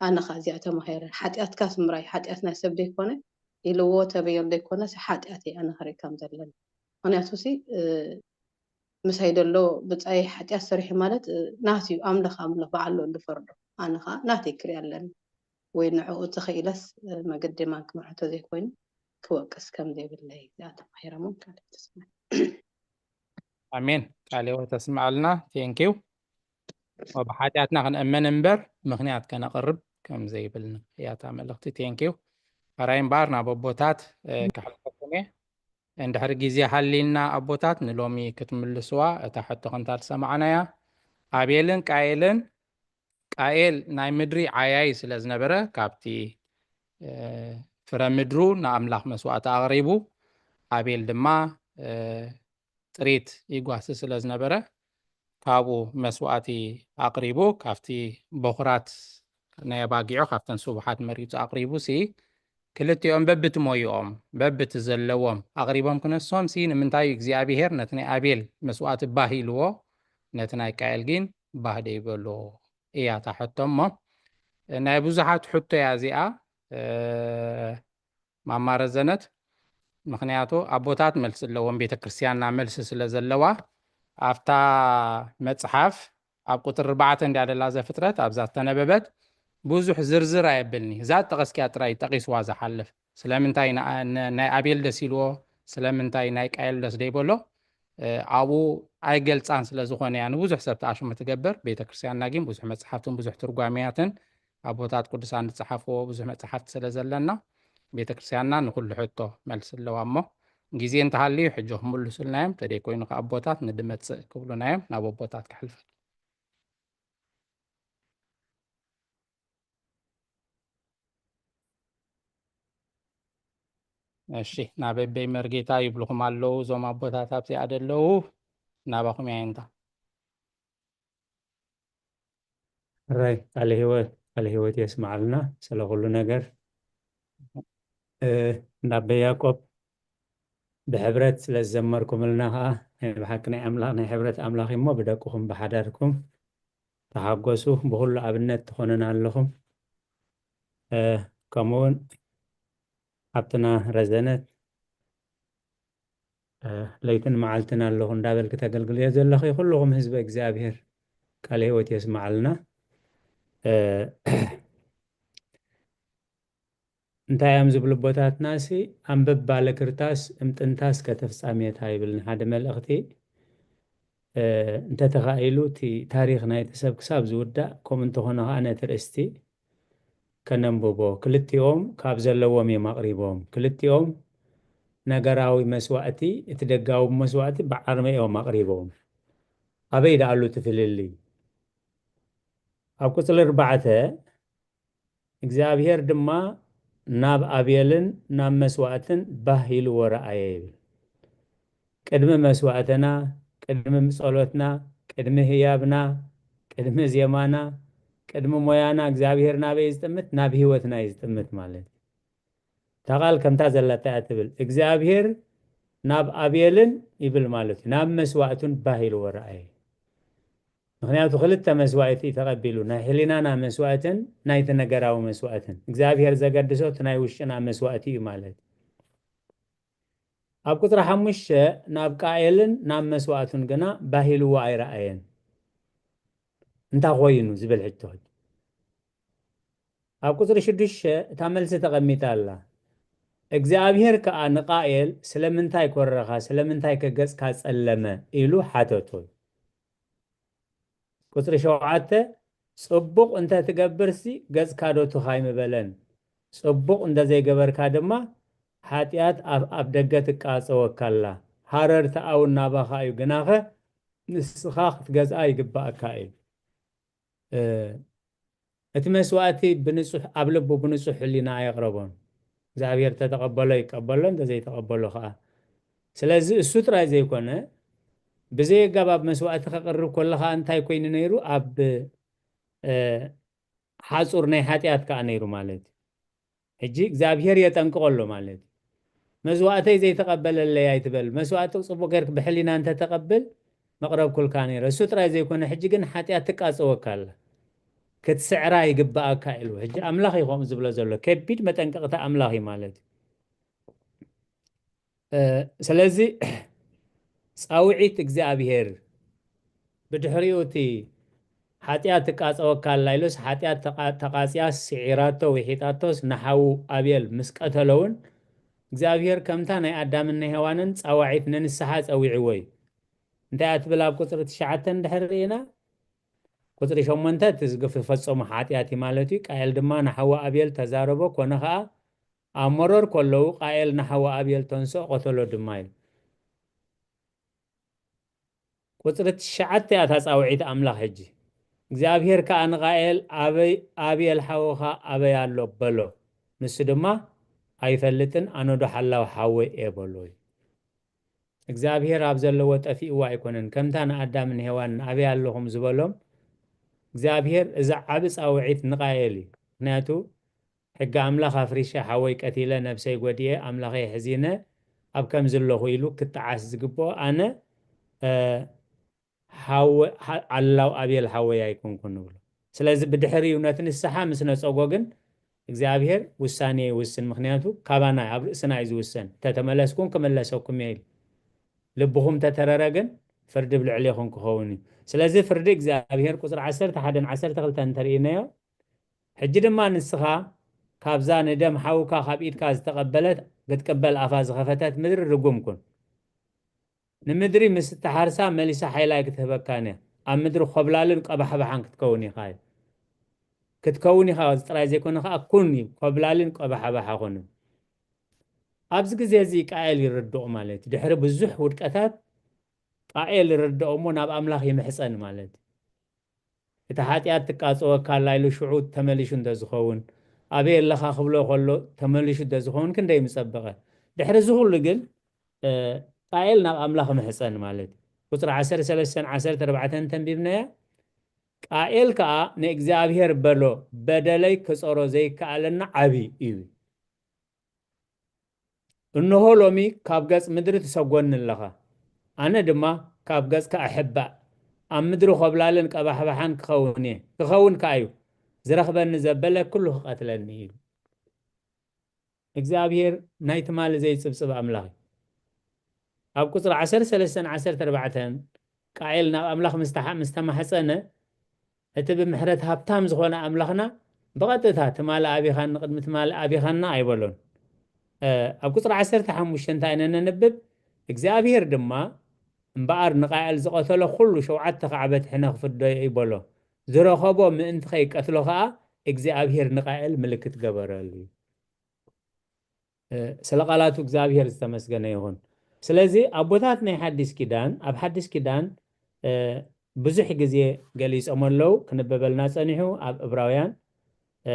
ኣነ ከዓ እዚኣ ተማሂረ ሓጢኣትካስ ምራይ ሓጢኣት ናይ ሰብ ዘይኮነ ኢልዎ ተበየር ዘይኮነስ ሓጢኣት እየ ኣነ ክርኢ ከም ዘለኒ ምክንያቱ ሲ ምሳይ ደሎ ብጻይ ሓጢኣት ሰሪሑ ማለት ናትዩ ኣምለኽ ኣምለኽ በዓሎ ዝፈርዶ ኣነ ከዓ ናተይ ክርኢ ኣለኒ ወይ ንዕኡ ተኸኢለስ መገዲ ማን ክምርሕቶ ዘይኮይኑ ክወቅስ ከም ዘይብለይ እዚኣ ተማሂረሞም ካልእ ተስማዕ ኣሜን። ቃለ ሕይወት ተስምዓልና። ቴንኪው። ብሓጢኣትና ክንእመን እምበር ምክንያት ከነቕርብ ከም ዘይብልና እያ እታ መልእኽቲ። ቴንኪው። ሕራይ እምበኣር ናብ ኣቦታት ክሕልፈኩም እየ። እንድሕሪ ግዜ ሃሊና ኣቦታት ንሎሚ ክትምልስዋ እታ ሕቶ ከምታ ዝሰማዕናያ ኣቤልን ቃኤልን ቃኤል ናይ ምድሪ ዓያይ ስለ ዝነበረ ካብቲ ፍረ ምድሩ ንኣምላኽ መስዋእቲ ኣቕሪቡ ኣቤል ድማ ጥሪት ይጓሲ ስለ ዝነበረ ካብኡ መስዋእቲ ኣቕሪቡ ካብቲ በኹራት ናይ ኣባጊዑ ካብተን ስቡሓት መሪፁ ኣቕሪቡ ሲ ክልቲኦም በብቲ ሞይኦም በብቲ ዘለዎም ኣቕሪቦም ክነሶም ሲ ንምንታይ እግዚኣብሄር ነቲ ናይ ኣቤል መስዋእቲ ባህ ኢልዎ ነቲ ናይ ቃኤል ግን ባህ ደይበሎ እያ እታ ሕቶ እሞ ናይ ብዙሓት ሕቶ እያ እዚኣ ማማ ረዘነት ምክንያቱ ኣቦታት መልሲ ኣለዎም ቤተክርስትያንና መልሲ ስለ ዘለዋ ኣብታ መፅሓፍ ኣብ ቁጥር ኣርባዕተ እንዲያ ደላ ዘፍጥረት ኣብዛ ዝተነበበት ብዙሕ ዝርዝር ኣየብልኒ እዛ ጠቐስኪያ ጥራይ ጠቂስዋ ዝሓልፍ ስለምንታይ ናይ ኣቤል ደስ ኢልዎ ስለምንታይ ናይ ቃየል ደስ ደይበሎ ኣብኡ ኣይገልፃን ስለ ዝኾነ እያ ንብዙሕ ሰብ ተኣሽሙ ትገብር ቤተክርስትያንና ግን ብዙሕ መፅሓፍትን ብዙሕ ትርጓሜያትን ኣቦታት ቅዱሳን ዝፀሓፍዎ ብዙሕ መፅሓፍቲ ስለ ዘለና ቤተክርስትያንና ንኩሉ ሕቶ መልሲ ኣለዋ እሞ ግዜ እንተሃልዩ ሕጂ ክምልሱልና እዮም ተደይ ኮይኑ ከ ኣቦታት ንድመፅእ ክብሉና እዮም ናብ ኣቦታት ክሕልፈል እሺ ናበበይ መርጌታ ይብልኹም ኣለዉ እዞም ኣቦታት ኣብዚኣ ደለዉ ናባኹም እያ እንታ ራይ ቃለ ህይወት ቃለ ህይወት የስማዓልና ስለ ኩሉ ነገር እንዳበ ያቆብ ብሕብረት ስለ ዝዘመርኩምልና ከዓ ናይ ብሓቂ ናይ ኣምላኽ ናይ ሕብረት ኣምላኽ እሞ ብደቅኹም ብሓዳርኩም ተሓጎሱ ብኩሉ ኣብነት ትኾኑና ኣለኹም ከምኡውን ሓብትና ረዘነት ለይትን መዓልትን ኣለኹ እንዳበልክ ተገልግልዮ ዘለኺ ኩልኹም ህዝበ እግዚኣብሄር ቃለ ህይወት የስማዓልና እንታይ እዮም ዝብሉ ኣቦታትና ሲ ኣንብብ ባለ ክርታስ እምጥንታስ ከተፍጻሜታ ይብል ሓደ መልእኽቲ እንተተኻኢሉ እቲ ታሪኽ ናይቲ ሰብ ክሳብ ዝውዳእ ከምኡ እንተኾነ ከዓ ነቲ ርእስቲ ከነንብቦ ክልቲኦም ካብ ዘለዎም እዮም ኣቕሪቦም ክልቲኦም ነገራዊ መስዋእቲ እቲ ደጋዊ መስዋእቲ ብዓርመ እዮም ኣቕሪቦም ኣበይ ደኣሉ እቲ ፍልልይ ኣብ ቁፅሊ ኣርባዕተ እግዚኣብሄር ድማ ናብ ኣቤልን ናብ መስዋእትን ባህ ኢልዎ ረኣየ ይብል። ቅድሚ መስዋእትና፣ ቅድሚ ጸሎትና፣ ቅድሚ ህያብና፣ ቅድሚ ዜማና፣ ቅድሚ ሞያና እግዚኣብሄር ናበይ እዩ ዝጥምት? ናብ ህይወትና እዩ ዝጥምት ማለት እዩ። እታ ቃል ከምታ ዘላታ እያ ትብል፣ እግዚኣብሄር ናብ ኣቤልን ይብል ማለት እዩ፣ ናብ መስዋእቱን ባህ ኢልዎ ረኣየ። ምኽንያቱ ክልተ መስዋእቲ እዩ ተቐቢሉ፣ ናይ ሕሊናና መስዋእትን ናይቲ ነገራዊ መስዋእትን። እግዚኣብሔር ዘገድሶ እቲ ናይ ውሽጥና መስዋእቲ እዩ ማለት እዩ። ኣብ ቁፅሪ ሓሙሽተ ናብ ቃኤልን ናብ መስዋእቱን ግና ባሂልዎ ኣይረኣየን። እንታይ ኮይኑ ዝብል ሕቶ ሕጂ ኣብ ቁፅሪ ሽዱሽተ እታ መልሲ ተቐሚጣ ኣላ። እግዚኣብሔር ከዓ ንቃኤል ስለምንታይ ኮረኻ፣ ስለምንታይ ከ ገፅካ ፀለመ ኢሉ ሓተቶ። ቁፅሪ ሸውዓተ ፅቡቕ እንተ ትገብርሲ ገፅካ ዶ ትኻይ ምበለን፣ ፅቡቕ እንተ ዘይገበርካ ድማ ሓጢኣት ኣብ ኣፍ ደገ ትቃፀወካ ኣላ፣ ሃረር ተኣውን ናባኻ እዩ፣ ግናኸ ንስኻ ክትገዝኣ ይግባኣካ እዩ። እቲ መስዋእቲ ብንፁሕ ኣብ ልቡ ብንፁሕ ሕሊና ኣየቕረቦን። እግዚኣብሔር ተተቐበሎ ይቀበሎ እንተዘይተቐበሎ ከዓ ስለዚ እሱ ጥራይ ዘይኮነ ብዘይ ኣጋባብ መስዋእቲ ከቕርብ ከሎ ከዓ እንታይ ኮይኑ ነይሩ ኣብ ሓፁር ናይ ሓጢኣት ከዓ ነይሩ ማለት እዩ ሕጂ እግዚኣብሔር የጠንቅቆ ኣሎ ማለት እዩ መስዋእተይ ዘይተቐበለለይ ኣይትበል መስዋእቲ ፅቡቅ ገይርክ ብሕሊና እንተተቐብል መቕረብኩልካ ነይረ እሱ ጥራይ ዘይኮነ ሕጂ ግን ሓጢኣት ትቃፀወካ ኣላ ክትስዕራ ይግባኣካ ኢሉ ሕጂ ኣምላኽ እዩ ከምኡ ዝብሎ ዘሎ ከቢድ መጠንቀቕታ ኣምላኽ እዩ ማለት እዩ ስለዚ ጻውዒት እግዚኣብሔር ብድሕሪኡ እቲ ሓጢኣት ትቃጸወካ ኣላ ኢሉስ፣ ሓጢኣት ተቓ-፣ ተቓጽያ ስዒራቶ፣ ውሒጣቶስ፣ ንሓዉ ኣቤል ምስ ቀተሎ እውን እግዚኣብሔር ከምታ ናይ ኣዳምን ናይ ሄዋንን ጻዋዒት ንንስሓ ጸዊዕዎ እዩ። እንታይ እያ ትብል ኣብ ቁጽሪ ትሽዓተ እንድሕር ርኢና? ቁጽሪ ሸሞንተ እቲ ዝፈጸሞ ሓጢኣት እዩ ማለት እዩ። ቃኤል ድማ ንሓዉ ኣቤል ተዛረቦ፣ ኮነ ኸኣ ኣብ መሮር ከለዉ ቃኤል ንሓዉ ኣቤል ተንስኦ፣ ቀተሎ ድማ እዩ። ቁጽሪ ትሽዓተ እያ እታ ጻውዒት ኣምላኽ። ሕጂ እግዚኣብሔር ከኣ ንቃኤል፣ "ኣበይ፣ ኣቤል ሓውኻ ኣበይ ኣሎ?" በሎ። ንሱ ድማ፣ "ኣይፈልጥን፣ ኣነ ዶ ሓላው ሓወይ እየ?" በሎ እዩ። እግዚኣብሔር ኣብ ዘለዎ ጠፊእዎ ኣይኮነን። ከምታ ንኣዳምን ሄዋንን "ኣበይ ኣለኹም?" ዝበሎም፣ እግዚኣብሔር እዚ ዓቢ ጻውዒት ንቃኤል እዩ። ምኽንያቱ፣ "ሕጊ ኣምላኽ ኣፍሪሸ፣ ሓወይ ቀቲለ፣ ነብሰይ ጎዲኤ፣ ኣምላኸይ ኣሕዚነ፣ ኣብ ከምዚ ኣለኹ" ኢሉ ክጠዓስ ዝግብኦ፣ ኣነ፣ እ፣ ሓወ-፣ ሓ-፣ ዓላው ኣቤል ሓወይ ኣይኮንኩን ንብሎ። ስለዚ ብድሕሪኡ ነቲ ንስሓ ምስ ነጸጎ ግን እግዚኣብሔር ውሳኔ ይውስን። ምኽንያቱ ካባና ኣብ ርእስና እዩ ዝውሰን። "ተተመለስኩም ክምለሰኩም እየ" ኢሉ። "ልብኹም ተተረረ ግን ፍርዲ ኣብ ልዕሌኹም ክኸውን እዩ።" ስለዚ ፍርዲ እግዚኣብሔር ቁጽሪ ዓሰርተ ሓደን ዓሰርተ ክልተን እንተርኢናዮ፣ "ሕጂ ድማ ንስኻ ካብዛ ንደም ሓውካ ካብ ኢድካ ዝተቐበለት ክትቅበል ኣፋ ዝኸፈተት ምድሪ ርጉም ኩን። ንምድሪ ምስ እትሓርሳ መሊሳ ሓይላ ኣይክትህበካን እያ። ኣብ ምድሪ ኾብላልን ቆባሕባሓን ክትከውን ኢኻ እዩ። ክትከውን ኢኻ ጥራይ ዘይኮነ ከኣ ኩን እዩ፣ ኾብላልን ቆባሕባሓ ኩን እዩ።" ኣብዚ ግዜ እዚ ቃኤል ይርድኦ ማለት እዩ። ድሕሪ ብዙሕ ውድቀታት ቃኤል ይርድኦ እሞ ናብ ኣምላኽ ይምሕጸን ማለት እዩ። እቲ ሓጢኣት ትቃጸወካ ኣላ ኢሉ ሽዑ ተመሊሹ እንተዝኸውን፣ "ኣበይ ኣለኻ?" ክብሎ ከሎ ተመሊሹ እንተዝኸውን ክንደይ ምጸበቐ። ድሕሪ እዚ ኩሉ ግን፣ እ፣ ቃኤል ናብ ኣምላኽ ምሕጸን ማለት እዩ። ቁጽሪ ዓሰርተ ሰለስተን ዓሰርተ ኣርባዕተን ተንቢብናያ። ቃኤል ከኣ ንእግዚኣብሔር በሎ፣ "በደለይ ክጸሮ ዘይከኣለና ዓቢ እዩ። እንሆ ሎሚ ካብ ገጽ ምድሪ ትሰጎኒ ኣለኻ፣ ኣነ ድማ ካብ ገጽካ እሕባእ፣ ኣብ ምድሪ ኾብላልን ቀባሕባሓን ክኸውን እየ፣ ክኸውን ከኣ እዩ፣ ዝረኽበኒ ዘበለ ኩሉ ክቐትለኒ" እዩ። እግዚኣብሔር ናይ ትማሊ ዘይጽብጽብ ኣምላኽ እዩ። ኣብ ቁጽሪ ዓሰርተ ሰለስተን ዓሰርተ ኣርባዕተን ቃኤል ናብ ኣምላኽ ምስ ተሓ-፣ ምስ ተማሕጸነ፣ እቲ ብምሕረት ሃብታም ዝኾነ ኣምላኽና ብቐጥታ "ትማሊ ኣቢኻኒ፣ ቅድሚ ትማሊ ኣቢኻና" ኣይበሎን። እ፣ ኣብ ቁጽሪ ዓሰርተ ሓሙሽተ እንታይ ኢና ነንብብ? "እግዚኣብሔር ድማ እምበኣር ንቃኤል ዝቐተሎ ኩሉ ሸውዓተ ካዕበት ሕነ ክፍደዮ እዩ" በሎ። ዝረኸቦ ምእንቲ ከይቀትሎ ከኣ እግዚኣብሔር ንቃኤል ምልክት ገበረሉ። እ፣ ስለ ቃላቱ እግዚኣብሔር ዝተመስገነ ይኹን። ስለዚ ኣቦታት ናይ ሓዲስ ኪዳን፣ ኣብ ሓዲስ ኪዳን፣ እ፣ ብዙሕ ግዜ ገሊጾም ኣለዉ፣ ክንበበልና ጸኒሑ ኣብ ዕብራውያን፣ እ፣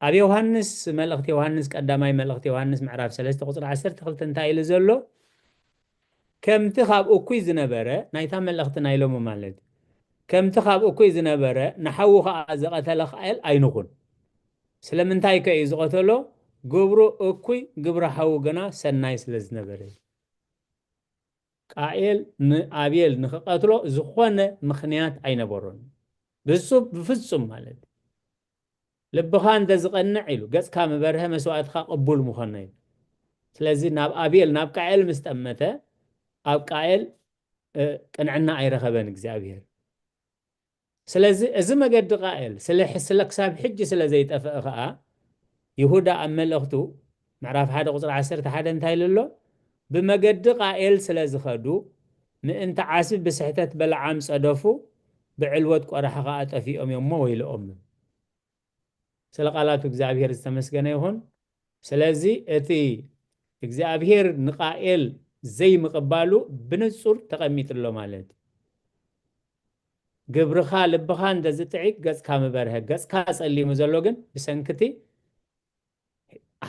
ኣብ ዮሃንስ፣ መልእኽቲ ዮሃንስ፣ ቀዳማይ መልእኽቲ ዮሃንስ ምዕራፍ ሰለስተ ቁጽሪ ዓሰርተ ክልተ እንታይ ኢሉ ዘሎ? "ከምቲ ካብ እኩይ ዝነበረ"፣ ናይታ መልእኽቲ ናይ ሎሚ ማለት እዩ፣ "ከምቲ ካብ እኩይ ዝነበረ ንሓዉ ኸኣ ዝቐተለ ቃኤል ኣይንኹን።" ስለምንታይ ከ እዩ ዝቐተሎ? ግብሩ እኩይ፣ ግብሪ ሓዉ ግና ሰናይ ስለ ዝነበረ እዩ። ቃኤል ንኣቤል ንኽቐትሎ ዝኾነ ምኽንያት ኣይነበሮን። ብሱ-፣ ብፍጹም ማለት እዩ። "ልብኻ እንተ ዝቐንዕ" ኢሉ፣ "ገጽካ ምበርሀ መስዋእትኻ ቅቡል ምኾነ" ኢሉ። ስለዚ ናብ ኣቤል፣ ናብ ቃኤል ምስ ጠመተ፣ ኣብ ቃኤል፣ እ፣ ቅንዕና ኣይረኸበን እግዚኣብሔር። ስለዚ እዚ መገዲ ቃኤል ስለ፣ ስለ ክሳብ ሕጂ ስለ ዘይጠፍአ ኸኣ፣ ይሁዳ ኣብ መልእኽቱ ምዕራፍ ሓደ ቁጽሪ ዓሰርተ ሓደ እንታይ ኢሉ ኣሎ? "ብመገዲ ቃኤል ስለ ዝኸዱ፣ ምእንቲ ዓስቢ ብስሕተት በለዓም ጸደፉ፣ ብዕልወት ቆራሒ ኸኣ ጠፊኦም እዮም እሞ ወይልኦም" እዩ። ስለ ቃላቱ እግዚኣብሔር ዝተመስገነ ይኹን። ስለዚ እቲ እግዚኣብሔር ንቃኤል ዘይምቕባሉ ብንጹር ተቐሚጡ ኣሎ ማለት እዩ። "ግብርኻ፣ ልብኻ እንተ ዝጥዒቅ ገጽካ ምበርሀ"፣ ገጽካ ጸሊሙ ዘሎ ግን ብሰንክቲ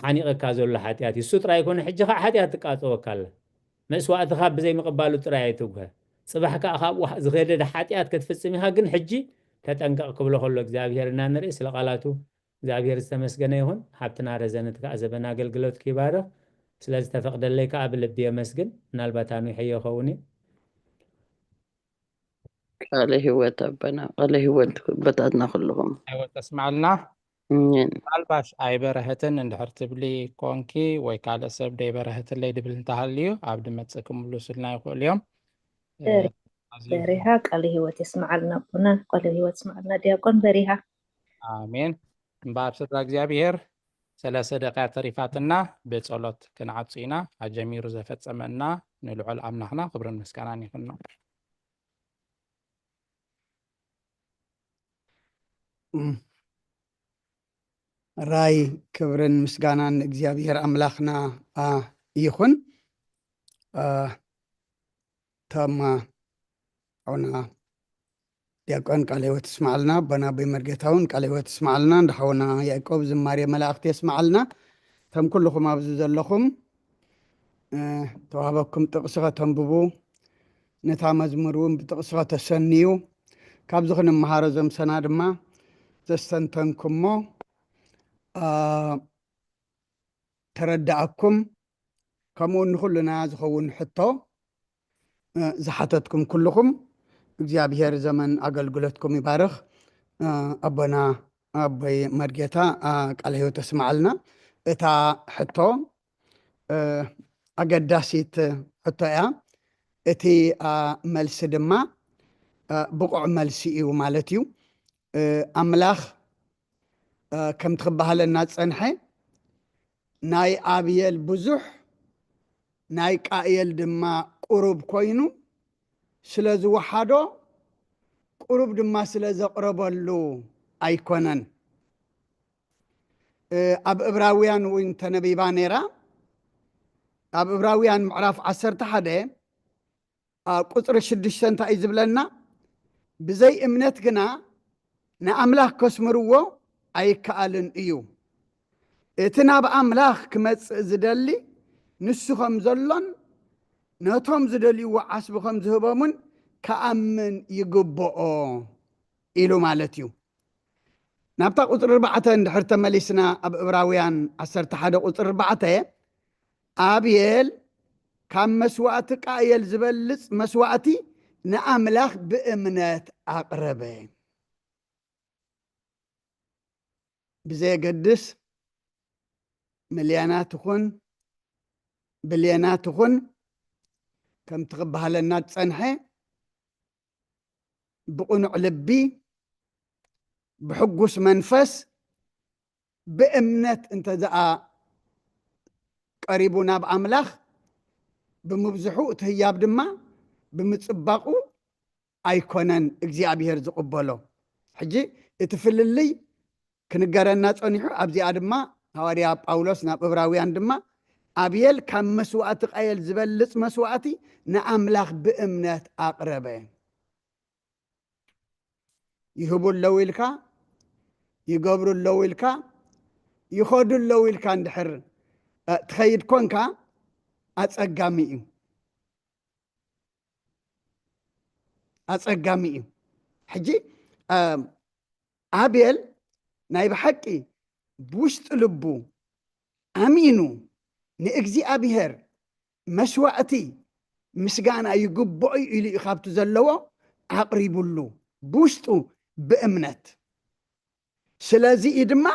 ሓኒቐካ ዘሎ ሓጢኣት እዩ። እሱ ጥራይ ኣይኮነ፣ ሕጂ ኸዓ ሓጢኣት ትቃጸወካ ኣላ። መስዋእትኻ ብዘይምቕባሉ ጥራይ ኣይትጉሀ። ጽባሕ ከኣ ካብኡ ዝገደደ ሓጢኣት ክትፍጽም ኢኻ፣ ግን ሕጂ ተጠንቀቕ ክብሎ ከሎ እግዚኣብሔር ኢና ንርኢ። ስለ ቃላቱ እግዚኣብሔር ዝተመስገነ ይኹን። ሓብትና ረዘነት ከኣ ዘበን ኣገልግሎትኪ ይባርኽ። ስለ ዝተፈቕደለይ ከኣ ብልቢ የመስግን። ምናልባት ኣንዊሐዮ ይኸውን እዩ። ቃለ ህይወት ኣቦና፣ ቃለ ህይወት ኣቦታትና ኩልኹም። ህይወት ተስማዕልና። ኣሜን። ምናልባሽ ኣይበረሀትን እንድሕር ትብሊ ኮንኪ ወይ ካልእ ሰብ ደይበረሀትለይ ድብል እንተሃልዩ ኣብ ድመጽእ ክምሉስልና ይኽእሉ እዮም። በሪሃ፣ ቃለ ህይወት የስምዓልና ኣቦና፣ ቃለ ህይወት የስምዓልና ዲያቆን በሪሃ። ኣሜን። እምበኣር ስድራ እግዚኣብሔር፣ ሰለስተ ደቂቃ ተሪፋትና ብጸሎት ክንዓጹ ኢና። ኣጀሚሩ ዘፈጸመና ንልዑል ኣምላኽና ክብርን ምስጋናን ይኹኖ። ራይ ክብርን ምስጋናን ንእግዚኣብሔር ኣምላኽና ይኹን። ተማ ዑና ዲያቆን ቃለ ህይወት ይስማዓልና፣ ኣቦና ኣቦይ መርጌታ እውን ቃለ ህይወት ይስማዓልና፣ እንዳ ሓውና ያዕቆብ ዝማሬ መላእኽቲ የስማዓልና። ከም ኩልኹም ኣብዚ ዘለኹም ተዋህበኩም ጥቕሲ ከተንብቡ፣ ነታ መዝሙር እውን ብጥቕሲ ከተሰንዩ፣ ካብዚ ክንመሃሮ ዘምሰና ድማ ዘስተንተንኩሞ ተረዳኣኩም። ከምኡ ንኹልና ዝኸውን ሕቶ ዝሓተትኩም ኩልኹም እግዚኣብሔር ዘመን ኣገልግሎትኩም ይባርኽ። ኣቦና ኣቦይ መርጌታ ቃለ ህይወት ተስማዓልና። እታ ሕቶ ኣገዳሲት ሕቶ እያ። እቲ መልሲ ድማ ብቑዕ መልሲ እዩ ማለት እዩ። ኣምላኽ ከምቲ ክበሃለና ዝጸንሐ ናይ ኣብየል ብዙሕ ናይ ቃየል ድማ ቁሩብ ኮይኑ ስለ ዝወሓዶ ቁሩብ ድማ ስለ ዘቕረበሉ ኣይኮነን። ኣብ እብራውያን እውን ተነቢባ ነይራ። ኣብ እብራውያን ምዕራፍ ዓሰርተ ሓደ ቁፅሪ ሽዱሽተ እንታይ እዩ ዝብለና? ብዘይ እምነት ግና ንኣምላኽ ከስምርዎ ኣይከኣልን እዩ። እቲ ናብ ኣምላኽ ክመጽእ ዝደሊ ንሱ ከም ዘሎን ነቶም ዝደልይዎ ዓስቢ ከም ዝህቦምን ክኣምን ይግብኦ ኢሉ ማለት እዩ። ናብታ ቁፅሪ ኣርባዕተ እንድሕር ተመሊስና ኣብ እብራውያን ዓሰርተ ሓደ ቁፅሪ ኣርባዕተ ኣብየል ካብ መስዋእቲ ቃየል ዝበልፅ መስዋእቲ ንኣምላኽ ብእምነት ኣቕረበ። ብዘየገድስ ሚልዮናት ይኹን ብልዮናት ይኹን ከምቲ ክበሃለና ዝፀንሐ ብቕኑዕ ልቢ ብሕጉስ መንፈስ ብእምነት እንተዘኣ ቀሪቡ ናብ ኣምላኽ ብምብዝሑ እቲ ህያብ ድማ ብምፅባቑ ኣይኮነን እግዚኣብሔር ዝቕበሎ። ሕጂ እቲ ፍልልይ ክንገረና ጸኒሑ ኣብዚኣ ድማ ሃዋርያ ጳውሎስ ናብ እብራውያን ድማ ኣብየል ካብ መስዋእቲ ቃየል ዝበልጽ መስዋእቲ ንኣምላኽ ብእምነት ኣቕረበ። ይህቡ ኣለዉ ኢልካ ይገብሩ ኣለዉ ኢልካ ይኸዱ ኣለዉ ኢልካ እንድሕር ትኸይድ ኮንካ ኣጸጋሚ እዩ። ኣጸጋሚ እዩ። ሕጂ ኣቤል ናይ ብሓቂ ብውሽጢ ልቡ ኣሚኑ ንእግዚኣብሔር መስዋእቲ ምስጋና ይግብኦ እዩ ኢሉ እዩ ካብቲ ዘለዎ ኣቕሪቡሉ ብውሽጡ ብእምነት። ስለዚ እዩ ድማ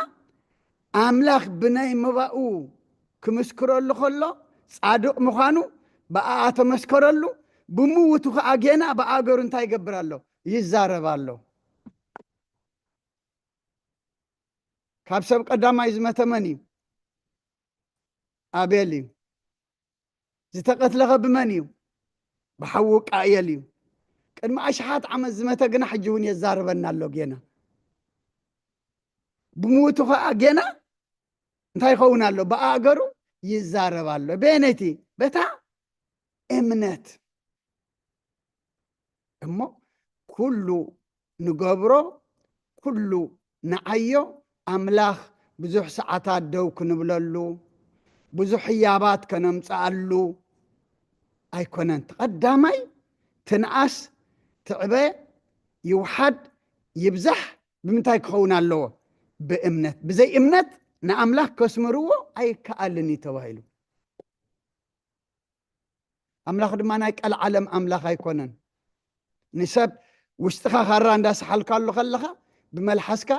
ኣምላኽ ብናይ መባኡ ክምስክረሉ ከሎ ጻድቕ ምዃኑ ብኣኣ ተመስከረሉ። ብምውቱ ኸዓ ጌና ብኣገሩ እንታይ ይገብር ኣሎ? ይዛረብ ኣሎ። ካብ ሰብ ቀዳማይ ዝመተ መን እዩ? ኣቤል እዩ። ዝተቐትለኸ ብመን እዩ? ብሓዉ ቃየል እዩ። ቅድሚ ኣሽሓት ዓመት ዝመተ ግና ሕጂ እውን የዛርበና ኣሎ ጌና። ብምውቱ ኸዓ ጌና እንታይ ይኸውን ኣሎ? ብኣእገሩ ይዛረብ ኣሎ። በየነይቲ? በታ እምነት። እሞ ኩሉ ንገብሮ ኩሉ ንዓዮ ኣምላኽ ብዙሕ ሰዓታት ደው ክንብለሉ ብዙሕ ህያባት ከነምፅኣሉ ኣይኮነን። ቀዳማይ ትንኣስ ትዕበ ይውሓድ ይብዛሕ ብምንታይ ክኸውን ኣለዎ? ብእምነት። ብዘይ እምነት ንኣምላኽ ከስምርዎ ኣይከኣልን እዩ ተባሂሉ። ኣምላኽ ድማ ናይ ቀልዓለም ኣምላኽ ኣይኮነን። ንሰብ ውሽጥኻ ካራ እንዳሰሓልካሉ ከለኻ ብመልሓስካ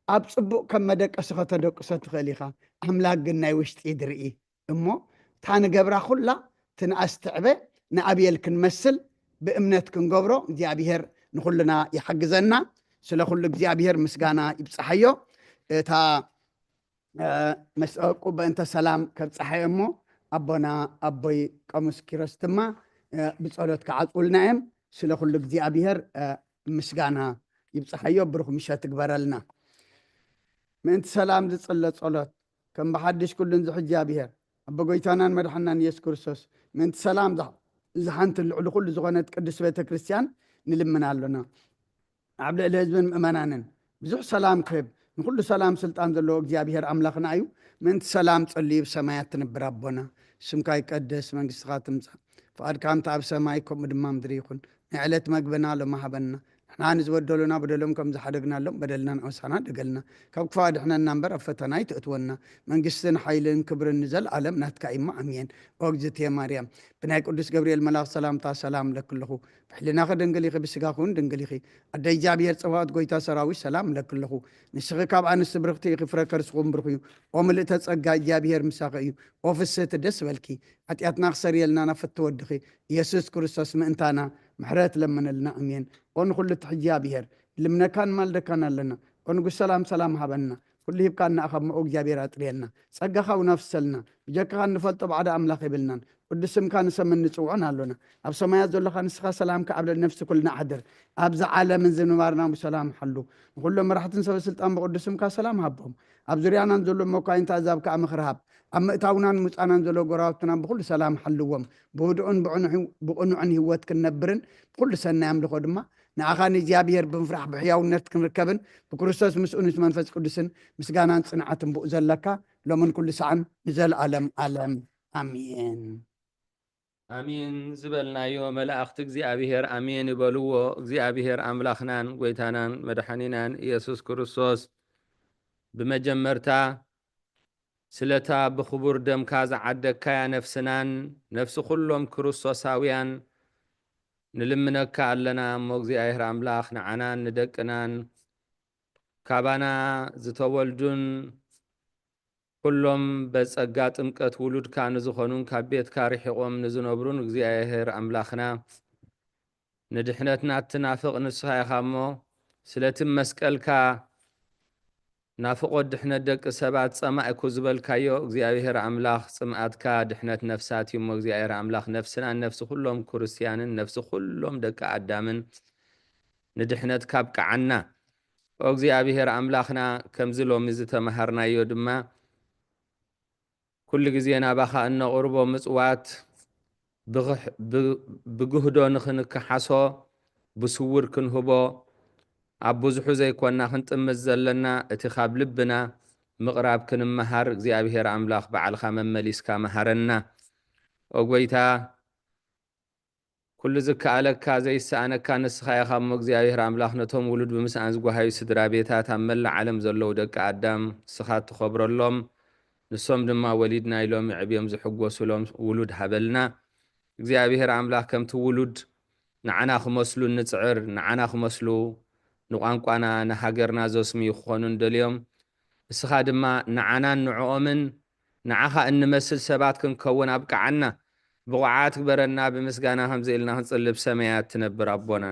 ኣብ ጽቡቕ ከም መደቀሲ ከተደቅሶ ትኽእል ኢኻ። ኣምላኽ ግን ናይ ውሽጢ ድርኢ እሞ እታ ንገብራ ኩላ ትንኣስ ትዕበ ንኣብየል ክንመስል ብእምነት ክንገብሮ እግዚኣብሔር ንኹልና ይሓግዘና። ስለ ኩሉ እግዚኣብሔር ምስጋና ይብጽሓዮ። እታ እ፣ መስ-፣ ቁ-፣ በእንተ ሰላም ከብጽሓዮ እሞ ኣቦና ኣቦይ ቀሙስ ኪሮስ ድማ፣ እ፣ ብጸሎት ክዓጽውልና እዮም። ስለ ኩሉ እግዚኣብሔር፣ እ፣ ምስጋና ይብጽሓዮ። ብሩኽ ምሸት ይግበረልና። ምእንቲ ሰላም ዝጽለ ጸሎት ከም ብሓድሽ ኩሉን ዝሕጂ ኣብሔር ኣቦ ጎይታናን መድሓናን ኢየሱስ ክርስቶስ ምእንቲ ሰላም ዝሓ-፣ ዝሓንትን ልዕሊ ኩሉ ዝኾነት ቅድስት ቤተ ክርስቲያን ንልምን ኣሎና። ኣብ ልዕሊ ህዝብን ምእመናንን ብዙሕ ሰላም ክህብ ንኩሉ ሰላም ስልጣን ዘለዎ እግዚኣብሔር ኣምላኽና እዩ። ምእንቲ ሰላም ጸልዩ ብሰማያት ትንብር ኣቦና፣ ስምካ ይቀደስ፣ መንግስትኻ ትምጻእ፣ ፍቓድካ ከምቲ ኣብ ሰማይ ከምኡ ድማ ምድሪ ይኹን። ናይ ዕለት መግብና ሎሚ ሃበና። ንሕና ንዝበደሉና በደሎም ከም ዝሓደግናሎም በደልና ንኣውሳና ደገልና። ካብ ክፉእ ኣድሕነና እምበር ኣብ ፈተና ኣይትእትወና። መንግስትን ሓይልን ክብርን ንዘለኣለም ናትካ እዩ እሞ ኣሜን። ኦ እግዝእትየ ማርያም፣ ብናይ ቅዱስ ገብርኤል መልኣኽ ሰላምታ ሰላም እለኪ ኣለኹ። ብሕልናኺ ድንግል ኢኺ፣ ብስጋኺ እውን ድንግል ኢኺ። ኣደ እግዚኣብሔር ጸባኦት ጎይታ ሰራዊት ሰላም እለኪ ኣለኹ። ንስኺ ካብ ኣንስቲ ብርኽቲ ኢኺ፣ ፍረ ከርስኺ እውን ብሩኽ እዩ። ኦ ምልእተ ጸጋ፣ እግዚኣብሔር ምሳኺ እዩ። ኦ ፍስህቲ ደስ በልኪ፣ ሓጢኣትና ክሰርየልና ናብ ፍትወ ወድኺ ኢየሱስ ክርስቶስ ምእንታና ምሕረት ለምንልና። ኣሜን። ኦ ንኹሉ ትሕጂ ኣብሔር፣ ንልምነካን ንማልደካን ኣለና። ኦ ንጉስ ሰላም ሰላም ሃበና። ኩሉ ሂብካና ኢኻ እሞ ኦ እግዚኣብሔር ኣጥርየና። ጸጋኻ እውን ኣፍሰልና። ብጀካኻ እንፈልጦ ባዕዳ ኣምላኽ የብልናን። ቅዱስ ስምካ ንሰምን ንጽውዖን ኣሎና። ኣብ ሰማያት ዘሎኻ ንስኻ ሰላምካ ኣብ ልዕሊ ነፍሲ ኩልና ኣሕድር። ኣብዚ ዓለምን ዝንባርና ብሰላም ሓሉ። ንኹሎም መራሕትን ሰበ ስልጣን ብቅዱስ ስምካ ሰላም ሃቦም። ኣብ ዙርያናን ዘሎ መኳይንቲ ኣዛብ ከኣ ምኽሪ ሃብ። ኣብ ምእታውናን ምውጻናን ዘሎ ጎራውትና ብኹሉ ሰላም ሓልዎም። ብህዱእን ብዕኑ-፣ ብቕኑዕን ህይወት ክንነብርን ብኹሉ ሰናይ ኣምልኾ ድማ ንኣኻ ንእግዚኣብሔር ብምፍራሕ ብሕያውነት ክንርከብን ብክርስቶስ ምስኡ ምስ መንፈስ ቅዱስን ምስጋናን ጽንዓትን ብኡ ዘለካ ሎምን ኩሉ ሰዓን ንዘለኣለም ኣለም። ኣሜን። ኣሜን ዝበልናዮ መላእኽቲ እግዚኣብሔር ኣሜን ይበልዎ። እግዚኣብሔር ኣምላኽናን ጐይታናን መድሓኒናን ኢየሱስ ክርስቶስ ብመጀመርታ ስለታ ብኽቡር ደምካ ዝዓደግካያ ነፍስናን ነፍሲ ኩሎም ክርስቶሳውያን ንልምነካ ኣለና እሞ እግዚኣብሔር ኣምላኽ ንዓናን ንደቅናን ካባና ዝተወልዱን ኩሎም በጸጋ ጥምቀት ውሉድካ ንዝኾኑን ካብ ቤትካ ርሒቖም ንዝነብሩን እግዚኣብሔር ኣምላኽና ንድሕነትና እትናፍቕ ንስኻ ኢኻ እሞ ስለቲ መስቀልካ ናፍቖት ድሕነት ደቂ ሰባት ጸማእኩ ዝበልካዮ እግዚኣብሔር ኣምላኽ ጽምኣትካ ድሕነት ነፍሳት እዩ እሞ እግዚኣብሔር ኣምላኽ ነፍስናን ነፍሲ ኩሎም ክርስትያንን ነፍሲ ኩሎም ደቂ ኣዳምን ንድሕነት ካብቅዓና። ኦ እግዚኣብሔር ኣምላኽና፣ ከምዚ ሎሚ ዝተመሃርናዮ ድማ ኩሉ ግዜ ናባኻ እነቕርቦ ምጽዋት ብኽሕ-፣ ብ-፣ ብግህዶ ንኽንከሓሶ፣ ብስውር ክንህቦ፣ ኣብ ብዙሑ ዘይኮንና ክንጥምት ዘለና፣ እቲ ካብ ልብና ምቕራብ ክንመሃር፣ እግዚኣብሔር ኣምላኽ ባዕልኻ መመሊስካ መሃረና። ኦ ጐይታ፣ ኩሉ ዝከኣለካ ዘይሰኣነካ ንስኻ ኢኻ እሞ፣ እግዚኣብሔር ኣምላኽ ነቶም ውሉድ ብምስኣን ዝጓሃዩ ስድራ ቤታት ኣብ መላእ ዓለም ዘለዉ ደቂ ኣዳም ንስኻ እትኸብረሎም፣ ንሶም ድማ ወሊድና ኢሎም የዕብዮም ዝሕጎሱሎም ውሉድ ሃበልና። እግዚኣብሔር ኣምላኽ ከምቲ ውሉድ ንዓና ክመስሉ እንጽዕር፣ ንዓና ክመስሉ ንቋንቋና ንሃገርና ዘስምዩ ክኾኑ እንደልዮም፣ ንስኻ ድማ ንዓናን ንዕኦምን ንዓኻ እንመስል ሰባት ክንከውን ኣብቅዓና። ብቑዓት ግበረና፣ ብምስጋና ከምዚ ኢልና ክንጽሊ ብሰማያት ትነብር ኣቦና።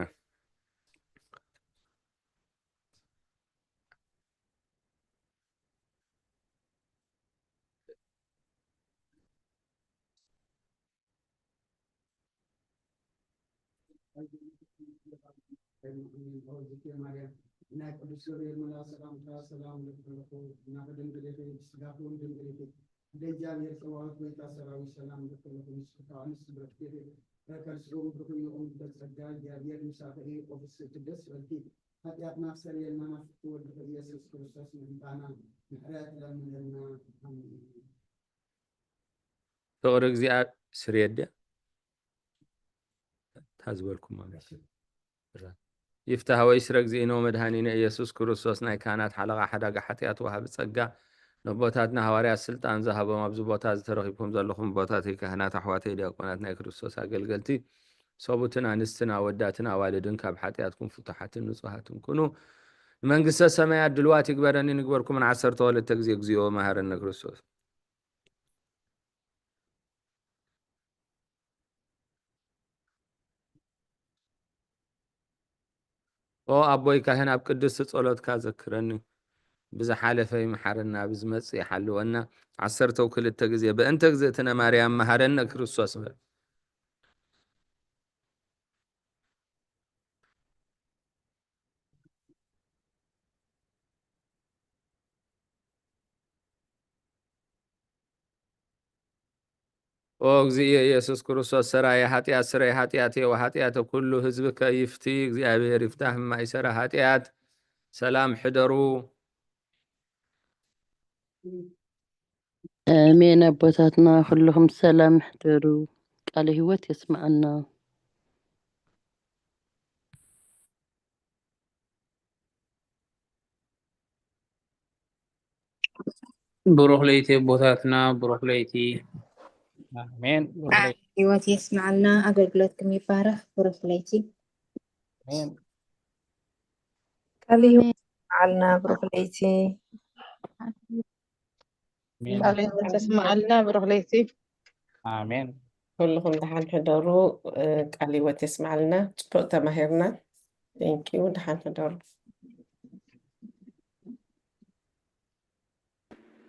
ናይ ቅዱስ ገብርኤል መልኣክ ሰላምታ ሰላም እልክለኹ። እናኸ ድንግል ኢኺ፣ ብስጋኹ እውን ድንግል ኢኺ። እንደ እግዚኣብሔር ጸባኦት ጐይታ ሰራዊት ሰላም እልክለኹ። ንስኺ ከኣ ኣንስቲ ብርኽቲ ኢኺ፣ ፍረ ከርስኺ እውን ብሩኽ እዩ። እም በጸጋ እግዚኣብሔር ምሳኺ እዩ። ኦ ፍስሕቲ ደስ ይበልኪ፣ ሓጢኣትና ክሰርየልና ናብ ፍትው ወድኺ ኢየሱስ ክርስቶስ ምእንታና ምሕረት ለምንልና። ኣሜን። ፍቕሪ እግዚኣብ-፣ ስርየት ድያ? እታ ዝበልኩማ መሲሉ። ይፍታህ ወይስረ እግዚእነ ወመድኃኒነ ኢየሱስ ክርስቶስ ናይ ካህናት ሓለቓ ሓዳጋ ሓጢኣት ወሃቢ ጸጋ ነቦታትና ሃዋርያት ስልጣን ዝሃቦም ኣብዚ ቦታ እዚ ተረኺብኩም ዘለኹም ኣቦታተይ ካህናት ኣሕዋተይ ዲያቆናት ናይ ክርስቶስ ኣገልገልቲ ሰቡትን ኣንስትን ኣወዳትን ኣዋልድን ካብ ሓጢኣትኩም ፍቱሓትን ንጹሃትን ኩኑ ንመንግስተ ሰማያት ድልዋት ይግበረኒ ንግበርኩምን ዓሰርተ ክልተ ግዜ እግዚኦ መሃረነ ክርስቶስ። ኦ ኣቦይ ካህን፣ ኣብ ቅድስቲ ጸሎትካ ዘክረኒ። ብዝሓለፈ ይምሓረና፣ ብዝመጽእ ይሓልወና። ዓሰርተው ክልተ ግዜ፣ በእንተ እግዝእትነ ማርያም መሃረነ ክርስቶስ በል። ኦ እግዚእ ኢየሱስ ክርስቶስ፣ ሰራየ ኃጢአት፣ ስረይ ኃጢአቴ ወኃጢአተ ኩሉ ህዝብ ከይፍቲ። እግዚኣብሔር ይፍታህ ማይሰራ ኃጢአት። ሰላም ሕደሩ። ኣሜን። ኣቦታትና ኩልኹም ሰላም ሕደሩ። ቃለ ህይወት የስምዓና። ብሩኽ ለይቲ ኣቦታትና፣ ብሩኽ ለይቲ። ኣሜን። ብሩኽ ለይቲ። ህይወት የስምዓልና። ኣገልግሎትኩም ይባረኽ። ብሩኽ ለይቲ። ኣሜን። ቃለ ህይወት የስምዓልና። ብሩኽ ለይቲ። ኣሜን። ቃለ ህይወት የስምዓልና። ብሩኽ ለይቲ። ኣሜን። ኩልኹም ደሓን ሕደሩ። እ፣ ቃለ ህይወት የስምዓልና። ጽቡቕ ተማሂርና። Thank you። ደሓን ሕደሩ።